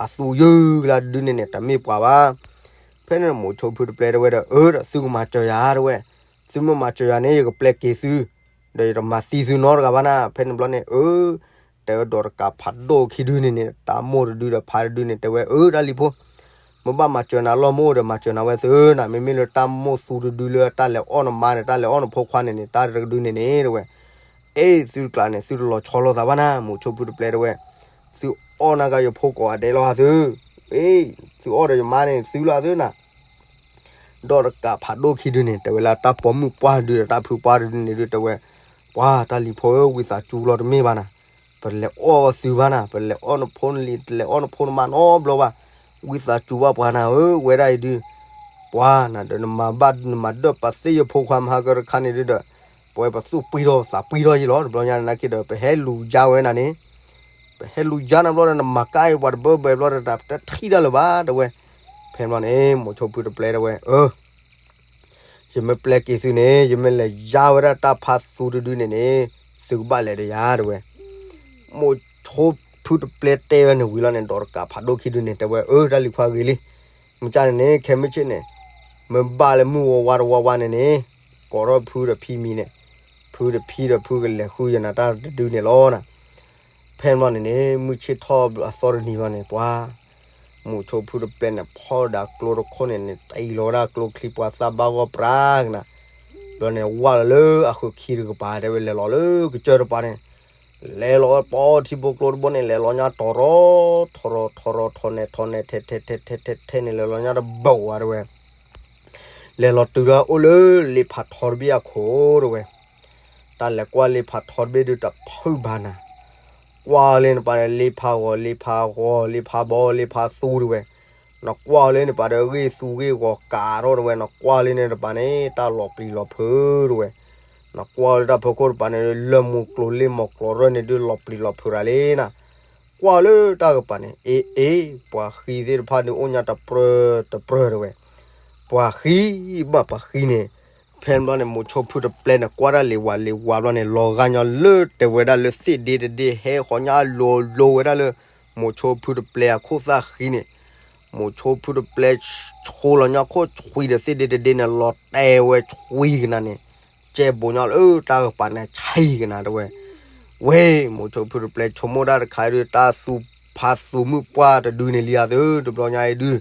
အသူယုၢ်ကလါတဒုန့ၣ်န့ၣ် တမ့ၢ်ပှၤဘၣ်. ဖဲန့ၣ်မိၤဆိဖုတပျဲတဲဝဲဒီး အၢ ဒီးသုကမၤစၢၤယၤတဲဝဲ, သုမ့ၢ်မၤစၢၤယၤန့ၣ် ယကပျဲက့ၤသု, ဒီးယတမၤသံသုနီတဂၤဘၣ်နၤ. ဖဲန့ၣ်ဘျီန့ၣ် အၢ တဲဝဲဒိးတကးဖးဒိၣ်ခံဒုန့ၣ်န့ၣ် တၢ်မိၢ်တဒုဒီးဖါတဒုန့ၣ် တဲဝဲ အၢ တၢ်လံၤဖိ, မ့ၢ်ဘၣ်မၤစၢၤနၤလီၤမိၢ်ဒီး မၤစၢၤနၤဝဲသုနၤ, မ့မ့ၢ်လၢတၢ်မိၢ်သူတဒုလၢတၢ်လဲၤအီၣ်နမါန့ၣ် တၢ်လဲၤအီၣ်နဖိခွါန့ၣ်န့ၣ် တၢ်တကဒုန့ၣ်န့ၣ်တဲဝဲ, အ့ သုတကျါန့ၣ် သုတလီၤဆီလိာ်သးဘၣ်နၤ. မိၤဆိဖုတပျဲတဲဝဲ, သုအီၣ်နၤကယဖိကိးဂၤဒဲးလီၤသု, အ့ သုအီၣ်ဒီးယမါန့ၣ်သုလီၤသုနၤ. ဒီးတကးဖးဒိၣ်ခံဒုန့ၣ် တဲဝဲလၢတၢ်ပိာ်မုၣ်ပှၢ်တဒုဒီးတၢ်ဖုပှၢ်တဒုန့ၣ်ဒုး တဲဝဲ, ပှၤ တၢ်လံၤဖိဧၢ, ဝံသးစူၤလီၤ တမ့ၢ်ဘၣ်နၤ, ပလဲၤအီၣ်သုဘၣ်နၤ, ပလဲၤအီၣ်နဖိနလံၤ လဲၤအီၣ်နဖိနမါနီတဘျီဘၣ်, ဝံသးစူၤဘၣ်ပှၤနၤဧၢ, ဝဲဒၣ်အံၤဒုး ပှၤနၤဒီး နမၤဘၣ်နမၤဒၢၣ်ပာ်သ့ၣ် ယဖိခွါမဟါကတခါန့ၣ်ဒုးဒီး ပဝဲပသူၣ်ပှံၢ်ထီၣ်သးပှံၢ်ထီၣ်ယံလီၤ. တဘျီညါန့ၣ်နာ်က့ဒီး ပဟဲလူၤယါဝဲနၤန့ၣ် ပဟဲလူၤယါနၤဘျီဒီး နမၤကါအံၤပှၤတဘၢဘဲဘျီဒီး တၢ်တထံၣ်တၢ်လၢၤဘၣ်တဲဝဲ. ဖဲန့ၣ်ဘျီန့ၣ် မိၤဆိဖုတပျဲတဲဝဲ, အၢ ယမ့ၢ်ပျဲက့ၤသုန့ၣ် ယမ့ၢ်လဲၤယါဝဲဒၣ်တၢ်ဖါသူတဒုန့ၣ်န့ၣ် သုကဘၣ်လဲၤဒီးယၤတဲဝဲ. မိၤဆိဖုတပျဲတဲဝဲန့ၣ်ဝံၤလီၤန့ၣ် ဒီးတကးဖးဒိၣ်ခံဒုန့ၣ် တဲဝဲ အၢ တၢ်လံၤခွါဂ့ၤလံ, မ့ၢ်ကန့ၣ်န့ၣ် ခဲမုၢ်ဆ့ၣ်န့ၣ် မ့ၢ်ဘၣ်လၢမုၢ်ဝါဝါတဝါဝါန့ၣ်န့ၣ် ကိးထီၣ်ဖုဒီးဖံမံၤန့ၣ် ဖုဒီးဖံဒီးဖုကလဲၤဃုယနၤတၢ်တဒုန့ၣ်လီၤနၤ. ဖဲန့ၣ်ဘျီန့ၣ်န့ၣ် မုၢ်ဆ့ၣ်ထီၣ်အသီတနံၤဘျီန့ၣ် ပှၤ မိၤဆိဖုတပျဲန့ၣ် ဖီၣ်ဒၣ်ကျိတခိၣ်န့ၣ်န့ၣ် တံၢ်လီၤဝဲဒၣ်ကျိချံပှၤသၣ်ဘၣ်ဂီၢ်ပြးကနၤ, ဘျီန့ၣ် ဝၢ်လီၤလၢအဃုခံတကပၤ တဲဝဲ လဲၤလီၤလၢကစၢၢ်တပၤန့ၣ်, လဲၤလီၤပီထံဖိကျိတဘိန့ၣ် လဲၤလီၤညါတီၤရီ ထီရီ ထီရီ ထီနဲ ထီနဲ ထဲထဲထဲထဲထဲန့ၣ် လဲၤလီၤညါတဘိဝဲတဲဝဲ လဲၤလီၤတုၤလၢအိၣ်လၢလ့ဖးထီတဘ့ၣ်အခိၣ်တဲဝဲ, တၢ်လဲၤကွၢ်လ့ဖးထီတဘ့ၣ်ဒုးတဖုဘၣ်နၤ, ကွၢ်လၢန့ၣ်ပၤန့ၣ် လ့ဖးဂီၤ လ့ဖးဂီၤ လ့ဖးဘီ လ့ဖးသူတဲဝဲ, နကွၢ်လၢန့ၣ်ပၤဒီး ဂ့ၢ်သူဂ့ၢ်ဂီၤကးထီၣ်တဲဝဲ, နကွၢ်လၢန့ၣ်တပၤန့ၣ် တၢ်လီၤပျံၤလီၤဖုးတဲဝဲ, နကွၢ်လၢတၢ်ဖီခိၣ်တပၤန့ၣ် လၢၢ်မူကျိၤလ့ၢ်မီၤကျိၤရၢၢ်န့ၣ်ဒုး လီၤပျံၤလီၤဖုးရၤလံနၤ, ကွၢ်လၢတၢ်ကပၤန့ၣ် အ့ အ့ ပှၤဃံသ့ၣ်တဖၣ်ဒုးအိၣ်ညါတပြၢတပြၢတဲဝဲ, ပှၤဃံဘၣ်ပှၤဃံန့ၣ်, ဖဲန့ၣ်ဘျီန့ၣ် မိၤဆိဖုတပျဲန့ၣ် ကွၢ်တၢ်လ့ဝၤလ့ဝၤဘျီန့ၣ် လီၤဂာ်ညီလၢတဲဝဲဒၣ်လၢသ့ၣ်ဒ့တဒ့ ဟဲဃီၤညါလိၤလိၤဝဲဒၣ်လၢ မိၤဆိဖုတပျဲအခိၣ်သၣ်ဃံန့ၣ်, မိၤဆိဖုတပျဲၢ် ဆိလီၤညီခိၣ်ဆွံဒီးသ့ၣ်ဒ့တဒ့န့ၣ် လီၤတဲာ်ဝဲဆွံကနၤန့ၣ်, ကဲဘိးညီလၢတၢ်ကပၤန့ၣ်ဆံးကနၤတဲဝဲ. ဝဲ မိၤဆိဖုတပျဲၢ် ဆိကမိၣ်ဒၣ်တခါဒုး တၢ်သူဖးသူမုၢ်ပှၢ်တဒုန့ၣ်လံဧါသု တဘျီညါအံၤဒုး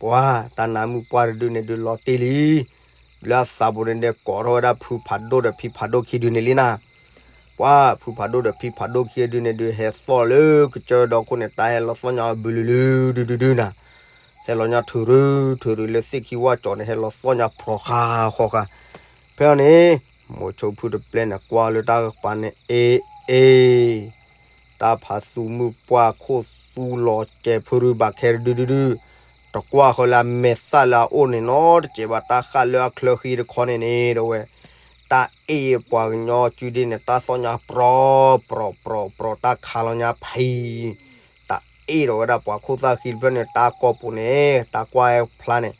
ပှၤတၢ်နါမုၢ်ပှၢ်တဒုန့ၣ်ဒုးလီၤတံၢ်လံ. လၢအသးပူၤန့ၣ်ဒီး ကိးထီၣ်ဝဲဒၣ်ဖုဖးဒိၣ်ဒီးဖံဖးဒိၣ်ခံဒုန့ၣ်လံနၤ. ပှၤဖုဖးဒိၣ်ဒီးဖံဖးဒိၣ်ခံဒုန့ၣ်ဒုး ဟဲသီၣ်လၢကစၢၢ်ဒီခိၣ်န့ၣ် တၢ်ဟဲလီၤသီၣ်ညါအဘုလုလုဒုဒုဒုနၤ. ဟဲလီၤညါထုးရုထုးရုလၢသ့ၣ်ခံဝၣ်ကၠီန့ၣ် ဟဲလီၤသီၣ်ညါပြီၤဃာ်ဃီဃာ်. ဖဲအံၤန့ၣ် မိၤဆိဖုတပျဲၢ်န့ၣ် ကွၢ်လၢတၢ်ကပၤန့ၣ် အ့ အ့ တၢ်ဖးသူမုၢ်ပှၢ်ခိၣ်သူလီၤကဲဖုရူဘၣ်ခဲတဒုဒုဒု, တကွၢ်ဃီလၢအမဲာ်သၣ်လၢအအိၣ်န့ၣ်နီတစဲးဘၣ် တၢ်ဃၣ်လၢအချၢဃံတခီန့ၣ်န့ၣ် တဲဝဲ တၢ်အ့ၣ်ပှၤကညီစုဒ့န့ၣ် တၢ်သီၣ်ညါပြီၤပြီၤပြီၤပြီၤ တၢ်ခးလီၤညါဖံ တၢ်အ့ၣ်ဒီးဝဲဒၣ်ပှၤခိၣ်သၣ်ဃံတဖျၢၣ်န့ၣ် တၢ်ကိာ်ပူၤန့ၣ် တၢ်ကွၢ်ဖျါန့ၣ်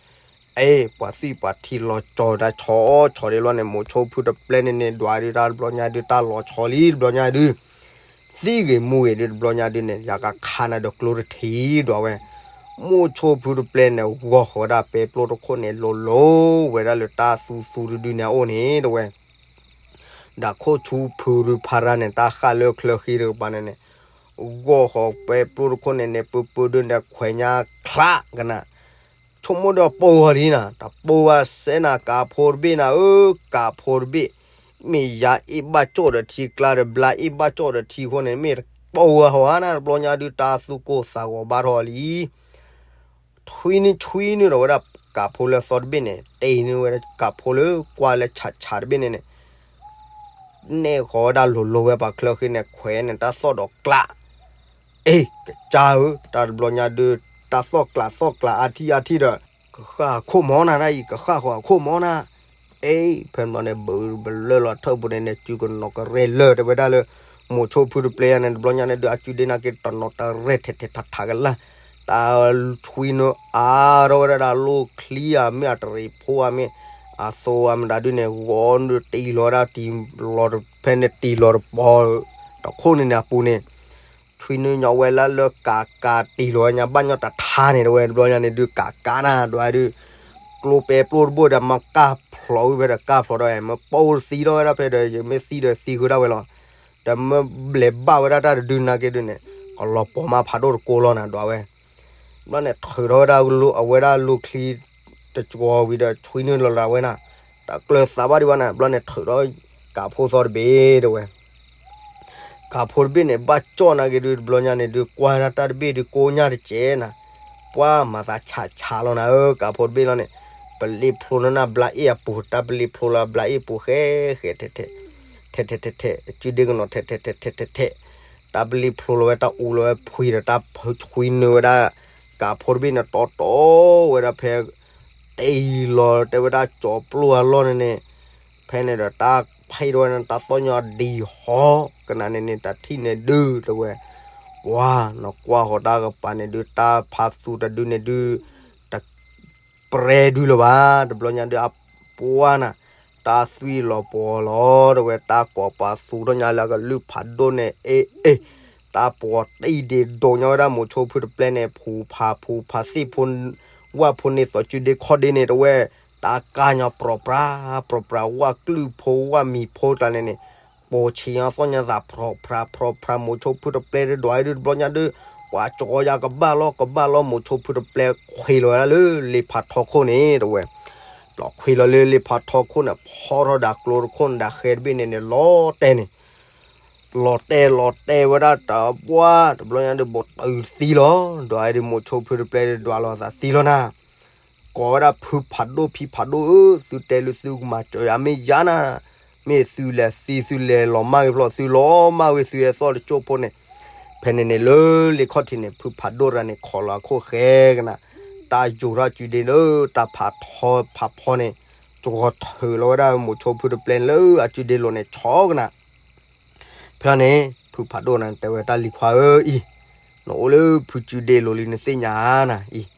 အ့ၣ် ပှၤသွံၣ်ပှၤထံလီၤကၠီတၢ်ဆီဆီဒ်လီၤန့ၣ် မိၤဆိဖုတပျဲၢ်န့ၣ်န့ၣ် ဒွးဒုးတၢ်တဘျီညါဒုး တၢ်လီၤဆီလံတဘျီညါဒုး သံဂ့ၤမူဂ့ၤဒုးတဘျီညါဒုးန့ၣ် ယကခးနၤဒီးကျိတထံးဒွးဝဲ. မိၤဆိဖုတပျဲၢ်န့ၣ် ဂီၢ်ဃီၤဝဲဒၣ်ပဲပျိတခိၣ်န့ၣ် လိၤလိၤဝဲဒၣ်လၢတၢ်သူသူဒုဒုန့ၣ်အအိၣ်န့ၣ် တဲဝဲ ဒၣ်ခိၣ်ဆူဖုရူဖးရါန့ၣ် တၢ်ဃၣ်လၢချၢဃံတကပၤန့ၣ်န့ၣ် ဂီၢ်ဃီၤပဲပျိတခိၣ်န့ၣ်န့ၣ် ပၢပၢဒုးန့ၣ်ခွဲးညါချးကနၤ ဆိကမိၣ်ဒီးပိၢ်ဝဲလံနၤ တပိၢ်ဝဲစဲနၤ ကးဖိတဘ့ၣ်နၤဧၢ ကးဖိတဘ့ၣ် မ့ၢ်ယၤအ့ၣ်ဘၣ်ကၠီၣ်ဒီးထံကျါဒီး ဘျါအ့ၣ်ဘၣ်ကၠီၣ်ဒီးထံအဃိန့ၣ် မ့ၢ်တပိၢ်ဝဲဟီဧါနၤ တဘျီညါဒုး တၢ်သူၣ်ကိၢ်သးဂီၤဘၣ်ထီၣ်လံ ထွံနုၢ်ထွံနုၢ်ဒီးဝဲဒၣ်ကးဖိလၢအသီတဘ့ၣ်န့ၣ် တ့နုၢ်ဝဲကၢ်ဖိလၢကွၢ်လၢဆးဆးတဘ့ၣ်န့ၣ်န့ၣ် နဲၣ်ဃီၤဝဲဒၣ်လိၤလိၤဝဲပှၤချၢဃံန့ၣ် ခွဲးန့ၣ် တၢ်သီၣ်ဒီးကျး အ့ၣ် ကစၢ်ဧၢ တၢ်တဘျီညါဒုး တၢ်သီၣ်ကျးသီၣ်ကျးအါထံၣ်အါထံၣ်ဒီး ကဃၣ်အခိၣ်မီၤနၤဒၣ်အံၤ ကဃၣ်ဃီၤအခိၣ်မီၤနၤ အ့ၣ် ဖဲန့ၣ်ဘျီန့ၣ် ဘုးဘလၢၢ်လီၤထၢၣ်ပူၤန့ၣ်န့ၣ် စုကနိးကရဲလၢာ်တဲဝဲဒၣ်လၢ မိၤဆိဖုတပျဲၢ်ယၤန့ၣ် တဘျီညါန့ၣ်ဒုး အစုဒ့နာ်က့ၤတနီၤတရဲထဲထဲထးထးကလၢ် တၢ်ထွံနုၢ်အါထီၣ်ဝဲဒၣ်တၢ်လိၣ်ချံဧါ မ့ၢ်အတရံးဖိဧါ မ့ၢ် အသိဧါမတၤဒုးန့ၣ် ဂီၤနုၢ်တံၢ်လီၤဝဲဒၣ်တံၢ်လီၤ ဖဲန့ၣ်တံၢ်လီၤတပီၤ တခိၣ်န့ၣ်န့ၣ်အပူၤန့ၣ် ထွံနုၢ်ညီဝဲလၢလၢကးကးတံၢ်လီၤဝဲညါဘၣ်ညီတထါန့ၣ် တဲဝဲ တဘျီညါန့ၣ်ဒုး ကးကးနၤ ဒွးဒုး ကျိပဲပျိတဘိၣ်ဒီး မၤကၢ်ဖျိးဝံၤဖဲဒီးကၢ်ဖျိးဒီး မ့ၢ်ပိၢ်တသံထီၣ်ဝဲဒၣ်ဖဲဒီး ယမ့ၢ်သံဒီးသံဃုာ်ဒၣ်ဝဲလီၤ ဒီးမ့ၢ်ဘျဲးဘၣ်ဝဲဒၣ်တၢ်တဒုနာ်က့ၤဒုးန့ၣ် ကလီၤပီၤမးဖးဒိၣ်တကိးလီၤနၤ ဒွးဝဲ ဘျီန့ၣ်ထုးထီၣ်ဝဲဒၣ်အဝဲဒၣ်လိၣ်ချံ တကီၤဝံၤဒီး ထွံနုၢ်လီၤလးဝဲနၤ တၢ်ကျၢၤသးဘၣ်ဒံးဘၣ်နၤ ဘျီန့ၣ်ထုးထီၣ် ကးဖိသီတဘ့ၣ်တဲဝဲ ကးဖိတဘ့ၣ်န့ၣ် ဘၣ်ကၠီၣ်နာ်က့ၤဒုး တဘျီညါန့ၣ်ဒုး ကွၢ်ဒၣ်တၢ်တဘ့ၣ်ဒုး ကိးညါတကဲးနၤ ပှၤမၤသးဆးဆးလီၤနၤဧၢ ကးဖိတဘ့ၣ်လီၤန့ၣ် ပလ့ဖျိလၢနဘျါအ့ၣ်အပူၤ တၢ်ပလ့ဖျိလၢဘျါအ့ၣ်ပူၤဃဲဃဲထဲထဲ ထဲထဲထဲထဲ အစုဒ့ကနီၤ ထဲထဲထဲထဲ တၢ်ပလ့ဖျိလီၤဝဲ တၢ်အူလီၤဝဲဖှံဒီး တၢ်ဖုထွံနုၢ်ဝဲဒၣ် ကးဖိတဘ့ၣ်န့ၣ် တီတီဝဲဒၣ်ဖဲ တံၢ်လီၤ တဲဝဲဒၣ်ကၠီၤပျိၢ်အလီၢ်န့ၣ်န့ၣ် ဖဲန့ၣ်ဒီးတၢ်ဖံးထီၣ်ဝဲန့ၣ် တၢ်သီၣ်ညီဒံးဟီ ကနၤန့ၣ်န့ၣ် တၢ်ထံၣ်န့ၣ်ဒုးတဲဝဲ ပှၤနကွၢ်ဃီၤတၢ်ကပၤန့ၣ်ဒုး တၢ်ဖးသူတဒုန့ၣ်ဒုး တ ပြဲဒုလၢၤဘၣ် တဘျီညါဒုးအပှၤနၤ တၢ်သွံၣ်လီၤပှီၤလီၤ တဲဝဲ တၢ်ကိးပာ်သူထီၣ်ညါလၢအကလုၢ်ဖးဒိၣ်န့ၣ် အ့ၣ်အ့ၣ် တၢ်ပှီၤတံၢ်ဒ့ဒိးညါဝဲဒၣ်မိၤဆိဖုတပျဲၢ်န့ၣ် ဖူဖးဖူဖးသ့ၣ်ဖိ ဝၣ်ဖိန့ၣ်သိးစုဒ့ခီၣ်ဒ့န့ၣ် တဲဝဲ တၢ်ကါညီပြိးပြး ပြိးပြး ဝၣ်ကလုၢ်ဖိ ဝၣ်မံၤဖိကျါန့ၣ်န့ၣ် ပိာ်ဆံးညီသီၣ်ညါသး ဖြီဖြးဖြီဖြး မိၤဆိဖုတပျဲၢ်ဒုး ဒွးဒုး တဘျီညါဒုး ပှၤကၠီယၤကဘၣ်လီၤ ကဘၣ်လီၤ မိၤဆိဖုတပျဲၢ် ခွံလီၤဝဲဒၣ်လၢလ့ဖးထီခိၣ်န့ၣ် တဲဝဲ လီၤခွံလီၤလၢလ့ဖးထီခိၣ်န့ၣ် ဖီထီၣ်ဒၣ်ကျိတခိၣ်န့ၣ် ဒၣ်ဃဲတဘ့ၣ်န့ၣ်န့ၣ် လီၤတဲာ်န့ၣ် လီၤတဲာ်လီၤတဲာ်ဝဲဒၣ်တပှၢ် တဘျီညါဒုး ဘိးတုၤသံလီၤ ဒွးဒုး မိၤဆိဖုတပျဲၢ်ဒုး ဒွးလီၤသးသံလီၤနၤ ကိးဝဲဒၣ်ဖုဖးဒိၣ်ဖံဖးဒိၣ်ဧၢ သုတဲလၢသုကမၤစၢၤယၤမ့ၢ်ယၤနၤ, မ့ၢ်သုလဲၤသံသုလဲၤလီၤမၢ်ဂ့ၤဖျိး သုလီၤမၢ်ဝဲသုဟဲသီၣ်တကၠိၢ်ဖိန့ၣ်, ဖဲန့ၣ်န့ၣ်လၢလ့ခီၣ်ထံးန့ၣ် ဖုဖးဒိၣ်တဂၤန့ၣ် ခိးလီၤအခိၣ်ဃဲကနၤ, တၢ်ယိၤထီၣ်အစုဒ့လၢတၢ်ဖးထီဖးဖီန့ၣ်, ကဂီၤထုးလီၤဝဲဒၣ်မိၤဆိဖုတပျဲၢ်န့ၣ်လၢအစုဒ့လိၤန့ၣ် ဆီကနၤ ဖဲန့ၣ် ဖုဖးဒိၣ်န့ၣ် တဲဝဲတၢ်လံၤခွါဧၢအံၤ, နအိၣ်လၢဖုစုဒ့လိၤလံနသ့ၣ်ညါနၤအံၤ,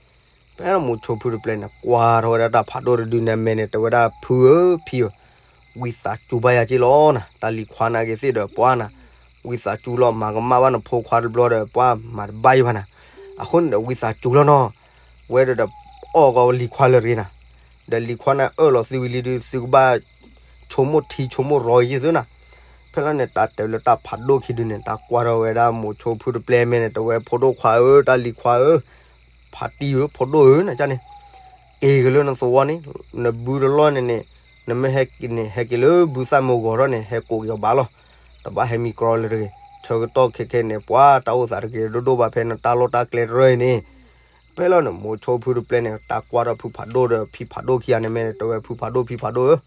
ဖဲမိၤဆိဖုတပျဲၢ်န့ၣ် ကွၢ်ထီၣ်ဝဲဒၣ်တၢ်ဖးဒိၣ်တဒုန့ၣ်အမဲာ်န့ၣ် တဲဝဲဒၣ်ဖုဧၢဖံဧၢ, ဝံသးစူၤဘၣ်ယၤက့လီၤနၤ, တၢ်လံၤခွါနာ်က့ၤသ့ၣ်ဒီးပှၤနၤ, ဝံသးစူၤလီၤ မၤကမၣ်ဘၣ်နဖိခွါတဘျီဒီး ပှၤမၤတဘၣ်ယံၤဘၣ်နၤ, အဃိန့ၣ်ဒီးဝံသးစူၤလီၤနီၤ, ဝဲဒီးဒီး အီၣ်ကီးလံၤခွါလၢတဂ့ၤနၤ, ဒီးလံၤခွါန့ၣ်အၢၣ်လီၤသုဝံၤလံဒုး သုကဘၣ် ဆိကမိၣ်ထံဆိကမိၣ်ရီယ့ၢ်သုနၤ. ဖဲလီၤန့ၣ် တၢ်တဲလၢတၢ်ဖးဒိၣ်ခံဒုန့ၣ် တၢ်ကွၢ်ထီၣ်ဝဲဒၣ်မိၤဆိဖုတပျဲၢ်မဲာ်န့ၣ် တဲဝဲ ဖိဒိၣ်ခွါဧၢ, တၢ်လံၤခွါဧၢ, ဖးတံၢ်ဧၢ, ဖိဒိၣ်ဧၢ နကန့ၣ် က့ၤက့ၤလၢနသဝီန့ၣ်, နဘုတလီၢ်န့ၣ်န့ၣ် နမ့ၢ်ဟဲက့ၤန့ၣ် ဟဲက့ၤလၢဘုသၣ်မိၤဂီၤထီၣ်န့ၣ် ဟဲကိးက့ၤအီၤဘၣ်လီၤ. တဘၣ်ဟဲမံကြီလၢတဂ့ၤ. ဆၢကတီၢ်ခဲခဲန့ၣ် ပှၤတၢ်အိၣ်သးတဂ့ၤဒိၣ်ဒိၣ်ဘၣ် ဖဲနတၢ်လီၢ်တၢ်ကျဲတရၢအံၤန့ၣ်. ဖဲလီၤန့ၣ် မိၤဆိဖုတပျဲၢ်န့ၣ် တၢ်ကွၢ်ထီၣ်ဖုဖးဒိၣ်ဒီးဖံဖးဒိၣ်ခံဂၤန့ၣ် မ့ၢ်တဲဝဲ ဖုဖးဒိၣ်ဖံဖးဒိၣ်ဧၢ,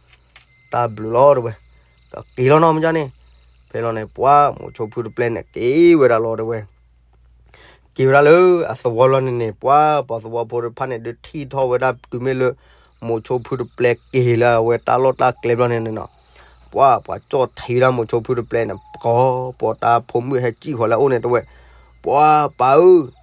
တၢ်ဘျုးလီၤ တဲဝဲ, ကက့ၤလီၤနီၤ မ့ၢ်ကန့ၣ်. ဖဲလီၤန့ၣ် ပှၤမိၤဆိဖုတပျဲၢ်န့ၣ် က့ၤဝဲဒၣ်လီၤ တဲဝဲ. က့ၤဝဲဒၣ်လၢအသဝီလီၤန့ၣ်န့ၣ် ပှၤပှၤသဝီဖိတဖၣ်န့ၣ် ဒုးထံၣ်ထီၣ်ဝဲဒၣ်တုၤမ့ၢ်လၢ မိၤဆိဖုတပျဲၢ်က့ၤလၢအဝဲတၢ်လီၢ်တၢ်ကျဲဘျီန့ၣ်န့ၣ်နီၤ, ပှၤပှၤကၠီၣ်ထံဝဲဒၣ်မိၤဆိဖုတပျဲၢ်န့ၣ် ပှၤပိာ်တၢ်ဖိမုၣ်ဟဲစံၣ်ဃီၤလၢအအိၣ်န့ၣ် တဲဝဲ, ပှၤပၢ်ဧၢ,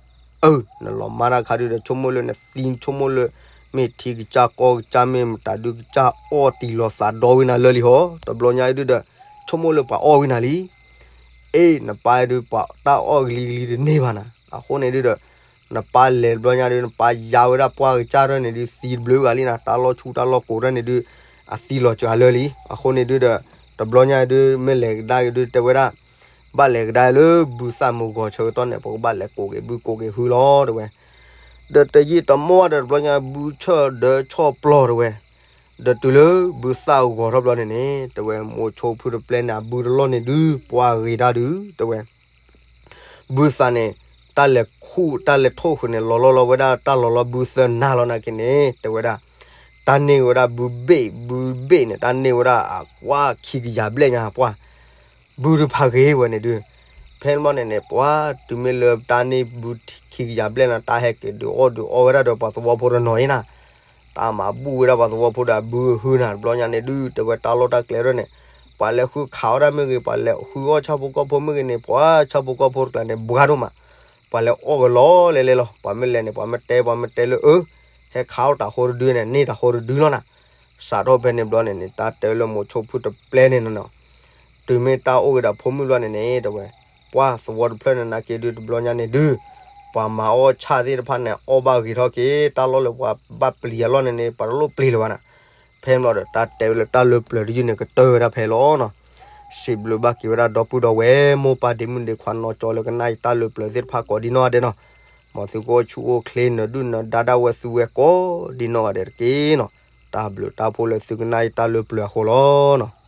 အၢ နလီၤမါတၢ်ခါဒုဒီး ဆိကမိၣ်လၢနသံ ဆိကမိၣ်လၢ မ့ၢ်ထံကစၢ်ကီၢ်ကစၢ် မ့ၢ်မတၤဒုကစၢ်အီၣ်တံၢ်လီၤသးဒီဝံၤနၤလၢလံဟီ, တဘျီညါအံၤဒုဒီး ဆိကမိၣ်လၢပှၤအီၣ်ဝံၤနၤလံ. အ့ နပၢ်ဒုး ပှၤတၢ်အီၣ်ကလံၤကလံၤတန့ၢ်ဘၣ်နၤ, အဃိန့ၣ်ဒုဒီး နပၢ်လဲၤတဘျီညါဒု နပၢ်ယါဝဲဒၣ်ပှၢ်ကစၢ်ထီၣ်န့ၣ်ဒု သံတဘျုးဂၤလံနၤ, တၢ်လီၢ်ဆူၣ်တၢ်လီၢ်ကိးထီၣ်န့ၣ်ဒု အသံလီၤစှၤလၢလံ. အဃိန့ၣ်ဒုဒီး တဘျီညါဒု မ့ၢ်လဲၤကဒါက့ၤဒု တဲဝဲဒၣ် ဘၣ်လဲၤကဒါလၢဘုသၣ်မိၤဂီၤဆၢကတီၢ်န့ၣ် ပကဘၣ်လဲၤကိးက့ၤဘုကိးက့ၤဟုလီၤ တဲဝဲ. ဒီးတယံာ်တမီၢ်ဒီး တဘျီညါဘုဆၢၣ်ဒၢဆီၣ်ပျီၢ် တဲဝဲ. ဒီးတုၤလၢဘုသၣ်ဂီၤထီၣ်ဘျီန့ၣ်န့ၣ် တဲဝဲ မိၤဆိဖုတပျဲၢ်န့ၣ် အဘုတလီၢ်န့ၣ်ဒု ပှၤဂ့ၤတၢ်ဒု တဲဝဲ ဘုသၣ်န့ၣ် တၢ်လဲၤခူၣ်တၢ်လဲၤထိၣ်ဃုာ်န့ၣ် လီၤလီၤလီၤဝဲဒၣ်တၢ်လီၤလီၤဘုသၢနၤလီၤနာ်က့န့ၣ် တဲဝဲဒၣ် တၢ်န့ၢ်ဝဲဒၣ်ဘုဘ့ၣ် ဘုဘ့ၣ်န့ၣ် တၢ်န့ၢ်ဝဲဒၣ်အကွၢ်ခံကယၤဘျဲၣ်ညါ ပှၤ ဘုတဖၣ်ဂ့ၤဝဲန့ၣ်ဒု ဖဲန့ၣ်ဘျီန့ၣ်န့ၣ် ပှၤတုၤမ့ၢ်လၢတၢ်န့ၢ်ဘုခံကယၤဘျဲၣ်လီၤ တၢ်ဟဲက့ၤဒုးအီၣ်ဒုးအီဝဲဒၣ်ဒီးပှၤသဝီဖိတနီၤအံၤနၤ တၢ်မၤဘူၣ်ဝဲဒၣ်ပှၤသဝီဖိဒီးဘုဟုနၤ တဘျီညါန့ၣ်ဒု တဲဝဲတၢ်လီၢ်တၢ်ကျဲထီၣ်န့ၣ် ပှၤလဲၤဃုခးအီၣ်တၢ်မ့ၢ်ဂ့ၤ ပှၤလဲၤဃုအီၣ်ဆၣ်ဖိကီၢ်ဖိမ့ၢ်ဂ့ၤန့ၣ် ပှၤဆၣ်ဖိကီၢ်ဖိတကျါန့ၣ် ဘှါဒိၣ်မး ပှၤလဲၤအီၣ်ကလီလဲလဲလီၤ ပှၤမ့ၢ်လဲၤန့ၣ် ပှၤမ့ၢ်တဲ ပှၤမ့ၢ်တဲလၢအၢ ဟဲခးအီၣ်တၢ်ဃိတဒုန့ၣ် န့ၢ်တၢ်ဃိတဒုလီၤနၤ စးထီၣ်ဖဲန့ၣ်ဘျီန့ၣ်န့ၣ် တၢ်တဲလၢမိၤဆိဖုတပျဲၢ်န့ၣ်နီၤ တုၤမ့ၢ်တၢ်အိၣ်က့ၤဒီးဖိမုၣ်ဘျီန့ၣ်န့ၣ် တဲဝဲ ပှၤသဝီတဖျၢၣ်န့ၣ်နာ်က့ဒု တဘျီညါန့ၣ်ဒု ပှၤမၤအီၣ်ဆၣ်သ့ၣ်တဖၣ်န့ၣ် အီၣ်ဘၣ်ဂ့ၤထီၣ်က့ၤ တၢ်လီၢ်လၢပှၤဘၣ်ပျံၤအလီၢ်န့ၣ်န့ၣ် ပှၤတလိၣ်ပျံၤလၢၤဘၣ်နၤ ဖဲန့ၣ်ဘျီဒီး တၢ်တဲဝဲလၢတၢ်လၢပျၢၤတယုၢ်န့ၣ် ကတၢၢ်ဝဲဒၣ်ဖဲလီၤနီၤ စံးဘျုးဘၣ်က့ၤဝဲဒၣ်ဒီပုၢ်ဒီဝဲၢ် မိၢ်ပၢ်ဒ့မုၣ်ဒ့ခွါနီၢ်ကၠီလၢကနၣ်ယတၢ်လၢပျၢၤသ့ၣ်တဖၣ်ကိးဒံနီၢ်ဂၤဒဲးနီၤ မ်သုကအိၣ်ဆူၣ်အိၣ်ချ့ နဒုၣ်နဒါဒၣ်ဝဲသုဝဲကိးဒံနီၢ်ဂၤဒဲးတက့ၢ်နီၤ တၢ်ဘျုးတၢ်ဖှိၣ်လၢသုကနၣ်ယတၢ်လၢပျၢၤအဃိလီၤနီၤ